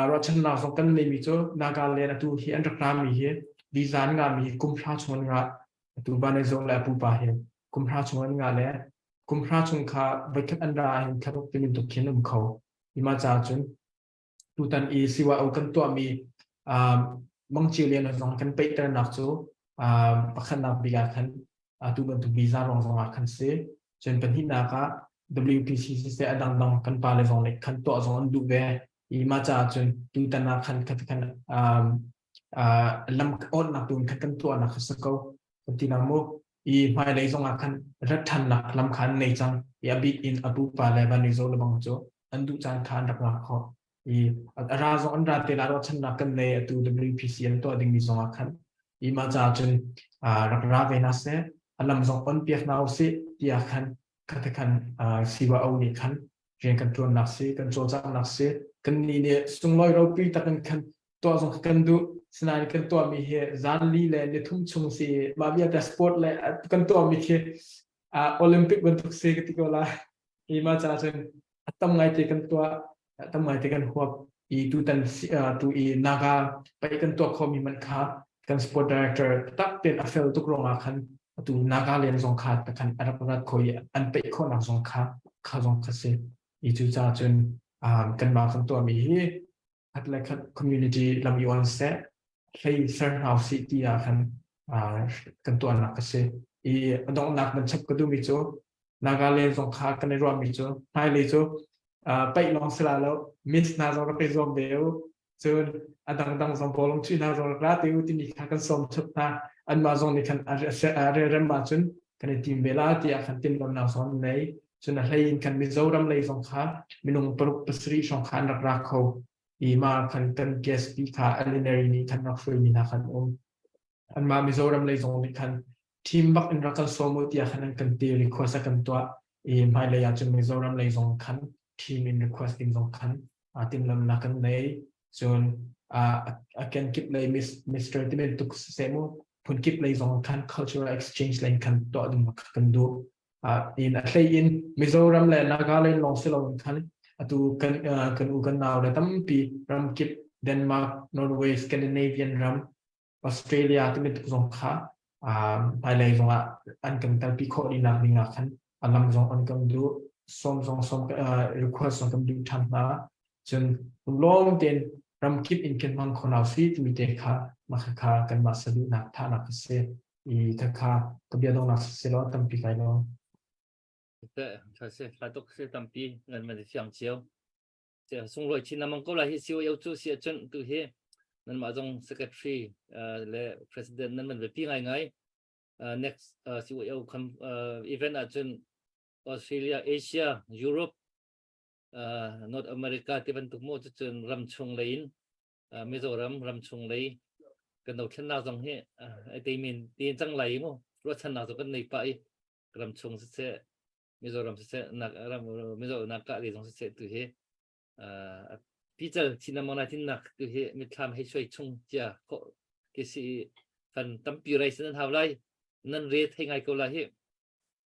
D: ruahchannak zong kan neimi cu Nagaland atu hi an rak rami hi visa an ngahmi hi kum hra chung an ngah. Atu Banai zong le a pupa hi kum hra chung an ngah le kum hra chung kha voikhat an ra ahhin thlaruk timin tuk khin um kho. I mah caah cun tutan i CYO kan tuahmi Mangci Lian zong kan peihternak cu pakhatnak bik ah khan atu bantuk visa ruang zong ah khan si. Cun pahnihnak ah WPC siseh a dangdang kan pale zong nih khan tuah zong an duh ve. I mah caah cun tutan ah khan khat khan lam awnnak tu in khan kan tuahnak kha si ko. Kan ti na mu. I hmailei zong ah khan rat ṭhannak lam kha an nei cang. I a bik in a pupa le van zo le bang cu an duh caan kha an rak ngah khawh. I a ra zong an ra te la ruahchannak kan nei atu WPC an tuah dingmi zong ah khan i mah caah cun rak ra ve na seh a lam zong on piak hna usih tiah khan kha khan CYO nih khan rian kan ṭuannak si kan cawlcanghnak si kan nih nih sunglawi ropi tak in khan tuah zong kan duh sinain kan tuahmi hi zanli le nithum chung si mah vialte sport le kan tuahmi khi Olympic bantuk si ka ti ko lai hi mah caah cun a tam ngaite kan tuah a tam ngaite kan huap i tutan tu i Naga paih kan tuah khomi man kha kan sport director tak ten a fel tuk ruangah khan atu Nagaland zong kha khan a rak rat kho i an peih khawhnak zong kha kha zong kha si i cu caah cun kanmah kan tuahmi hi khat le khat community lam i on seh hlei ser hna usih ti ah khan kan tuahnak a si i a donghnak van chap ka duhmi cu Nagaland zong kha kan i ruahmi cu hmailei cu paih lawng si la lo miss hna zong rak i zuam ve u cun a dangdang zong bawlung chuih hna zong rak ra te u timi kha kan sawm chap hna anmah zong nih khan a relrem ahcun kan i tim ve la tiah khan timhlamnak zong an nei cun a hlei in khan Mizoram lei zong kha minung paruk pasarih hrawng kha an rak ra kho i mah khan kan guest pi kha Alinary nih khan rak hruaimi hna khan um anmah Mizoram lei zong nih khan team bak in rak kan sawm u tiah khan an kan ti request a kan tuah i hmailei ah cun Mizoram lei zong khan team in request ding zong khan timhlamnak kan nei cun a kenkip lei Mr. Tibantuk siseh mu phunkip lei zong khan cultural exchange lei khan tuah ding kan duh in a hlei in Mizoram le Nagaland lawng si loin khan atu kan kan u kan nau le tampi ramkip Denmark, Norway, Scandinavian ram Australia tibantuk zong kha hmailei zong ah an kan kalpi khawh dihnak ding ah khan a lam zong an kan duh sawm zong sawm request zong kan duh ṭhan hna cun lawng tein ramkip in kan hmang kho hna si timi te kha mah kha kanmah saduhnak thahnak a si i khakha ka bia donghnak si law tampi kai law
B: Tha se, tha tuk se tampi ngan man fiang cio. Sunglawi chin lamang ko lai hi COO cu si ahcun tu hi nanmah zong secretary le president nan man biapi ngaingai. Next COO event ahcun Australia, Asia, Europe, North America ti bantuk mu cucun ram chung lei in Mizoram ram chung lei kan dothlennak zong hi ai te min ti cang lai mu ruahchannak zong kan nei pah i ram chung siseh Mizoram siseh nak ram Mizo nak ka le zong siseh tu hi pical chin among lai tin nak tu hi mitthlam hei suai chung cia kho ke si fan tampi rai sin nan hau lai nan re thei ngai ko lai hi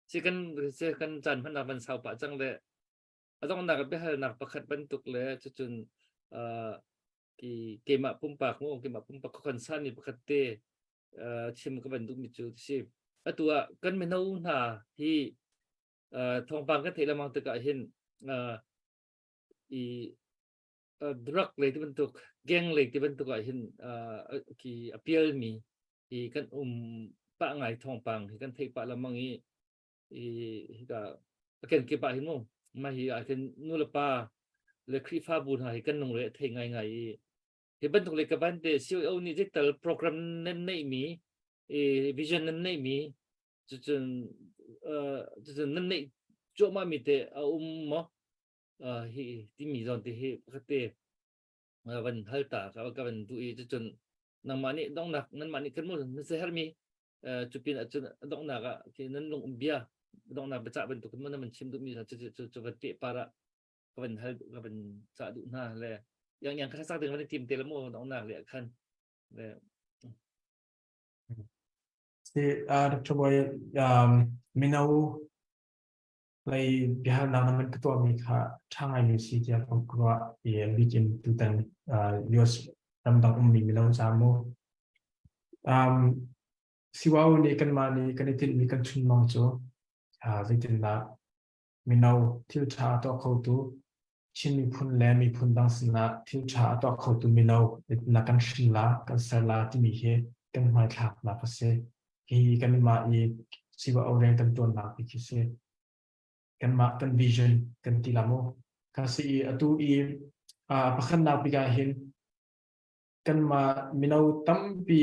B: si kan si kan caan hman nak van sau pah cang le adongnak biahalnak pakhat bantuk le cucun ki keimah pumpak mu keimah pumpak kan san mi pakhat te chim ka van duhmi cu si. Atu ah kan mino hna hi thawngpang kan theih lengmang tikah hin i drug lei ti bantuk gang lei ti bantuk ah hin ki a pialmi hi kan um pah ngai thawngpang hi kan theih pah lengmang i i hika a kenkip ah hin mu mah hi ah hin nu le pa le Khrihfabu hna hi kan lungre a thei ngaingai i Hi bantuk le ka ban te COO nih zeital program nan neihmi vision nan neihmi cucun cucun nan neih cuahmah mi te a um maw hi timi zawn te hi pakhat te van hal ta ka ka van duh i cucun nangmah nih donghnak nanmah nih kan mu na sehermi cupin ahcun donghnak ah khi nan lung um bia donghnak biacah bantuk in nan chim duhmi cu cu cu van peh par ah ka van hal ka van cah duh hna le yang yang kha sak ding van tim te le mu donghnak le khan le
D: Si Dr. Boy um, mino lei biahalnak na man ka tuahmi kha ṭha ngaimi si tiah ka ruah i a bik in tutan US ramdang ummi mino ca mu. Um, CYO nih kanmah nih kan i tinhmi kan chunmang cu zeitindah mino thil ṭha a tuah khotu Chin miphun le miphun dang sinah thil ṭha a tuah khotu mino na kan hrin la, kan ser la timi hi kan hmaithlaknak a si. Hi kanmah i CYO rian kan ṭuannak ti khi si. Kanmah kan vision kan ti la mu. Kha si i atu i pakhatnak bik ah hin kanmah mino tampi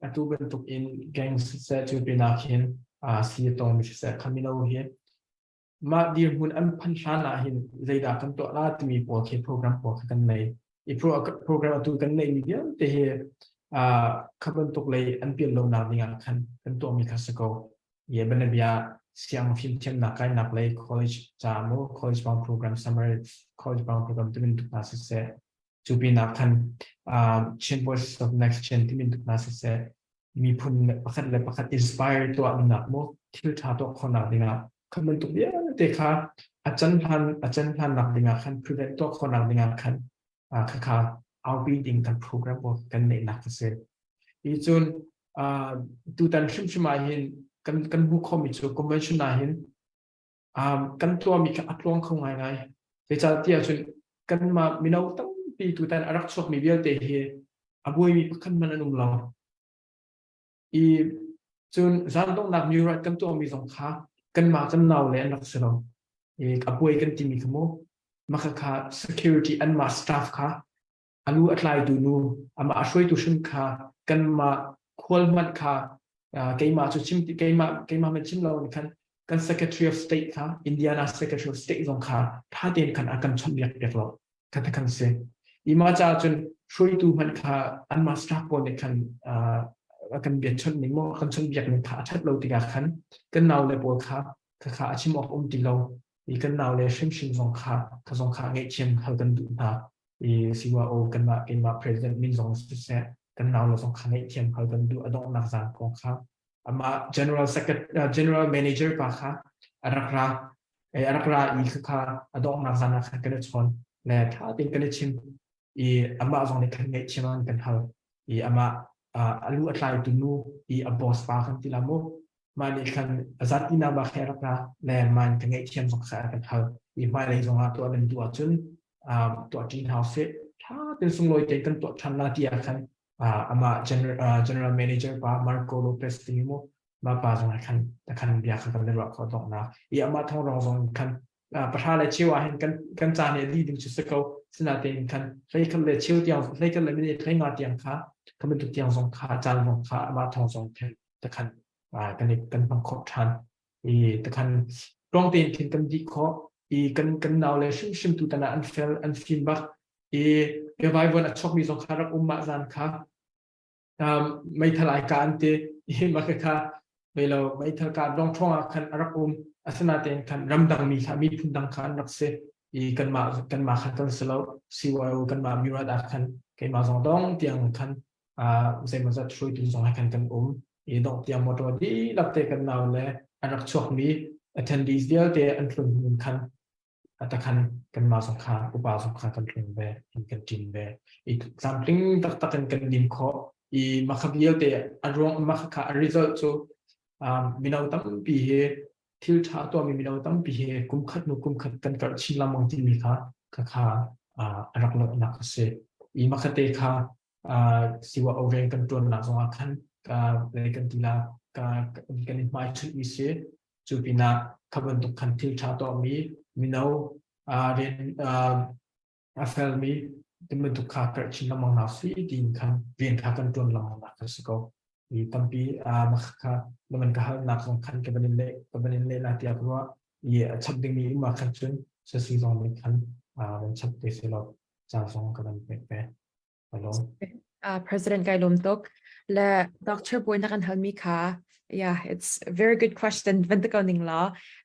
D: atu bantuk in gang siseh cu pinah khin si a tongmi siseh kha mino hi mah dirhmun an phanh hlan ah hin zeidah kan tuah la timi pawl khi program pawl kha kan nei i program atu kan neihmi vialte hi kha bantuk lei an pial lonak ding ah khan kan tuahmi kha si ko. Ye banabia siang fimthiamnak kainak lei college ca mu college bound program summer college bound program timin tuk hna siseh cu pinah khan Chin Voices of Next Gen timin tuk hna siseh miphun pakhat le pakhat inspire tuah nak mu thil tha tuah khawhnak dingah kha bantuk vialte kha a can hlan a can hlan nak dingah khan prevent tuah khawhnak dingah khan kha kha aupi ding kan program pawl kan neihnak a si. Hi cun tutan hrimhrim ah hin kan kan hmuh khomi cu convention ah hin kan tuahmi kha a tluang kho ngaingai. Zeicahtiah cun kanmah mino tampi tutan a rak chuakmi vialte hi a buaimi pakhat hmanh an um lo. I cun zan donghnak mural kan tuahmi zong kha kanmah kan nau le an rak si lo. I a buai kan timi kha mu maka kha security anmah staff kha alu a tlaitu nu amah a hruaitu hrim kha kanmah khual hmanh kha keimah cu chim keimah keimah man chim lo ni khan kan secretary of state kha Indiana secretary of state zong kha tha tein khan a kan chawnhbiak piak lo kha ta kan si ima ca cun hruaitu hmanh kha anmah staff pawl nih khan a kan bia chawnh ning maw kan chawnhbiak ning kha a that lo tikah khan kan nau le pawl kha kha kha a chim awk um ti lo i kan nau le hrimhrim zong kha kha zong kha ngaihthiam hal kan duh hna i siwa o kanmah keimah president min zong siseh kan nau le zong kha ngaihthiam hal kan duh a donghnak zan kong kha amah general secretary general manager pa kha a rak ra a rak ra i kha a donghnak zan ah khan kan i chawn le tha tein kan i chim i amah zong nih khan ngaihthiam an kan hal i amah a lu a tlaitu nu i a boss pa kan ti la mu mah nih khan a zat ina ba khe rak ra le man ka ngaihthiam zong kha kan hal i hmailei zong ah tuah nan duh ahcun tuah ṭi hna usih ṭha tein sunglawi tein kan tuah ṭhan la ti ah khan amah general manager pa Marco Lopez timi mu mah pa zong khan khan bia kha kan ruah khawh donghnak i amah thong rong zong khan pahra le cheu ah hin kan kan caan nih li ding cu si ko. Sinain khan 11 le cheu tiang 11 le minute 15 tiang kha kha bantuk tiang zong kha caan zong kha amah thawng zong khin takhan kan i kan hmang khawh ṭhan. I takhan tluang tein khin kan dih khawh i kan kan nau le hrimhrim tu tan ah an fel an fim bak i biavaivuan a chawkmi zong kha rak um mah zan kha meithal ai ka an ti i mah kha lo meithal ka dong ṭhawng ah khan a rak um asinain khan ramdang mi kha miphun dang kha an rak si i kanmah kanmah khan kan si lo CYO kanmah mirat ah khan keimah zong dong tiang khan zeimawzat hruaitu zong he khan kan um i dong tiang motor dihlak te kan nau le an rak chuakmi attendees vialte an tlun hnu khan takhan kanmah zong kha upa zong kha kan tlung ve in kan ṭin ve i tlamtling taktak in kan lim khawh i makha vialte a ruang makha kha a result cu mino tampi hi thil ṭha tuahmi mino tampi hi kum khat hnu kum khat kan karh chin lengmang timi kha kha kha a rak lawhnak a si i makhate kha siwa rian kan ṭuannak zongah khan ka kan ti la ka kan i hmaichunh mi si Cu pinah kha bantuk khan thil ṭha tuahmi mino rian a felmi ti bantuk kha karh chin lengmang hna si tiin khan rian kha kan ṭuan lengmang nak a si ko. I tampi mah kha na man ka halnak zong khan ka van in leh ka van in leh la tiah ka ruah. I a chap dingmi um ah khan cun sasi zong nih khan van chap te selaw ca zong ka van pek ve.
C: Uh, President kai lawm tuk. Le Dr. Boy na kan halmi kha yeah, it's a very good question. Van te ko ning la.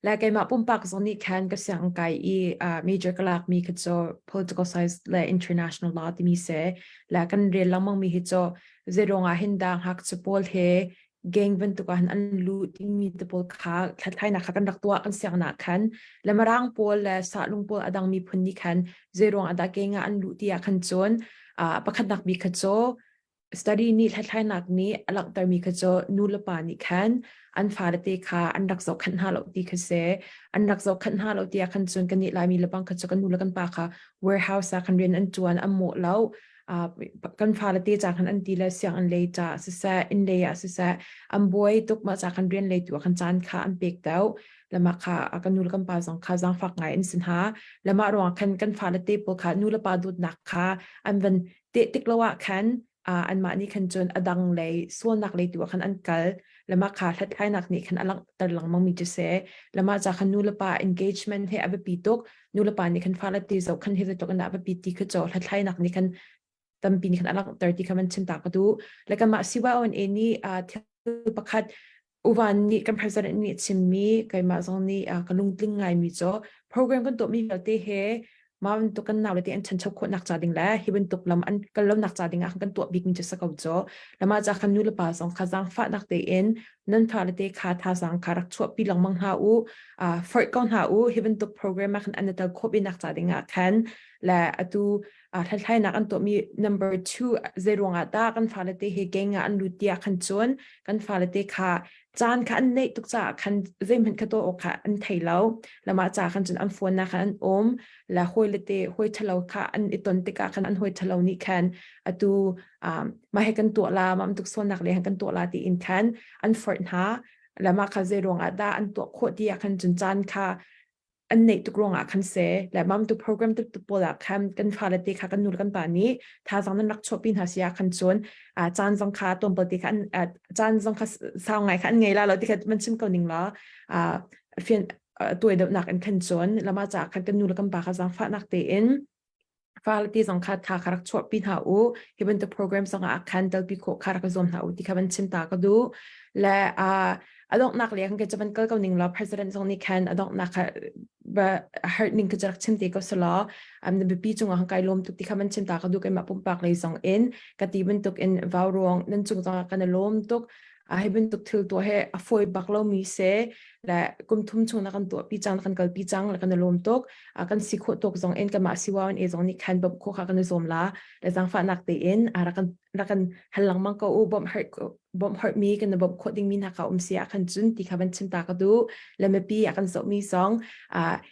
C: Le keimah pumpak zong nih khan ka siang kai i uh, major ka lak mi kha cu political science le international law timi se. Le kan rel lengmang mi hi cu zeirong ah hin dah ngakchia pawl he gang bantuk ah an lu timi te pawl kha hlathlainak kha kan rak tuah kan siangnak khan le marang pawl le sahlung pawl adang miphun nih khan zeiruang ah dah gang ah an luh ti ah khan cun pakhatnak bik kha cu study nih hlathlainak nih a langhtermi kha cu nu le pa nih khan an fale te kha an rak zohkhenh hna lo ti kha si an rak zohkhenh hna lo ti ah khan cun kannih Laimi le bang kha cu kan nu le kan pa kha warehouse ah khan rian an ṭuan an mawh lo kan fale te ca khan an ti le sianginn lei ca siseh inn lei ah siseh an buai tuk mah ca khan rian lei tu ah khan caan kha an pek deuh le mah kha kan nu le kan pa zong kha zaangfak ngai an si hna le mah ruang khan kan fale te pawl kha nu le pa dawtnak kha an van te tik lo ah khan anmah nih khan cun a dang lei sualnak lei tu ah khan an kal le mah kha hlathlainak nih khan a langhter lengmang mi cu si le mah ca khan nu le pa engagement he a biapi tuk nu le pa nih khan fale te zoh khan hi zeitluk in dah a biapit ti kha cu hlathlainak nih khan tampi nih khan a langhter ti kha man chim ta ka duh le kanmah CYONA nih thil pakhat uvan nih kan president nih chimmi keimah zong nih ka lungtling ngaimi cu program kan tuahmi vialte he mah bantuk kan nau le te an chancho khawhnak ca ding le hi bantuk lam an kal lonak ca ding ah kan tuah bikmi cu sa ko cu lama ca khan nu le pa zong kha zaangfahnak tein nan fale te kha thazaang kha rak chuahpi lengmang hna u forh ko hna u hi bantuk program ah khan an i tel khawh nak ca ding ah khan le atu hlathlainak an tuahmi number 2 zei ruangah dah kan fale te hi gang ah an lut tiah khan cun kan fale te kha caan kha an neih tuk caah khan zeihmanh kha tuah awk kha an thei lo lamah ca khan cun an phone na khan an um le hawi le te hawi ṭhalo kha an i ton tikah khan an hawi ṭhalo nih khan atu mah he kan tuah la mah bantuk sualnak le han kan tuah la tiin khan an forh hna le mah kha zei ruangah dah an tuah khawh ti ah khan cun caan kha an neih tuk ruangah khan se le mam tu program tu tu pawl ah khan kan fale te kha kan nu le kan pa nih thazang nan rak chuahpi hna si ah khan cun caan zong kha tuanpal te kha an caan zong kha sau ngai kha an ngei la lo ti kha man chim ko ning la fian tuai deuhnak in khan cun lama ca khan kan nu le kan pa kha zaangfahnak tein fale ti zong kha tha kha rak chuahpi hna u hi bantuk program zong ah khan telpi khawh kha rak zuam hna u ti kha van chim ta ka duh le a donghnak le kan ke van kal ko ning law president zong nih khan a donghnak kha ba hurt ning ka rak chim te ko selaw am na bipi cungah han kai lawm tuk ti kha van chim ta ka duh keimah pumpak lei zong in ka ti bantuk in vau ruang nan cung zong ah kan lawm tuk a hi bantuk thil tuah he a fawi bak lo mi se le kum thum chung na kan tuah pi cang kan kal pi cang le kan lawm tuk kan si khawh tuk zong in kanmah siwa in e zong nih khan bawmh khawh kha kan i zuam la le zaangfahnak tein rak kan rak kan hal lengmang ko u bawmh har bawmh har mi kan bawmh khawh ding mi hna ka um si ah khan cun ti kha van chim ta ka duh le mipi a kan zoh mi zong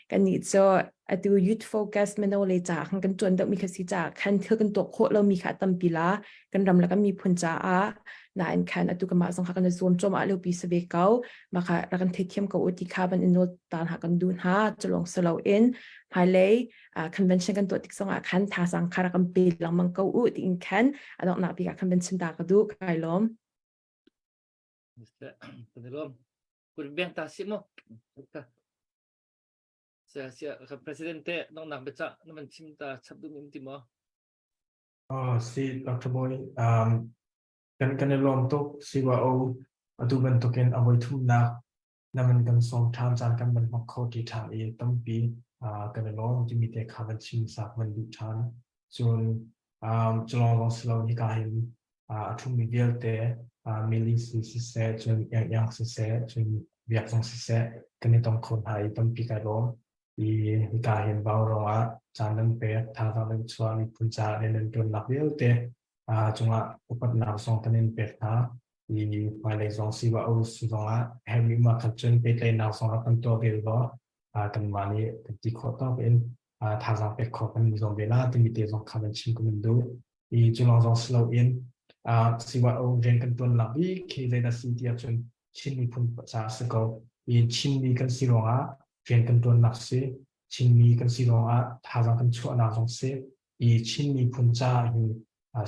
C: kan nih cu. Atu youth focus mino le ca khan kan tuan deuh mi kha si ca khan thil kan tuah khawh lo mi kha tampi la kan ram le kan miphun caah nain khan atu kanmah zong kha kan i zuam cuahmah lio pi si ve ko. Mah kha rak kan theithiam ko u ti kha van in nawl ta hna kan duh hna. Culawng si loin hmailei convention kan tuah tik zongah khan thazaang kha rak kan pe lengmang ko u tiin khan a donghnak bik ah khan van chim ta ka duh. Kai lawm.
B: Kan i lawm. Kun beng ta si mu. Sia sia kan president te donghnak biacah na van chim ta chap duh mi um ti maw?
D: Oh, si Dr. Boy, um, kan kan i lawm tuk CYO atu bantukin a voi thumnak na man kan sawm ṭhan caan kan van hmang kho ti ṭhan i tampi uh, kan i lawm timi te kha van chim sak van duh ṭhan. Cun um, cu lawng lawng si lo hika hin uh, a ṭhumi vialte uh, mili si siseh, cun iang iang siseh, cun biak zong siseh, kan i tong kho hna i tampi kai lawm. I hika hin vaurawng ah caan nan pek, thazaang nan chuah, miphun caah rian nan ṭuannak vialte uh, cungah upatnak zong kan in pek hna. I hmailei zong siwa u si zongah herhmi ma khat cun pehtlaihnak zong rak kan tuah ve law uh, kanmah nih kan ti khawh tawk in uh, thazaang pek khawh kan zuam ve la timi te zong kha van chim kan in duh. I cu lawng zong si loin uh, siwa u rian kan ṭuannak bik khi zeidah si ti ahcun Chin miphun caah si ko. I Chinmi kan si ruangah rian kan ṭuannak si. Chinmi kan si ruangah thazaang kan chuahnak zong si. I Chin miphun caah hin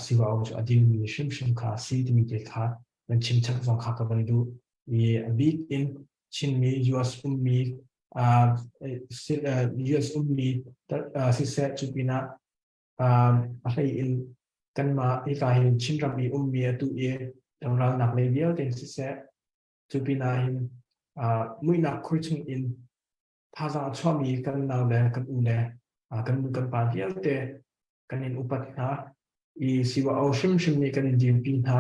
D: CYO cu a dirmi hrimhrim kha a si timi te kha nan chim chap zong kha ka van duh. I a bik in Chinmi US ummi US ummi siseh cu pinah a hlei in kanmah hika hin Chinram i ummi atu i ralnak lei vialte in siseh cu pinah hin muihnak khur chung in thazaang a chuahmi kan nau le kan u le kan nu kan pa vialte kan in upat hna i CYO hrimhrim nih kan in dirpi hna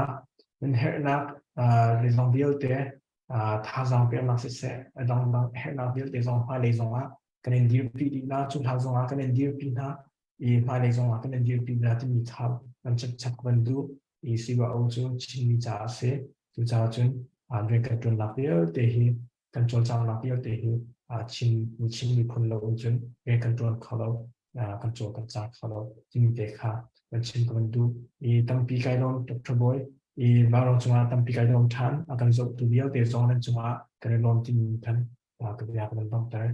D: nan herhnak zeizong vialte thazaang peknak siseh a dangdang herhnak vialte zong hmailei zongah kan in dirpi dih hna cu hna zongah kan in dirpi hna i hmailei zongah kan in dirpi hna timi kha kan chapchap kan duh i CYO cu Chinmi caah a si cucaah cun rian kan ṭuannak vialte hi kan cawlcanghnak vialte hi Chin Chin miphun lo in cun rian kan ṭuan kho lo kan cawl kan cang kho lo timi te kha kan chim kan duh i tampi kai lawm Dr. Boy i Vaurawng cungah tampi kai lawm ṭhan a kan zohtu vialte zong nan cungah kan i lawm timi khan ka bia kan donghter.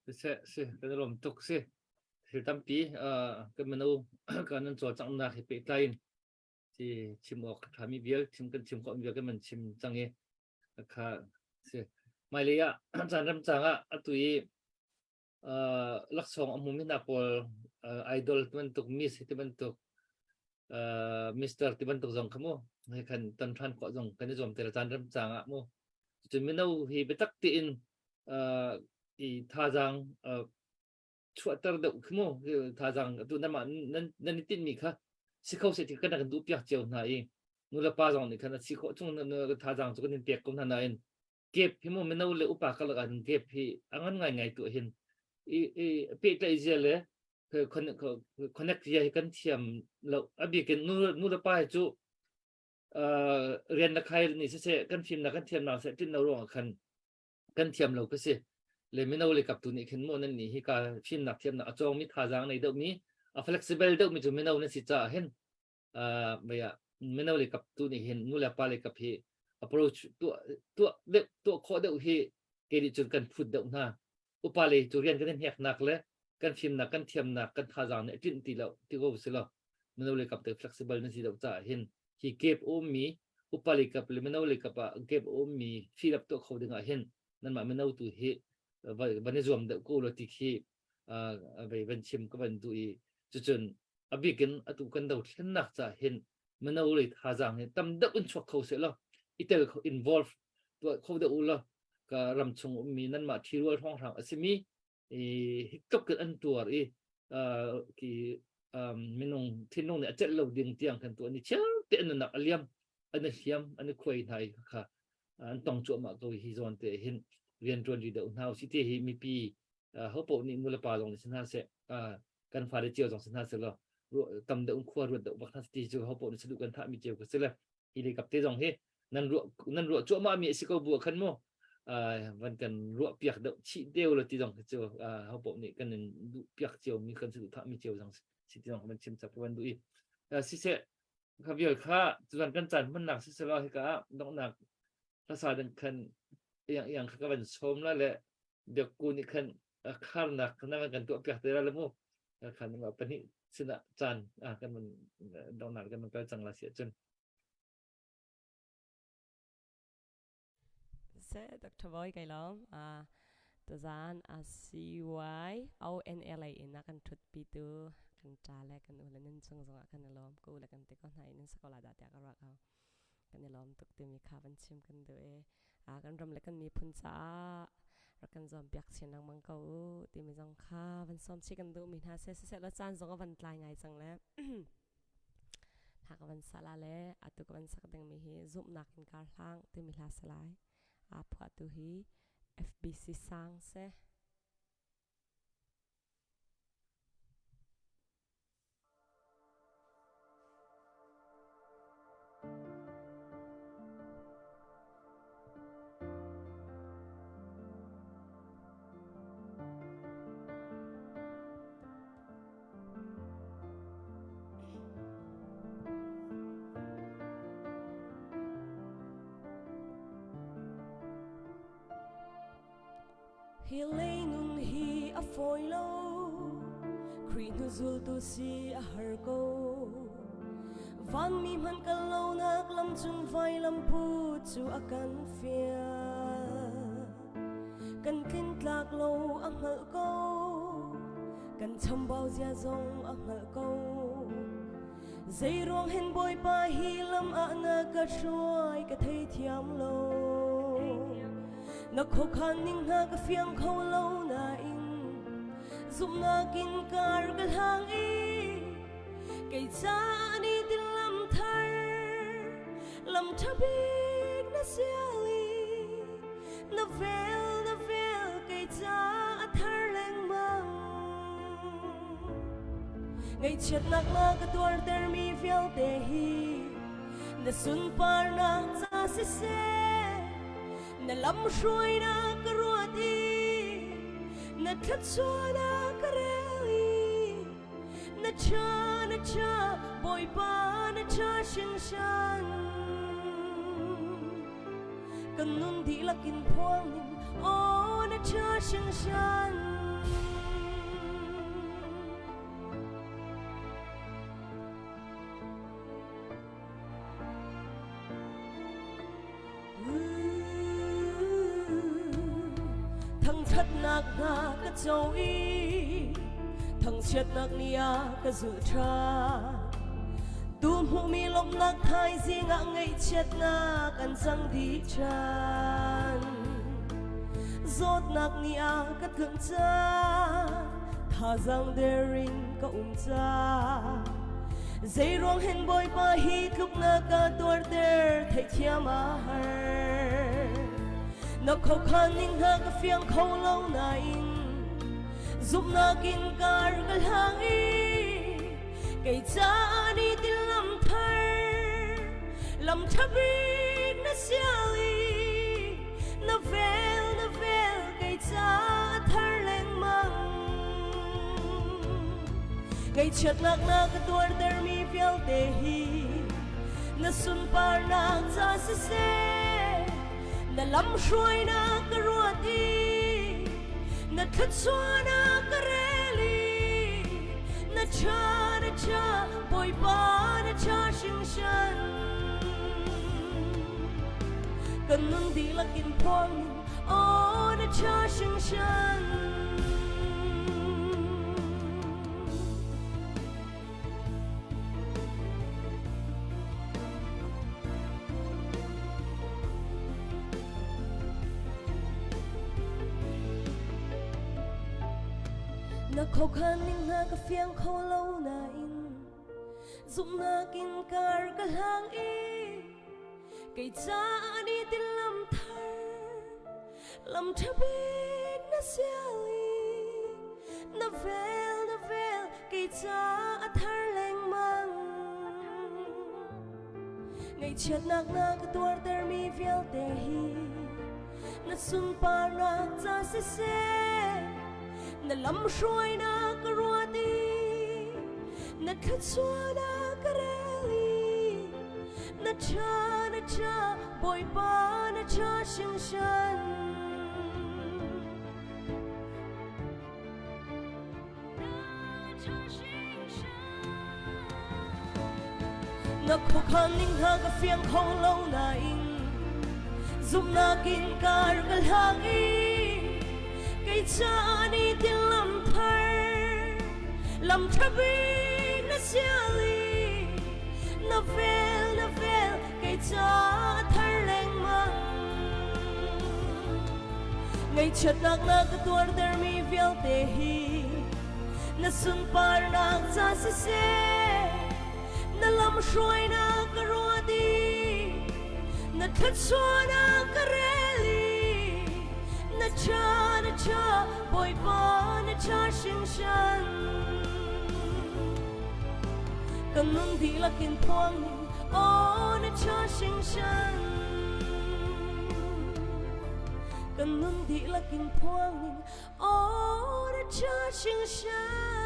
B: Si si kan i lawm tuk si thil tampi kan mino kan nan cawlcanghnak hi pehtlai in si chim awk ṭhami vial chim kan chim khawh vial kan man chim cang i kha si hmailei ah caan ram cang ah atu i laksawng a hmumi hna pawl idol ti bantuk miss ti bantuk mister ti bantuk zong kha mu he khan ton ṭhan khawh zong kan i zuam te caan ram cang ah mu cun mino hi biatak tein i thazaang chuahter deuh khi mu thazaang atu namah nan nan i tinhmi kha si kho seh ti kan kan duh piak cio hna i nu le pa zong nih khan a si khawh chung thazaang cu kan in pek ko hna nain gap hi mu mino le upa karlak ah gap hi a ngan ngai ngai tu hin i i pehtlaih zia le connect zia hi kan thiam lo a bikin nu nu le pa hi cu rian na khai ni siseh kan fimnak kan thiamnak seh tin lo ruangah khan kan thiam lo ka si le mino le kap tu nih khin mu nan nih hi ka fimnak thiamnak a cawng mi thazaang nei deuh mi a flexible deuh mi cu mino nan si caah hin uh, mino le kap tu nih hin nu le pa le kap hi approach tuah tuah deuh tuah khawh deuh hi ke nih cun kan phut deuh hna upa le cu rian kan in heknak le kan fimnak kan thiamnak kan thazaang nih a tlinh ti lo ti ko si lo mino le kap te flexible nan si deuh caah hin hi gap ummi upa le kap le mino le kap ah gap ummi fill up tuah kho ding ah hin nanmah mino tu hi van i zuam deuh ko lo ti khi vei van chim ka van duh i cucun a bik in atu kan dothlennak ca hin mino le thazaang hi tam deuh in chuak kho seh law i tel kho involve tuah kho deuh u law ka ram chung ummi nanmah ṭhirual hrawnghrang a simi i hi tluk in an tuar i ki minung thinlung nih a celh lo ding tiang kan tuah ni chiar te an nunnak a liam an i hliam an i khuai hna i kha an tong cuahmah ko hi zawn te hin rian ṭuan ri deuh hna si te hi mipi hopo nih nu le pa zong nih si hna seh kan fale cio zong si hna seh law tam deuh khua ruat deuh bak hna ti cu hopo nih saduh kan thah mi cio ka si le hi le kap te zong hi nan ruah nan ruah cuahmah mi a si ko bu khan mu. van kan ruah piak deuh chih deu lo ti zong khi cu ho paoh nih kan in duh piak cio mi kan saduhthah mi cio zong si ti zong kan chim chap kan duh i siseh kha vial kha tuzan kan caan hmannak siselaw hika ah donghnak hlasa ding khan iang iang kha ka van sawm la le biakku nih khan kharnak na van kan tuah piak te la le mu khan pahnih sinah caan kan van donghnak kan van kal cang la si ahcun
G: Seh Dr. Boy kai lawm. Uh, tuzaan a CY ONLA in a kan thutpi tu kan ṭa le kan u le nan chung zongah kan i lawm ko le kan ti ko hna in nan sakola dah tiah ka ruah ko. Kan i lawm tuk timi kha van chim kan duh i uh, kan ram le kan miphun caah rak kan zuam piak chin lengmang ko u timi zong kha van sawm chih kan duhmi hna seh siseh law caan zong a van tlai ngai cang le Hla ka van sa la le atu ka van sak dingmi hi zumhnak in kar hlang timi hla si lai. Aa phuahtu hi FBC Sang si. Hi lei nun hi a fawi lo, Khrih hnu zultu si a har ko. Vanmi hmanh kal lonak lam cung vailam put cu a kan fial. Kan tlintlak lo a hngalh ko, kan chambau zia zong a hngalh ko. Zeiruang hen Bawipa hi lam ah na ka hruai ka theithiam lo. Na khuakhan ning hna ka fiang kho lo nain zumhnak in kar ka hlang i kei caah ni tin lam thar lam ṭha bik na sial i na vel na vel kei caah a thar lengmang. Ngaihchiatnak na ka tuartermi vialte hi na sunparnak ca siseh na lamhruainak ka ruat i na thluachuahnak ka rel i na ṭha na ṭha Bawipa na ṭha hringhran kan nun dihlak in phuang ning aw na ṭha hringhran Thangṭhatnak hna ka co i thangchiatnak ni ah ka zulh ṭhan. Tu hmuhmi lawmhnak thaizing ah ngaihchiatnak an cang dih ṭhan. Zawtnak ni ah ka tlunh caan, thazaang der in ka um caan. Zeiruang hen Bawipa hi tluk na ka tuarter theihthiam a har. Na khokhan ning hna ka fiang kho lo nain zumhnak in kar ka hlang i kei caah ni tin lam thar lam ṭha bik na sial i na vel na vel kei caah thar lengmang. Ngaihchiatnak na ka tuartermi vialte hi na sunparnak ca siseh na lamhruainak ka ruat i na thluachuahnak ka rel i na ṭha na ṭha Bawipa na ṭha hringhran kan nun dihlak in phuang ning aw na ṭha hringhran. Na khuakhan ning hna ka fiang kho lo nain zumhnak in kar ka hlang i kei caah ni tin lam thar lam ṭha bik na sial i na vel na vel kei caah a thar lengmang. Ngaihchiatnak na ka tuartermi vialte hi.
A: Na sunparnak ca siseh, na lamhruainak ka ruat i na thluachuahnak ka rel i na ṭha, na ṭha, Bawipa na ṭha hringhran. Na khuakhan ning hna ka fiang kho lo nain zumhnak in kar ka hlang i kei caah ni tin lam thar lam ṭha bik na sial i na vel na vel kei caah thar lengmang. Ngaihchiatnak na ka tuartermi vialte hi na sunparnak ca siseh, na lamhruainak ka ruat i na thluachuahnak ka rel i na ṭha na ṭha Bawipa na ṭha hringhran. Kan nun dihlak in phuang ning aw na ṭha hringhran. Kan nun dihlak in phuang ning aw na ṭha hringhran.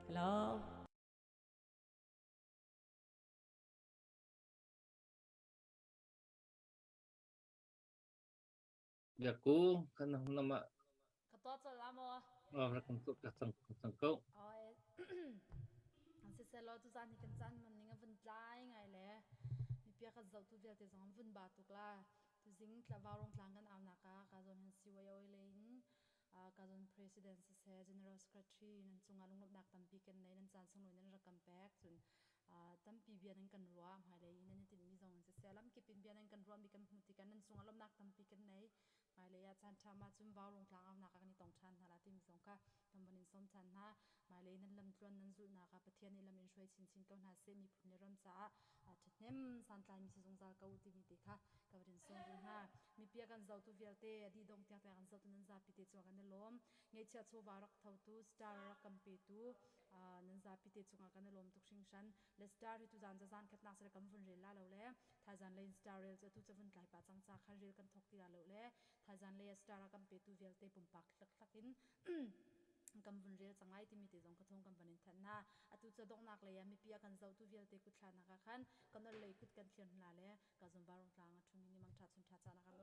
A: Hello.
B: Biakku kan nama
F: Ka to chol la maw?
B: Oh, rak kan tuk ka cang cang ko.
F: Oi. An si selo tu zan hi kan caan man ning a vun tlai ngai le mi pia ka zoh tu vialte zong an vun ba tuk la. Tu zing tla vaurong tlang kan au nak ah ka zon han si wai oi le in ka zon president siseh general secretary nan cungah lunglawmhnak tampi kan nei nan caan sunglawi nan rak kan pek cun tampi bia nan kan ruah hmailei i nan i tinhmi zong in siseh lamkip in bia nan kan ruahmi kan hmuh tikah nan cungah lawmhnak tampi kan nei. Hmailei ah caan ṭha ma cun Vaurung tlang aunak ah kan i tong ṭhan hna la timi zong kha kan von in sawm ṭhan hna. Hmailei nan lamtluan nan zulhnak ah Pathian nih lam in hruai chinchin ko hna seh miphun le ram caah ṭhahnem santlaimi si zungzal ko u timi te kha ka van in sawm duh hna. Mipi a kan zohtu vialte a dih dongh tiang tiang kan zohtu nan zapi te cungah kan i lawm. Ngeihchiah chawva rak thotu, star rak kan petu, nan zapi te cungah kan i lawm tuk hringhran. Le star hi tuzan ca zan khatnak sile kan vun rel la lo le thaizan lei in star rel cu atu ca vun tlai pa cang ca khan rel kan thok ti la lo le thaizan lei ah star a kan petu vialte pumpak hlakhlak in kan vun rel cang lai timi te zong ka thong kan van in thanh na atu ca donghnak lei ah mipi a kan zohtu vialte kut thlanak ah khan kan ol lei kut kan thlir hna le ka zon barong tlang a thumi ni mang tha chun tha cha na.